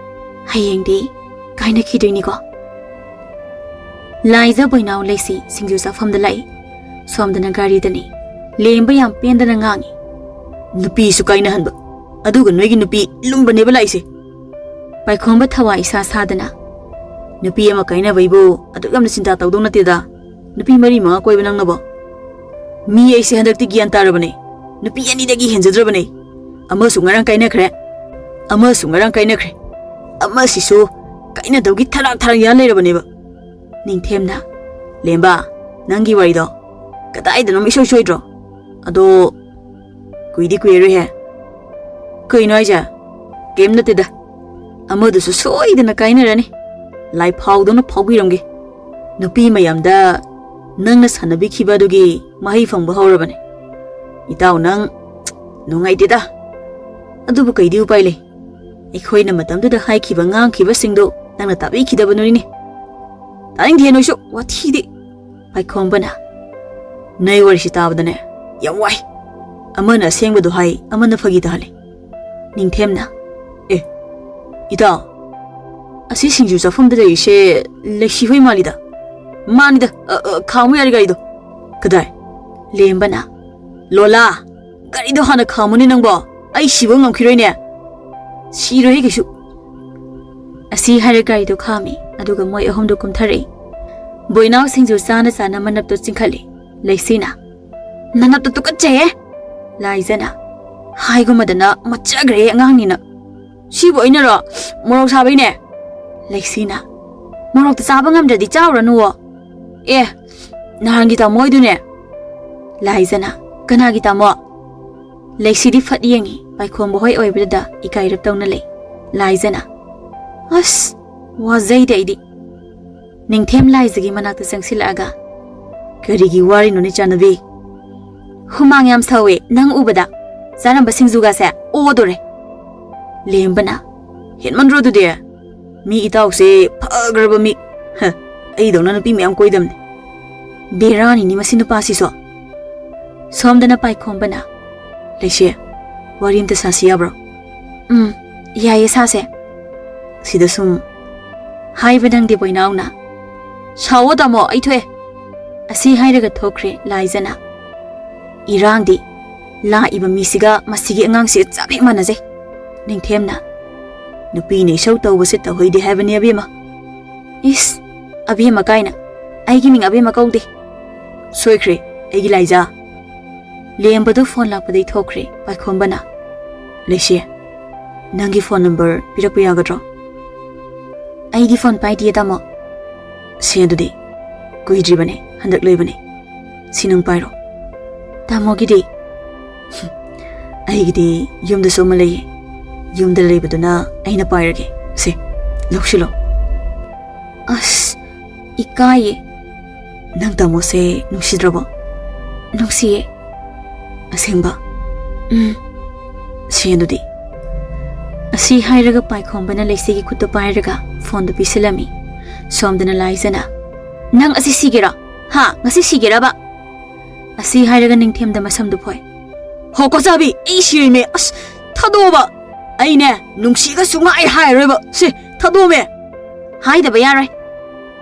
ꯍꯌꯦꯡꯗꯤ ꯀꯥꯏꯅꯈꯤꯗꯣꯏꯅꯤꯀꯣ꯫ ꯂꯥꯏꯖ ꯕꯣꯏꯅꯥꯎ ꯂꯩꯁꯤ ꯁꯤꯡꯖꯨ ꯆꯥꯐꯝꯗ ꯂꯥꯛꯏ꯫ ꯁꯣꯝꯗꯅ ꯒꯥꯔꯤꯗꯅꯤ꯫ ꯂꯦꯝꯕ ꯌꯥꯝ ꯄꯦꯟꯗꯅ ꯉꯥꯡꯉꯤ꯫ "ꯅꯨꯄꯤꯁꯨ ꯀꯥꯏꯅꯍꯟꯕ, ꯑꯗꯨꯒ ꯅꯣꯏꯒꯤ ꯅꯨꯄꯤ ꯂꯨꯝꯕꯅꯦꯕ ꯂꯥꯛꯏꯁꯦ?" ꯄꯥꯏꯈꯣꯝꯕ ꯊꯋꯥꯏ ꯏꯁꯥ ꯁꯥꯗꯅ, "ꯅꯨꯄꯤ ꯑꯃ ꯀꯥꯏꯅꯕꯩꯕꯨ ꯑꯗꯨꯛ ꯌꯥꯝꯅ ꯆꯤꯟꯇꯥ ꯇꯧꯗꯧ ꯅꯠꯇꯦꯗ꯫ ꯅꯨꯄꯤ ꯃꯔꯤ ꯃꯉꯥ ꯀꯣꯏꯕ ꯅꯪꯅꯕꯣ? ꯃꯤ ꯑꯩꯁꯦ ꯍꯟꯗꯛꯇꯤ ꯒ꯭ꯌꯥꯟ ꯇꯥꯔꯕꯅꯦ꯫ ꯅꯨꯄꯤ ꯑꯅꯤꯗꯒꯤ ꯍꯦꯟꯖꯗ꯭ꯔꯕꯅꯦ꯫ ꯑꯃꯁꯨ ꯉꯔꯥꯡ ꯀꯥꯏꯅꯈ꯭ꯔꯦ, ꯑꯃꯁꯨ ꯉꯔꯥꯡ ꯀꯥꯏꯅꯈ꯭ꯔꯦ, ꯑꯃꯁꯤꯁꯨ ꯀꯥꯏꯅꯗꯧꯒꯤ ꯊꯔꯥꯛ ꯊꯔꯥꯛ ꯌꯥ ꯂꯩꯔꯕꯅꯦꯕ꯫" ꯅꯤꯡꯊꯦꯝꯅ, "ꯂꯦꯝꯕ, ꯅꯪꯒꯤ ꯋꯥꯔꯤꯗꯣ ꯀꯗꯥꯏꯗꯅꯣꯝ ꯏꯁꯣꯏ ꯁꯣꯏꯗ꯭ꯔꯣ? ꯑꯗꯣ ꯀꯨꯏꯗꯤ ꯀꯨꯏꯔꯔꯣꯏꯍꯦ꯫" "ꯀꯩꯅꯣ ꯍꯥꯏꯁꯦ?" "ꯀꯩꯝ ꯅꯠꯇꯦꯗ, ꯑꯃꯗꯨꯁꯨ ꯁꯣꯏꯗꯅ ꯀꯥꯏꯅꯔꯅꯤ꯫ ꯂꯥꯏꯐꯥꯎꯗꯧꯅ ꯐꯥꯎꯕꯤꯔꯝꯒꯦ꯫ ꯅꯨꯄꯤ ꯃꯌꯥꯝꯗ ꯅꯪꯅ ꯁꯥꯟꯅꯕꯤꯈꯤꯕ ꯑꯗꯨꯒꯤ ꯃꯍꯩ ꯐꯪꯕ ꯍꯧꯔꯕꯅꯦ꯫ ꯏꯇꯥꯎ, ꯅꯪ ꯅꯨꯡꯉꯥꯏꯇꯦꯗ꯫ ꯑꯗꯨꯕꯨ ꯀꯩꯗꯤ ꯎꯄꯥꯏ ꯂꯩ? ꯑꯩꯈꯣꯏꯅ ꯃꯇꯝꯗꯨꯗ ꯍꯥꯏꯈꯤꯕ ꯉꯥꯡꯈꯤꯕꯁꯤꯡꯗꯨ ꯅꯪꯅ ꯇꯥꯕꯤꯈꯤꯗꯕꯅꯨꯅꯤꯅꯦ꯫" "ꯇꯥꯅꯤꯡꯗꯦ ꯅꯣꯏꯁꯨ ꯋꯥꯊꯤꯗꯤ꯫" ꯄꯥꯏꯈꯣꯝꯕꯅ, "ꯅꯣꯏ ꯋꯥꯔꯤꯁꯤ ꯇꯥꯕꯗꯅꯦ ꯌꯥꯝ ꯋꯥꯏ꯫ ꯑꯃꯅ ꯑꯁꯦꯡꯕꯗꯣ ꯍꯥꯏ, ꯑꯃꯅ ꯐꯥꯒꯤ ꯇꯥꯍꯜꯂꯤ꯫" ꯅꯤꯡꯊꯦꯝꯅ, "ꯑꯦ, ꯏꯇꯥꯎ, ꯑꯁꯤ ꯁꯤꯡꯖꯨ ꯆꯥꯐꯝꯗ ꯂꯩꯔꯤꯁꯦ ꯂꯩꯁꯤ ꯍꯣꯏ ꯃꯥꯜꯂꯤꯗ꯫ ꯃꯥꯅꯤꯗ, ꯑ, ꯑ, ꯈꯥꯝꯃꯨ ꯌꯥꯔꯦ ꯒꯥꯔꯤꯗꯣ꯫" "ꯀꯗꯥꯏ?" ꯂꯦꯝꯕꯅ, "ꯂꯣꯂꯥ, ꯒꯥꯔꯤꯗꯣ ꯍꯥꯟꯅ ꯈꯥꯝꯃꯨꯅꯦ ꯅꯪꯕꯣ꯫ ꯑꯩ ꯁꯤꯕ ꯉꯝꯈꯤꯔꯣꯏꯅꯦ꯫" "ꯁꯤꯔꯣꯏꯍꯦ ꯀꯩꯁꯨ꯫" ꯑꯁꯤ ꯍꯥꯏꯔ ꯒꯥꯔꯤꯗꯣ ꯈꯥꯝꯃꯤ, ꯑꯗꯨꯒ ꯃꯣꯏ ꯑꯍꯨꯝꯗꯣ ꯀꯨꯝꯊꯔꯛꯏ꯫ ꯕꯣꯏꯅꯥꯎ ꯁꯤꯡꯖꯨ ꯆꯥꯅ ꯆꯥꯅ ꯃꯅꯞꯇꯣ ꯆꯤꯡꯈꯠꯂꯤ꯫ ꯂꯩꯁꯤꯅ, "ꯅꯅꯞꯇꯣ ꯇꯨꯀꯠꯆꯩꯍꯦ!" ꯂꯥꯏꯖꯅ, "ꯍꯥꯏꯒꯨꯝꯃꯗꯅ ꯃꯠꯆꯈ꯭ꯔꯦ ꯑꯉꯥꯡꯅꯤꯅ꯫ ꯁꯤꯕꯨ ꯑꯩꯅꯔꯣ? ꯃꯣꯔꯣꯛ ꯁꯥꯕꯩꯅꯦ꯫" ꯂꯩꯁꯤꯅ, "ꯃꯣꯔꯣꯛꯇ ꯆꯥꯕ ꯉꯝꯗ꯭ꯔꯗꯤ ꯆꯥꯎꯔꯅꯨꯋꯣ꯫" "ꯑꯦ, ꯅꯍꯥꯟꯒꯤ ꯇꯥꯃꯣ ꯍꯣꯏꯗꯨꯅꯦ꯫" ꯂꯥꯏꯖꯅ, "ꯀꯅꯥꯒꯤ ꯇꯥꯃꯣ?" ꯂꯩꯁꯤꯗꯤ ꯐꯠ ꯌꯦꯡꯉꯤ, ꯄꯥꯏꯈꯣꯝꯕ ꯍꯣꯏ ꯑꯣꯏꯕꯗꯨꯗ ꯏꯀꯥꯏꯔꯞ ꯇꯧꯅ ꯂꯩ꯫ ꯂꯥꯏꯖꯅ, "ꯑꯁ, ꯋꯥꯖꯩꯗ ꯑꯩꯗꯤ꯫" ꯅꯤꯡꯊꯦꯝ ꯂꯥꯏꯖꯒꯤ ꯃꯅꯥꯛꯇ ꯆꯪꯁꯤꯜꯂꯛꯑꯒ, "ꯀꯔꯤꯒꯤ ꯋꯥꯔꯤꯅꯣꯅꯦ ꯆꯥꯟꯅꯕꯤ?" "ꯍꯨꯃꯥꯡ ꯌꯥꯝ ꯁꯧꯋꯦ ꯅꯪ ꯎꯕꯗ꯫ ꯆꯥꯔꯝꯕ ꯁꯤꯡꯖꯨꯒꯁꯦ ꯑꯣꯗꯣꯔꯦ꯫" ꯂꯦꯝꯕꯅ, "ꯍꯦꯟꯃꯟꯗ꯭ꯔꯣ ꯑꯗꯨꯗꯤ? ꯃꯤ ꯏꯇꯥꯎꯁꯦ ꯐꯈ꯭ꯔꯕ ꯃꯤ꯫ ꯍ, ꯑꯩꯗꯧꯅ ꯅꯨꯄꯤ ꯃꯌꯥꯝ ꯀꯣꯏꯗꯕꯅꯦ꯫ ꯕꯦꯔꯥꯅꯤꯅꯤ ꯃꯁꯤ ꯅꯨꯄꯥꯁꯤꯁꯨ꯫ ꯁꯣꯝꯗꯅ ꯄꯥꯏꯈꯣꯝꯕꯅ, "ꯂꯩꯁꯦ, ꯋꯥꯔꯤ ꯑꯝꯇ ꯁꯥꯁꯤ ꯌꯥꯕ꯭ꯔꯣ?" "ꯎꯝ, ꯌꯥꯏꯌꯦ, ꯁꯥꯁꯦ꯫ ꯁꯤꯗ ꯁꯨꯝ ꯍꯥꯏꯕ ꯅꯪꯗꯦ ꯕꯣꯏꯅꯥꯎꯅ꯫ ꯁꯥꯎꯋꯣ ꯇꯥꯃꯣ, ꯑꯩ ꯊꯣꯛꯑꯦ꯫" ꯑꯁꯤ ꯍꯥꯏꯔꯒ ꯊꯣꯛꯈ꯭ꯔꯦ ꯂꯥꯏꯖꯅ꯫ ꯏꯔꯥꯡꯗꯤ ꯂꯥꯛꯏꯕ ꯃꯤꯁꯤꯒ ꯃꯁꯤꯒꯤ ꯑꯉꯥꯡꯁꯤꯒ ꯆꯞ ꯍꯦꯛ ꯃꯥꯟꯅꯖꯩ꯫ ꯅꯤꯡꯊꯦꯝꯅ, "ꯅꯨꯄꯤꯅ ꯏꯁꯧ ꯇꯧꯕꯁꯦ ꯇꯧꯍꯩꯗꯦ ꯍꯥꯏꯕꯅꯤ ꯑꯕꯦꯝꯃ꯫" "ꯏꯁ, ꯑꯕꯦꯝꯃ ꯀꯥꯏꯅ, ꯑꯩꯒꯤ ꯃꯤꯡ ꯑꯕꯦꯝꯃ ꯀꯧꯗꯦ꯫" "ꯁꯣꯏꯈ꯭ꯔꯦ, ꯑꯩꯒꯤ ꯂꯥꯏꯖꯥ꯫" ꯂꯦꯝꯕꯗꯣ ꯐꯣꯟ ꯂꯥꯛꯄꯗꯩ ꯊꯣꯛꯈ꯭ꯔꯦ ꯄꯥꯏꯈꯣꯝꯕꯅ꯫ "ꯂꯩꯁꯦ, ꯅꯪꯒꯤ ꯐꯣꯟ ꯅꯝꯕꯔ ꯄꯤꯔꯛꯄ ꯌꯥꯒꯗ꯭ꯔꯣ?" "ꯑꯩꯒꯤ ꯐꯣꯟ ꯄꯥꯏꯗꯤꯌꯦ ꯇꯥꯃꯣ꯫" "ꯁꯦ ꯑꯗꯨꯗꯤ, ꯀꯨꯏꯗ꯭ꯔꯤꯕꯅꯦ, ꯍꯟꯗꯛ ꯂꯩꯕꯅꯦ꯫ ꯁꯤ ꯅꯪ ꯄꯥꯏꯔꯣ꯫" "ꯇꯥꯃꯣꯒꯤꯗꯤ?" "ꯑꯩꯒꯤꯗꯤ ꯌꯨꯝꯗꯁꯨ ꯑꯃ ꯂꯩꯌꯦ꯫ ꯌꯨꯝꯗ ꯂꯩꯕꯗꯨꯅ ꯑꯩꯅ ꯄꯥꯏꯔꯒꯦ꯫ ꯁꯦ, ꯂꯧꯁꯤꯜꯂꯣ꯫" "ꯑꯁ, ꯏꯀꯥꯏꯌꯦ꯫" "ꯅꯪ ꯇꯥꯃꯣꯁꯦ ꯅꯨꯡꯁꯤꯗ꯭ꯔꯕꯣ?" "ꯅꯨꯡꯁꯤꯌꯦ꯫" "ꯑꯁꯦꯡꯕ?" "ꯎꯝ꯫" "ꯁꯦ ꯑꯗꯨꯗꯤ꯫" ꯑꯁꯤ ꯍꯥꯏꯔꯒ ꯄꯥꯏꯈꯣꯝꯕꯅ ꯂꯩꯁꯤꯒꯤ ꯈꯨꯠꯇ ꯄꯥꯏꯔꯒ ꯐꯣꯟꯗꯨ ꯄꯤꯁꯤꯜꯂꯝꯃꯤ꯫ ꯁꯣꯝꯗꯅ ꯂꯥꯏꯖꯅ, "ꯅꯪ ꯑꯁꯤ ꯁꯤꯒꯦꯔꯥ? ꯍꯥ? ꯉꯁꯤ ꯁꯤꯒꯦꯔꯕ?" ꯑꯁꯤ ꯍꯥꯏꯔꯒ ꯅꯤꯡꯊꯦꯝꯗ ꯃꯁꯝꯗꯨ ꯐꯣꯏ꯫ "ꯍꯣ, ꯀꯣꯆꯥꯕꯤ, ꯑꯩ ꯁꯤꯔꯤꯃꯦ꯫ ꯑꯁ, ꯊꯥꯗꯣꯛꯑꯣꯕ꯫ ꯑꯩꯅꯦ, ꯅꯨꯡꯁꯤꯒ ꯁꯨꯡꯍꯥꯏ ꯍꯥꯏꯔꯣꯏꯕ꯫ ꯁꯦ, ꯊꯥꯗꯣꯛꯑꯣꯃꯦ꯫" "ꯍꯥꯏꯗꯕ ꯌꯥꯔꯣꯏ꯫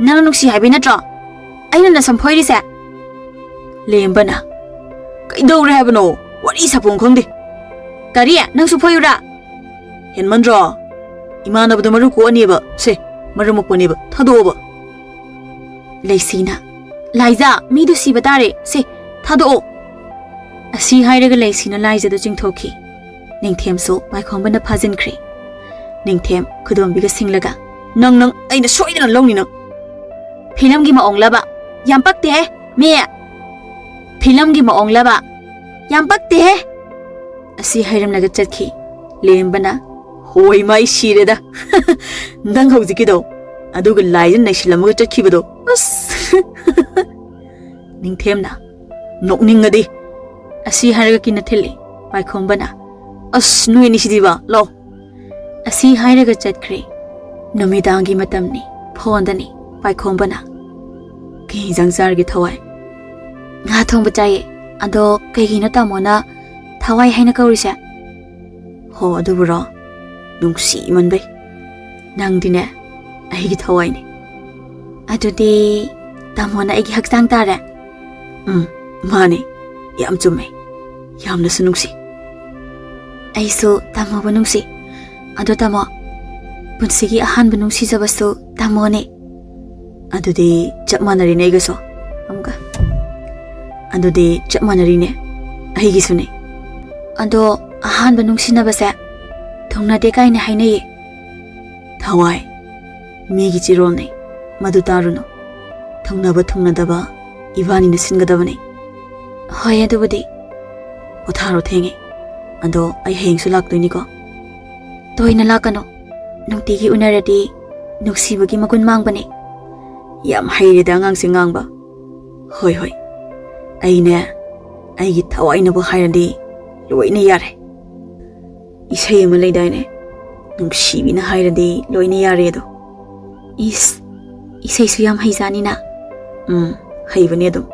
ꯅꯪꯅ ꯅꯨꯡꯁꯤ ꯍꯥꯏꯕꯩ ꯅꯠꯇ꯭ꯔꯣ ꯑꯩꯅ ꯅꯁꯝ ꯐꯣꯏꯔꯤꯁꯦ?" ꯂꯦꯝꯕꯅ, "ꯀꯩꯗꯧꯔꯦ ꯍꯥꯏꯕꯅꯣ? ꯋꯥꯔꯤ ꯁꯥꯐꯝ ꯈꯪꯗꯦ꯫" "ꯀꯔꯤ? ꯅꯪꯁꯨ ꯐꯣꯏꯌꯨꯔꯥ?" "ꯍꯦꯟꯃꯟꯗ꯭ꯔꯣ? ꯏꯃꯥꯟꯅꯕꯗꯣ ꯃꯔꯨ ꯀꯣꯛꯑꯅꯦꯕ꯫ ꯁꯦ, ꯃꯔꯨ ꯃꯄꯣꯟꯅꯦꯕ꯫ ꯊꯥꯗꯣꯛꯑꯣꯕ꯫" ꯂꯩꯁꯤꯅ, "ꯂꯥꯏꯖꯥ, ꯃꯤꯗꯨ ꯁꯤꯕ ꯇꯥꯔꯦ꯫ ꯁꯦ, ꯊꯥꯗꯣꯛꯑꯣ꯫" ꯑꯁꯤ ꯍꯥꯏꯔꯒ ꯂꯩꯁꯤꯅ ꯂꯥꯏꯖꯗꯨ ꯆꯤꯡꯊꯣꯛꯈꯤ꯫ ꯅꯤꯡꯊꯦꯝꯁꯨ ꯄꯥꯏꯈꯣꯝꯕꯅ ꯐꯥꯖꯤꯟꯈ꯭ꯔꯦ꯫ ꯅꯤꯡꯊꯦꯝ ꯈꯨꯗꯣꯝꯕꯤꯒ ꯁꯤꯡꯂꯒ, "ꯅꯪ, ꯅꯪ, ꯑꯩꯅ ꯁꯣꯏꯗꯅ ꯂꯧꯅꯤ ꯅꯪ꯫" "ꯐꯤꯂꯝꯒꯤ ꯃꯑꯣꯡꯂꯕ? ꯌꯥꯝ ꯄꯛꯇꯦꯍꯦ, ꯃꯤ!" "ꯐꯤꯂꯝꯒꯤ ꯃꯑꯣꯡꯂꯕ? ꯌꯥꯝ ꯄꯛꯇꯦꯍꯦ!" ꯑꯁꯤ ꯍꯥꯏꯔꯝꯂꯒ ꯆꯠꯈꯤ꯫ ꯂꯦꯝꯕꯅ, "ꯍꯣꯏ, ꯃꯥꯏ ꯁꯤꯔꯦꯗ꯫ ꯅꯪ ꯍꯧꯖꯤꯛꯀꯤꯗꯣ, ꯑꯗꯨꯒ ꯂꯥꯏꯗ ꯅꯩꯁꯤꯜꯂꯝꯃꯒ ꯆꯠꯈꯤꯕꯗꯣ, ꯑꯁ!" ꯅꯤꯡꯊꯦꯝꯅ, "ꯅꯣꯛꯅꯤꯡꯉꯗꯤ꯫" ꯑꯁꯤ ꯍꯥꯏꯔꯒ ꯀꯤꯟꯅ ꯊꯤꯜꯂꯤ꯫ ꯄꯥꯏꯈꯣꯝꯕꯅ, "ꯑꯁ, ꯅꯣꯏ ꯑꯅꯤꯁꯤꯗꯤꯕ, ꯂꯥꯎ꯫" ꯑꯁꯤ ꯍꯥꯏꯔꯒ ꯆꯠꯈ꯭ꯔꯦ꯫ ꯅꯨꯃꯤꯗꯥꯡꯒꯤ ꯃꯇꯝꯅꯤ꯫ ꯐꯣꯟꯗꯅꯤ꯫ ꯄꯥꯏꯈꯣꯝꯕꯅ꯫ "ꯀꯩ ꯏꯟꯖꯥꯡ ꯆꯥꯔꯒꯦ, ꯊꯋꯥꯏ?" "ꯉꯥ ꯊꯣꯡꯕ ꯆꯥꯏꯌꯦ꯫ ꯑꯗꯣ ꯀꯩꯒꯤꯅꯣ ꯇꯥꯃꯣꯅ ꯊꯋꯥꯏ ꯍꯥꯏꯅ ꯀꯧꯔꯤꯁꯦ?" "ꯍꯣ, ꯑꯗꯨꯕꯨꯔꯣ? ꯅꯨꯡꯁꯤꯃꯟꯕꯩ꯫ ꯅꯪꯗꯤꯅꯦ, ꯑꯩꯒꯤ ꯊꯋꯥꯏꯅꯦ꯫" "ꯑꯗꯨꯗꯤ ꯇꯥꯃꯣꯅ ꯑꯩꯒꯤ ꯍꯛꯆꯥꯡ ꯇꯥꯔꯦ?" "ꯎꯝ, ꯃꯥꯅꯦ꯫ ꯌꯥꯝ ꯆꯨꯝꯃꯦ꯫ ꯌꯥꯝꯅꯁꯨ ꯅꯨꯡꯁꯤ꯫" "ꯑꯩꯁꯨ ꯇꯥꯃꯣꯕꯨ ꯅꯨꯡꯁꯤ꯫ ꯑꯗꯣ ꯇꯥꯃꯣ, ꯄꯨꯟꯁꯤꯒꯤ ꯑꯍꯥꯟꯕ ꯅꯨꯡꯁꯤꯖꯕꯁꯨ ꯇꯥꯃꯣꯅꯦ꯫" "ꯑꯗꯨꯗꯤ ꯆꯞ ꯃꯥꯟꯅꯔꯤꯅꯦ ꯑꯩꯒꯁꯨ꯫" ꯑꯃꯨꯛꯀ꯫ "ꯑꯗꯨꯗꯤ ꯆꯞ ꯃꯥꯟꯅꯔꯤꯅꯦ꯫ ꯑꯩꯒꯤꯁꯨꯅꯦ꯫" "ꯑꯗꯣ ꯑꯍꯥꯟꯕ ꯅꯨꯡꯁꯤꯅꯕꯁꯦ ꯊꯨꯡꯅꯗꯦ ꯀꯥꯏꯅ ꯍꯥꯏꯅꯩꯌꯦ꯫" "ꯊꯋꯥꯏ, ꯃꯤꯒꯤ ꯆꯤꯔꯣꯜꯅꯦ꯫ ꯃꯗꯨ ꯇꯥꯔꯨꯅꯨ꯫ ꯊꯨꯡꯅꯕ ꯊꯨꯡꯅꯗꯕ ꯏꯕꯥꯅꯤꯅ ꯁꯤꯟꯒꯗꯕꯅꯦ꯫" "ꯍꯣꯏ, ꯑꯗꯨꯕꯨꯗꯤ꯫" "ꯄꯣꯊꯥꯔꯣ, ꯊꯦꯡꯉꯦ꯫ ꯑꯗꯣ ꯑꯩ ꯍꯌꯦꯡꯁꯨ ꯂꯥꯛꯇꯣꯏꯅꯤꯀꯣ꯫" "ꯇꯣꯏꯅ ꯂꯥꯛꯀꯅꯨ꯫ ꯅꯨꯡꯇꯤꯒꯤ ꯎꯅꯔꯗꯤ ꯅꯨꯡꯁꯤꯕꯒꯤ ꯃꯒꯨꯟ ꯃꯥꯡꯕꯅꯦ꯫" "ꯌꯥꯝ ꯍꯩꯔꯦꯗ ꯑꯉꯥꯡꯁꯦ ꯉꯥꯡꯕ꯫" "ꯍꯣꯏ, ꯍꯣꯏ꯫ ꯑꯩꯅꯦ, ꯑꯩꯒꯤ ꯊꯋꯥꯏꯅꯕꯨ ꯍꯥꯏꯔꯗꯤ ꯂꯣꯏꯅ ꯌꯥꯔꯦ꯫ ꯏꯁꯩ ꯑꯃ ꯂꯩꯗꯥꯏꯅꯦ, ꯅꯨꯡꯁꯤꯕꯤꯅ ꯍꯥꯏꯔꯗꯤ ꯂꯣꯏꯅ ꯌꯥꯔꯦ ꯑꯗꯣ꯫" "ꯏꯁ, ꯏꯁꯩꯁꯨ ꯌꯥꯝ ꯍꯩꯖꯥꯅꯤꯅ꯫" "ꯎꯝ, ꯍꯩꯕꯅꯦ ꯑꯗꯨꯝ꯫"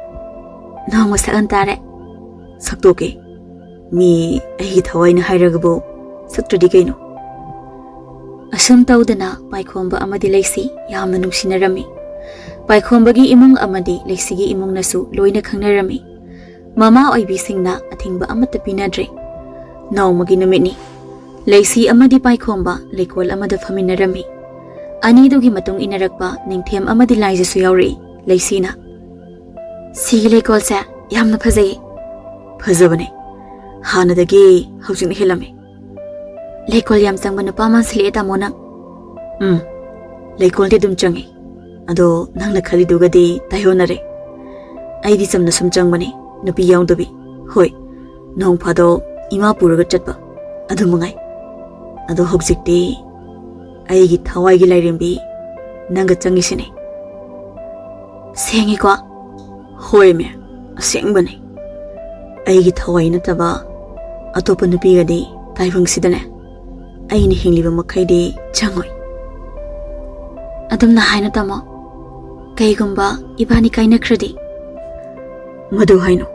"ꯅꯣꯡꯃ ꯁꯛꯍꯟ ꯇꯥꯔꯦ꯫" "ꯁꯛꯇꯣꯛꯀꯦ꯫ ꯃꯤ ꯑꯩꯒꯤ ꯊꯋꯥꯏꯅ ꯍꯥꯏꯔꯒꯕꯨ ꯁꯛꯇ꯭ꯔꯗꯤ ꯀꯩꯅꯣ?" ꯑꯁꯨꯝ ꯇꯧꯗꯅ ꯄꯥꯏꯈꯣꯝꯕ ꯑꯃꯗꯤ ꯂꯩꯁꯤ ꯌꯥꯝꯅ ꯅꯨꯡꯁꯤꯅꯔꯝꯃꯤ꯫ ꯄꯥꯏꯈꯣꯝꯕꯒꯤ ꯏꯃꯨꯡ ꯑꯃꯗꯤ ꯂꯩꯁꯤꯒꯤ ꯏꯃꯨꯡꯅꯁꯨ ꯂꯣꯏꯅ ꯈꯪꯅꯔꯝꯃꯤ꯫ ꯃꯃꯥ ꯑꯣꯏꯕꯤꯁꯤꯡꯅ ꯑꯊꯤꯡꯕ ꯑꯃꯠꯇ ꯄꯤꯅꯗ꯭ꯔꯦ꯫ ꯅꯣꯡꯃꯒꯤ ꯅꯨꯃꯤꯠꯅꯤ꯫ ꯂꯩꯁꯤ ꯑꯃꯗꯤ ꯄꯥꯏꯈꯣꯝꯕ ꯂꯩꯀꯣꯜ ꯑꯃꯗ ꯐꯝꯃꯤꯟꯅꯔꯝꯃꯤ꯫ ꯑꯅꯤꯗꯨꯒꯤ ꯃꯇꯨꯡ ꯏꯟꯅꯔꯛꯄ ꯅꯤꯡꯊꯦꯝ ꯑꯃꯗꯤ ꯂꯥꯏꯖꯁꯨ ꯌꯥꯎꯔꯛꯏ꯫ ꯂꯩꯁꯤꯅ, "ꯁꯤꯒꯤ ꯂꯩꯀꯣꯜꯁꯦ ꯌꯥꯝꯅ ꯐꯖꯩꯌꯦ꯫" "ꯐꯖꯕꯅꯦ꯫ ꯍꯥꯟꯅꯗꯒꯤ ꯍꯧꯖꯤꯛꯅ ꯍꯦꯜꯂꯝꯃꯦ꯫" "ꯂꯩꯀꯣꯜ ꯌꯥꯝ ꯆꯪꯕ ꯅꯨꯄꯥ ꯃꯥꯟꯁꯤꯜꯂꯛꯑꯦ ꯇꯥꯃꯣ ꯅꯪ꯫" "ꯎꯝ, ꯂꯩꯀꯣꯜꯗꯤ ꯑꯗꯨꯝ ꯆꯪꯉꯤ꯫ ꯑꯗꯣ ꯅꯪꯅ ꯈꯜꯂꯤꯗꯨꯒꯗꯤ ꯇꯥꯏꯌꯣꯟꯅꯔꯦ꯫ ꯑꯩꯗꯤ ꯆꯝꯅ ꯁꯨꯝ ꯆꯪꯕꯅꯤ, ꯅꯨꯄꯤ ꯌꯥꯎꯗꯕꯤ꯫ ꯍꯣꯏ, ꯅꯣꯡ ꯐꯥꯗꯣꯛ ꯏꯃꯥ ꯄꯨꯔꯒ ꯆꯠꯄ, ꯑꯗꯨ ꯃꯉꯥꯏ꯫ ꯑꯗꯣ ꯍꯧꯖꯤꯛꯇꯤ ꯑꯩꯒꯤ ꯊꯋꯥꯏꯒꯤ ꯂꯥꯏꯔꯦꯝꯕꯤ ꯅꯪꯒ ꯆꯪꯉꯤꯁꯤꯅꯦ꯫" "ꯁꯦꯡꯉꯤꯀꯣ?" "ꯍꯣꯏꯃꯦ, ꯑꯁꯦꯡꯕꯅꯦ꯫ ꯑꯩꯒꯤ ꯊꯋꯥꯏ ꯅꯠꯇꯕ ꯑꯇꯣꯞꯄ ꯅꯨꯄꯤꯒꯗꯤ ꯇꯥꯏꯕꯪꯁꯤꯗꯅꯦ ꯑꯩꯅ ꯍꯤꯡꯂꯤꯕ ꯃꯈꯩꯗꯤ ꯆꯪꯉꯣꯏ꯫" "ꯑꯗꯨꯝꯅ ꯍꯥꯏꯅꯨ ꯇꯥꯃꯣ, ꯀꯩꯒꯨꯝꯕ ꯏꯕꯥꯅꯤ ꯀꯥꯏꯅꯈ꯭ꯔꯗꯤ? ꯃꯗꯨ ꯍꯥꯏꯅꯨ꯫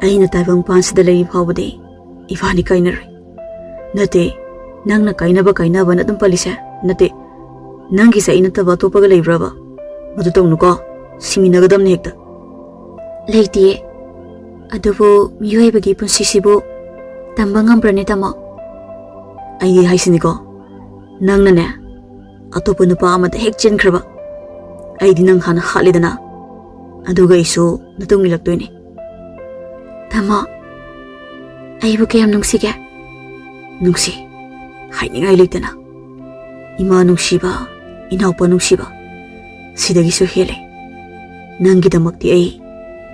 ꯑꯩꯅ ꯇꯥꯏꯕꯪꯄꯥꯟꯁꯤꯗ ꯂꯩꯔꯤ ꯐꯥꯎꯕꯗꯤ ꯏꯕꯥꯅꯤ ꯀꯥꯏꯅꯔꯣꯏ꯫ ꯅꯠꯇꯦ, ꯅꯪꯅ ꯀꯥꯏꯅꯕ ꯀꯥꯏꯅꯕꯅ ꯑꯗꯨꯝ ꯄꯜꯂꯤꯁꯦ꯫ ꯅꯠꯇꯦ, ꯅꯪꯒꯤꯁꯦ ꯑꯩ ꯅꯠꯇꯕ ꯑꯇꯣꯞꯄꯒ ꯂꯩꯕ꯭ꯔꯕ? ꯃꯗꯨ ꯇꯧꯅꯨꯀꯣ, ꯁꯤꯃꯤꯟꯅꯒꯗꯕꯅꯤ ꯍꯦꯛꯇ꯫ ꯂꯩꯇꯤꯌꯦ, ꯑꯗꯨꯕꯨ ꯃꯤꯑꯣꯏꯕꯒꯤ ꯄꯨꯟꯁꯤꯁꯤꯕꯨ ꯇꯝꯕ ꯉꯝꯕ꯭ꯔꯅꯦ, ꯇꯥꯃꯣ? ꯑꯩꯗꯤ ꯍꯥꯏꯁꯤꯅꯤꯀꯣ, ꯅꯪꯅꯅꯦ, ꯑꯇꯣꯞꯄ ꯅꯨꯄꯥ ꯑꯃꯗ ꯍꯦꯛ ꯆꯦꯟꯈ꯭ꯔꯕ, ꯑꯩꯗꯤ ꯅꯪ ꯍꯥꯟꯅ ꯍꯥꯠꯂꯦꯗꯅ, ꯑꯗꯨꯒ ꯑꯩꯁꯨ ꯅꯇꯨꯡ ꯏꯜꯂꯛꯇꯣꯏꯅꯦ꯫ ꯇꯥꯃꯣ, ꯑꯩꯕꯨ ꯀꯌꯥꯝ ꯅꯨꯡꯁꯤꯒꯦ? ꯅꯨꯡꯁꯤ, ꯍꯥꯏꯅꯤꯡꯉꯥꯏ ꯂꯩꯇꯅ꯫ ꯏꯃꯥ ꯅꯨꯡꯁꯤꯕ, ꯏꯅꯥꯎꯄꯥ ꯅꯨꯡꯁꯤꯕ, ꯁꯤꯗꯒꯤꯁꯨ ꯍꯦꯜꯂꯦ꯫ ꯅꯪꯒꯤꯗꯃꯛꯇꯤ ꯑꯩ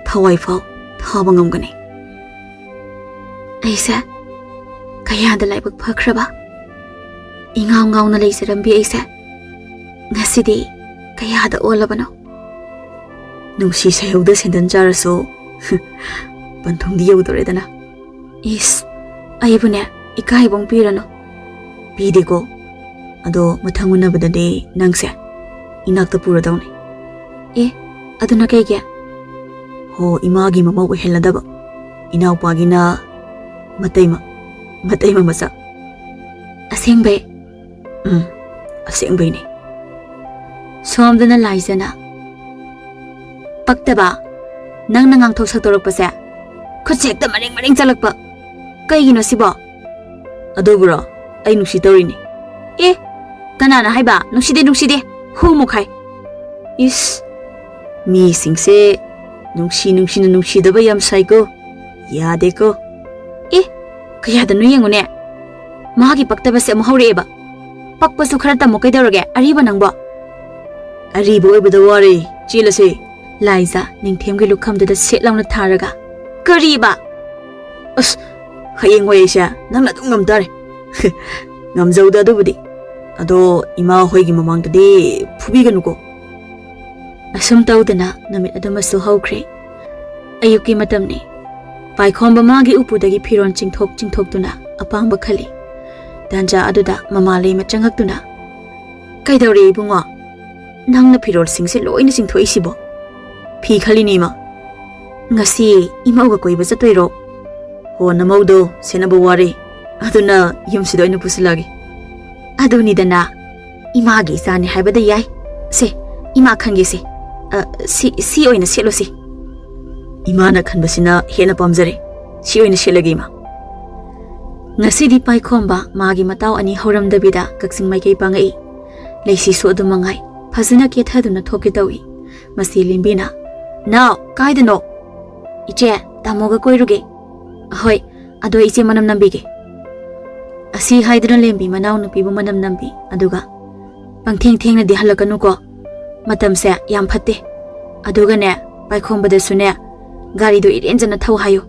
ꯊꯋꯥꯏ ꯐꯥꯎ ꯊꯥꯕ ꯉꯝꯒꯅꯤ꯫ ꯑꯩꯁꯦ ꯀꯌꯥꯗ ꯂꯥꯏꯕꯛ ꯐꯈ꯭ꯔꯕ! ꯏꯉꯥꯎ ꯉꯥꯎꯅ ꯂꯩꯖꯔꯝꯕꯤ ꯑꯩꯁꯦ ꯉꯁꯤꯗꯤ ꯀꯌꯥꯗ ꯑꯣꯜꯂꯕꯅꯣ? ꯅꯨꯡꯁꯤ ꯁꯩꯍꯧꯗ ꯁꯦꯟꯗꯟ ꯆꯥꯔꯁꯨ ꯄꯟꯊꯨꯡꯗꯤ ꯌꯧꯗꯣꯔꯦꯗꯅ꯫ ꯏꯁ, ꯑꯩꯕꯨꯅꯦ ꯏꯀꯥꯏꯕ ꯑꯃꯨꯛ ꯄꯤꯔꯅꯨ꯫ ꯄꯤꯗꯦꯀꯣ꯫ ꯑꯗꯣ ꯃꯊꯪ ꯎꯅꯕꯗꯗꯤ ꯅꯪꯁꯦ ꯏꯅꯥꯛꯇ ꯄꯨꯔꯗꯧꯅꯦ꯫ ꯑꯦ, ꯑꯗꯨꯅ ꯀꯩꯒꯤ? ꯍꯣ, ꯏꯃꯥꯒꯤ ꯃꯃꯧ ꯑꯣꯏꯍꯜꯂꯗꯕ꯫ ꯏꯅꯥꯎꯄꯥꯒꯤꯅ ꯃꯇꯩꯃ, ꯃꯇꯩꯃ ꯃꯆꯥ꯫ ꯑꯁꯦꯡꯕꯩ? ꯎꯝ, ꯑꯁꯦꯡꯕꯩꯅꯦ꯫ ꯁꯣꯝꯗꯅ ꯂꯥꯏꯖꯅ, ꯄꯛꯇꯕ, ꯅꯪꯅ ꯉꯥꯡꯊꯣꯛ ꯁꯛꯇꯣꯔꯛꯄꯁꯦ ꯈꯨꯠꯁꯦ ꯍꯦꯛꯇ ꯃꯔꯦꯡ ꯃꯔꯦꯡ ꯆꯠꯂꯛꯄ꯫ ꯀꯩꯒꯤꯅꯣ ꯁꯤꯕꯣ? ꯑꯗꯨꯕꯨꯔꯣ, ꯑꯩ ꯅꯨꯡꯁꯤ ꯇꯧꯔꯤꯅꯦ꯫ ꯑꯦ, ꯀꯅꯥꯅ ꯍꯥꯏꯕ? ꯅꯨꯡꯁꯤꯗꯦ, ꯅꯨꯡꯁꯤꯗꯦ꯫ ꯍꯨ ꯃꯨꯛꯈꯥꯏ꯫ ꯏꯁ, ꯃꯤꯁꯤꯡꯁꯦ ꯅꯨꯡꯁꯤ ꯅꯨꯡꯁꯤꯅ ꯅꯨꯡꯁꯤꯗꯕ ꯌꯥꯝ ꯁꯥꯏꯀꯣ꯫ ꯌꯥꯗꯦꯀꯣ꯫ ꯑꯦ, ꯀꯌꯥꯗꯅꯣ ꯌꯦꯡꯉꯨꯅꯦ꯫ ꯃꯥꯒꯤ ꯄꯛꯇꯕꯁꯦ ꯑꯃꯨꯛ ꯍꯧꯔꯛꯑꯦꯕ꯫ ꯄꯛꯄꯁꯨ ꯈꯔ ꯇꯝꯃꯨ ꯀꯩꯗꯧꯔꯒꯦ, ꯑꯔꯤꯕ ꯅꯪꯕꯣ? ꯑꯔꯤꯕ ꯑꯣꯏꯕꯗ ꯋꯥꯔꯦ, ꯆꯦꯜꯂꯁꯦ꯫ ꯂꯥꯏꯖꯥ ꯅꯤꯡꯊꯦꯝꯒꯤ ꯂꯨꯈꯝꯗꯨꯗ ꯁꯦꯠ ꯂꯥꯎꯅ ꯊꯥꯔꯒ, ꯀꯔꯤꯕ? ꯑꯁ, ꯍꯌꯦꯡ ꯍꯣꯏ ꯑꯩꯁꯦ ꯅꯪꯅ ꯑꯗꯨꯝ ꯉꯝ ꯇꯥꯔꯦ꯫ ꯉꯝꯖꯧꯗ ꯑꯗꯨꯕꯨꯗꯤ꯫ ꯑꯗꯣ ꯏꯃꯥ ꯍꯣꯏꯒꯤ ꯃꯃꯥꯡꯗꯗꯤ ꯐꯨꯕꯤꯒꯅꯨꯀꯣ꯫ ꯑꯁꯨꯝ ꯇꯧꯗꯅ ꯅꯨꯃꯤꯠ ꯑꯗꯨꯃꯁꯨ ꯍꯧꯈ꯭ꯔꯦ꯫ ꯑꯌꯨꯛꯀꯤ ꯃꯇꯝꯅꯤ꯫ ꯄꯥꯏꯈꯣꯝꯕ ꯃꯥꯒꯤ ꯎꯄꯨꯗꯒꯤ ꯐꯤꯔꯣꯜ ꯆꯤꯡꯊꯣꯛ ꯆꯤꯡꯊꯣꯛꯇꯨꯅ ꯑꯄꯥꯝꯕ ꯈꯜꯂꯤ꯫ ꯇꯥꯟꯖꯥ ꯑꯗꯨꯗ ꯃꯃꯥ ꯂꯩꯃ ꯆꯪꯉꯛꯇꯨꯅ, "ꯀꯩꯗꯧꯔꯦ ꯏꯕꯨꯡꯉꯣ?" ꯅꯪꯅ ꯐꯤꯔꯣꯜꯁꯤꯡꯁꯦ ꯂꯣꯏꯅ ꯆꯤꯡꯊꯣꯛꯏꯁꯤꯕꯣ? ꯐꯤ ꯈꯜꯂꯤꯅꯦ, ꯏꯃꯥ꯫ ꯉꯁꯤ ꯏꯃꯧꯒ ꯀꯣꯏꯕ ꯆꯠꯇꯣꯏꯔꯣ? ꯍꯣ, ꯅꯃꯧꯗꯣ ꯁꯦꯟꯅꯕ ꯋꯥꯔꯦ, ꯑꯗꯨꯅ ꯌꯨꯝꯁꯤꯗ ꯑꯣꯏꯅ ꯄꯨꯁꯤꯜꯂꯒꯦ꯫ ꯑꯗꯨꯅꯤꯗꯅ, ꯏꯃꯥꯒꯤ ꯏꯆꯥꯅꯤ ꯍꯥꯏꯕꯗ ꯌꯥꯏ꯫ ꯁꯦ, ꯏꯃꯥ ꯈꯟꯒꯦꯁꯦ꯫ ꯑ, ꯁꯤ, ꯁꯤ ꯑꯣꯏꯅ ꯁꯦꯠꯂꯣꯁꯦ꯫ ꯏꯃꯥꯅ ꯈꯟꯕꯁꯤꯅ ꯍꯦꯟꯅ ꯄꯥꯝꯖꯔꯦ꯫ ꯁꯤ ꯑꯣꯏꯅ ꯁꯦꯠꯂꯒꯦ, ꯏꯃꯥ꯫ ꯉꯁꯤꯗꯤ ꯄꯥꯏꯈꯣꯝꯕ ꯃꯥꯒꯤ ꯃꯇꯥꯎ ꯑꯅꯤ ꯍꯧꯔꯝꯗꯕꯤꯗ ꯀꯛꯆꯤꯡ ꯃꯥꯏꯀꯩ ꯄꯥꯡꯉꯛꯏ꯫ ꯂꯩꯁꯤꯁꯨ ꯑꯗꯨꯝ ꯃꯉꯥꯏ, ꯐꯖꯅ ꯀꯦꯊꯗꯨꯅ ꯊꯣꯛꯀꯦ ꯇꯧꯏ꯫ ꯃꯁꯤ ꯂꯦꯝꯕꯤꯅ, "ꯅꯥꯎ, ꯀꯥꯏꯗꯅꯣ?" "ꯏꯆꯦ, ꯇꯥꯃꯣꯒ ꯀꯣꯏꯔꯨꯒꯦ꯫" "ꯍꯣꯏ, ꯑꯗꯣ ꯏꯆꯦ ꯃꯅꯝ ꯅꯝꯕꯤꯒꯦ꯫" ꯑꯁꯤ ꯍꯥꯏꯗꯨꯅ ꯂꯦꯝꯕꯤ ꯃꯅꯥꯎꯅꯨꯄꯤꯕꯨ ꯃꯅꯝ ꯅꯝꯕꯤ, ꯑꯗꯨꯒ, "ꯄꯪꯊꯦꯡ ꯊꯦꯡꯅꯗꯤ ꯍꯜꯂꯛꯀꯅꯨꯀꯣ, ꯃꯇꯝꯁꯦ ꯌꯥꯝ ꯐꯠꯇꯦ꯫ ꯑꯗꯨꯒꯅꯦ, ꯄꯥꯏꯈꯣꯝꯕꯗꯁꯨꯅꯦ, ꯒꯥꯔꯤꯗꯣ ꯏꯔꯦꯟꯖꯅ ꯊꯧ ꯍꯥꯏꯌꯨ꯫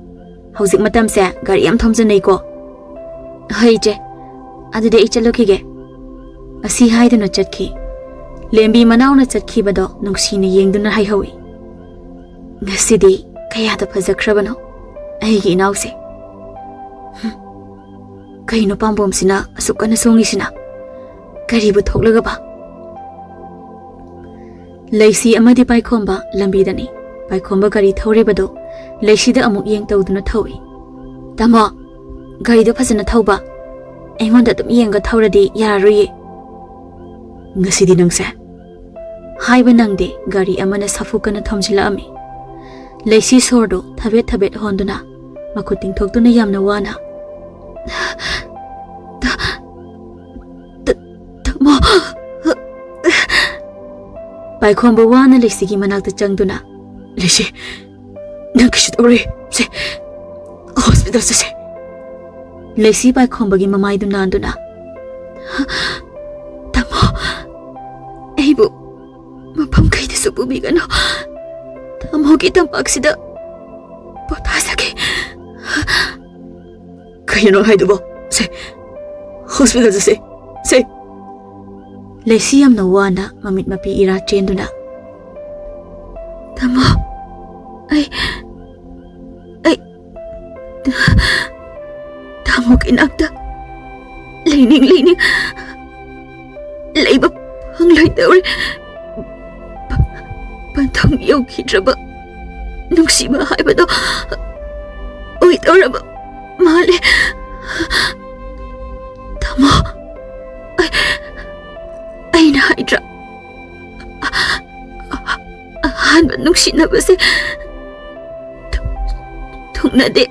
ꯍꯧꯖꯤꯛ ꯃꯇꯝꯁꯦ ꯒꯥꯔꯤ ꯌꯥꯝ ꯊꯣꯝꯖꯟꯅꯩꯀꯣ꯫" "ꯍꯣꯏ ꯏꯆꯦ, ꯑꯗꯨꯗꯤ ꯑꯩ ꯆꯠꯂꯨꯈꯤꯒꯦ꯫" ꯑꯁꯤ ꯍꯥꯏꯗꯨꯅ ꯆꯠꯈꯤ꯫ ꯂꯦꯝꯕꯤ ꯃꯅꯥꯎꯅ ꯆꯠꯈꯤꯕꯗꯣ ꯅꯨꯡꯁꯤꯅ ꯌꯦꯡꯗꯨꯅ ꯍꯥꯏꯍꯧꯏ, "ꯉꯁꯤꯗꯤ ꯀꯌꯥꯗ ꯐꯖꯈ꯭ꯔꯕꯅꯣ ꯑꯩꯒꯤ ꯏꯅꯥꯎꯁꯦ꯫ ꯍꯨꯝ, ꯀꯩꯅꯣ ꯄꯥꯝꯕꯣꯝꯁꯤꯅ ꯑꯁꯨꯛ ꯀꯟꯅ ꯁꯣꯡꯉꯤꯁꯤꯅ? ꯀꯔꯤꯕꯨ ꯊꯣꯛꯂꯒꯕ?" ꯂꯩꯁꯤ ꯑꯃꯗꯤ ꯄꯥꯏꯈꯣꯝꯕ ꯂꯝꯕꯤꯗꯅꯤ꯫ ꯄꯥꯏꯈꯣꯝꯕ ꯒꯥꯔꯤ ꯊꯧꯔꯤꯕꯗꯨ ꯂꯩꯁꯤꯗ ꯑꯃꯨꯛ ꯌꯦꯡ ꯇꯧꯗꯨꯅ ꯊꯧꯏ꯫ "ꯇꯥꯃꯣ, ꯒꯥꯔꯤꯗꯣ ꯐꯖꯅ ꯊꯧꯕ꯫ ꯑꯩꯉꯣꯟꯗ ꯑꯗꯨꯝ ꯌꯦꯡꯒ ꯊꯧꯔꯗꯤ ꯌꯥꯔꯔꯣꯏꯌꯦ꯫" "ꯉꯁꯤꯗꯤ ꯅꯪꯁꯦ?" ꯍꯥꯏꯕ ꯅꯪꯗꯦ, ꯒꯥꯔꯤ ꯑꯃꯅ ꯁꯥꯐꯨ ꯀꯟꯅ ꯊꯣꯝꯖꯤꯜꯂꯛꯑꯝꯃꯤ꯫ ꯂꯩꯁꯤ ꯁꯣꯔꯗꯨ ꯊꯕꯦꯠ ꯊꯕꯦꯠ ꯍꯣꯟꯗꯨꯅ, ꯃꯈꯨꯠ ꯇꯤꯡꯊꯣꯛꯇꯨꯅ ꯌꯥꯝꯅ ꯋꯥꯅ, "ꯇ-, ꯇ-, ꯇꯥꯃꯣ!" ꯄꯥꯏꯈꯣꯝꯕ ꯋꯥꯅ ꯂꯩꯁꯤꯒꯤ ꯃꯅꯥꯛꯇ ꯆꯪꯗꯨꯅ, "ꯂꯩꯁꯤ, ꯅꯪ ꯀꯩꯁꯨ ꯇꯧꯔꯣꯏ꯫ ꯁꯦ, ꯍꯣꯁꯄꯤꯇꯥꯜ ꯆꯠꯁꯦ꯫" ꯂꯩꯁꯤ ꯄꯥꯏꯈꯣꯝꯕꯒꯤ ꯃꯃꯥꯏꯗꯨ ꯅꯥꯟꯗꯨꯅ, "ꯇꯥꯃꯣ, ꯑꯩꯕꯨ ꯃꯐꯝ ꯀꯩꯗꯁꯨ ꯄꯨꯕꯤꯒꯅꯨ꯫ ꯇꯥꯃꯣꯒꯤ ꯇꯝꯄꯥꯛꯁꯤꯗ ꯄꯣꯊꯥꯖꯒꯦ꯫" "ꯀꯩꯅꯣ ꯅꯪ ꯍꯥꯏꯗꯨꯕꯣ? ꯁꯦ, ꯍꯣꯁꯄꯤꯇꯥꯜ ꯆꯠꯁꯦ, ꯁꯦ꯫" ꯂꯩꯁꯤ ꯌꯥꯝꯅ ꯋꯥꯅ ꯃꯃꯤꯠ ꯃꯄꯤ ꯏꯔꯥ ꯆꯦꯟꯗꯨꯅ, "ꯇꯥꯃꯣ, ꯑꯩ, ꯑꯩ ꯇꯥꯃꯣꯒꯤ ꯏꯅꯥꯛꯇ ꯂꯩꯅꯤꯡ ꯂꯩꯅꯤꯡ ꯂꯩꯕ ꯐꯪꯂꯣꯏꯗꯧꯔꯦ꯫ ꯌꯧꯈꯤꯗ꯭ꯔꯕ ꯅꯨꯡꯁꯤꯕ ꯍꯥꯏꯕꯗꯣ ꯑꯣꯏꯗꯧꯔꯕ ꯃꯥꯜꯂꯦ꯫ ꯇꯥꯃꯣ, ꯑꯩ, ꯑꯩꯅ ꯍꯥꯏꯗ꯭ꯔꯥ, ꯑꯍꯥꯟꯕ ꯅꯨꯡꯁꯤꯅꯕꯁꯦ ꯊꯨꯡꯅꯗꯦ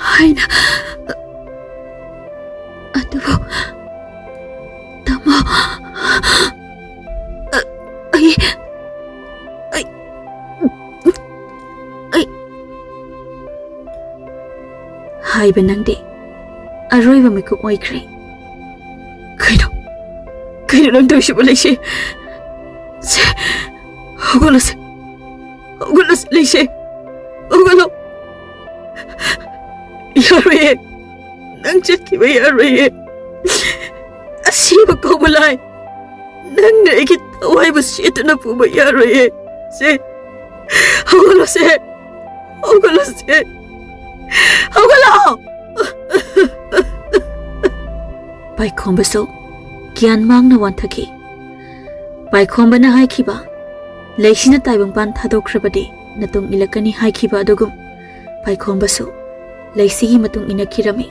ꯍꯥꯏꯅ꯫ ꯑꯗꯨꯕꯨ ꯇꯥꯃꯣ, ꯑꯩ, ꯑꯩ, ꯑꯩ ꯍꯥꯏꯕ ꯅꯪꯗꯤ ꯑꯔꯣꯏꯕ ꯃꯤꯀꯨꯞ ꯑꯣꯏꯈ꯭ꯔꯦ꯫ ꯀꯩꯅꯣ? ꯀꯩꯅꯣ ꯅꯪ ꯇꯧꯔꯤꯁꯤꯕꯨ, ꯂꯩꯁꯦ? ꯁꯦ, ꯍꯧꯒꯠꯂꯁꯦ꯫ ꯍꯧꯒꯠꯂꯁꯦ, ꯂꯩꯁꯦ꯫ ꯍꯧꯒꯠꯂꯣ꯫ ꯌꯥꯔꯣꯏꯌꯦ꯫ ꯅꯪ ꯆꯠꯈꯤꯕ ꯌꯥꯔꯣꯏꯌꯦ꯫ ꯑꯁꯤꯕ ꯀꯧꯕ ꯂꯥꯏ꯫ ꯅꯪꯅ ꯑꯩꯒꯤ ꯊꯋꯥꯏꯕꯨ ꯁꯦꯠꯇꯨꯅ ꯄꯨꯕ ꯌꯥꯔꯣꯏꯌꯦ꯫ ꯁꯦ, ꯍꯧꯒꯠꯂꯣꯁꯦ꯫ ꯍꯧꯒꯠꯂꯣꯁꯦ꯫ ꯍꯧꯒꯠꯂꯣ꯫ ꯄꯥꯏꯈꯣꯝꯕꯁꯨ ꯒ꯭ꯌꯥꯟ ꯃꯥꯡꯅ ꯋꯥꯟꯊꯈꯤ꯫ ꯄꯥꯏꯈꯣꯝꯕꯅ ꯍꯥꯏꯈꯤꯕ, "ꯂꯩꯁꯤꯅ ꯇꯥꯏꯕꯪꯄꯥꯟ ꯊꯥꯗꯣꯛꯈ꯭ꯔꯕꯗꯤ ꯅꯇꯨꯡ ꯏꯜꯂꯛꯀꯅꯤ" ꯍꯥꯏꯈꯤꯕ ꯑꯗꯨꯒꯨꯝ, ꯄꯥꯏꯈꯣꯝꯕꯁꯨ ꯂꯩꯁꯤꯒꯤ ꯃꯇꯨꯡ ꯏꯟꯅꯈꯤꯔꯝꯃꯤ꯫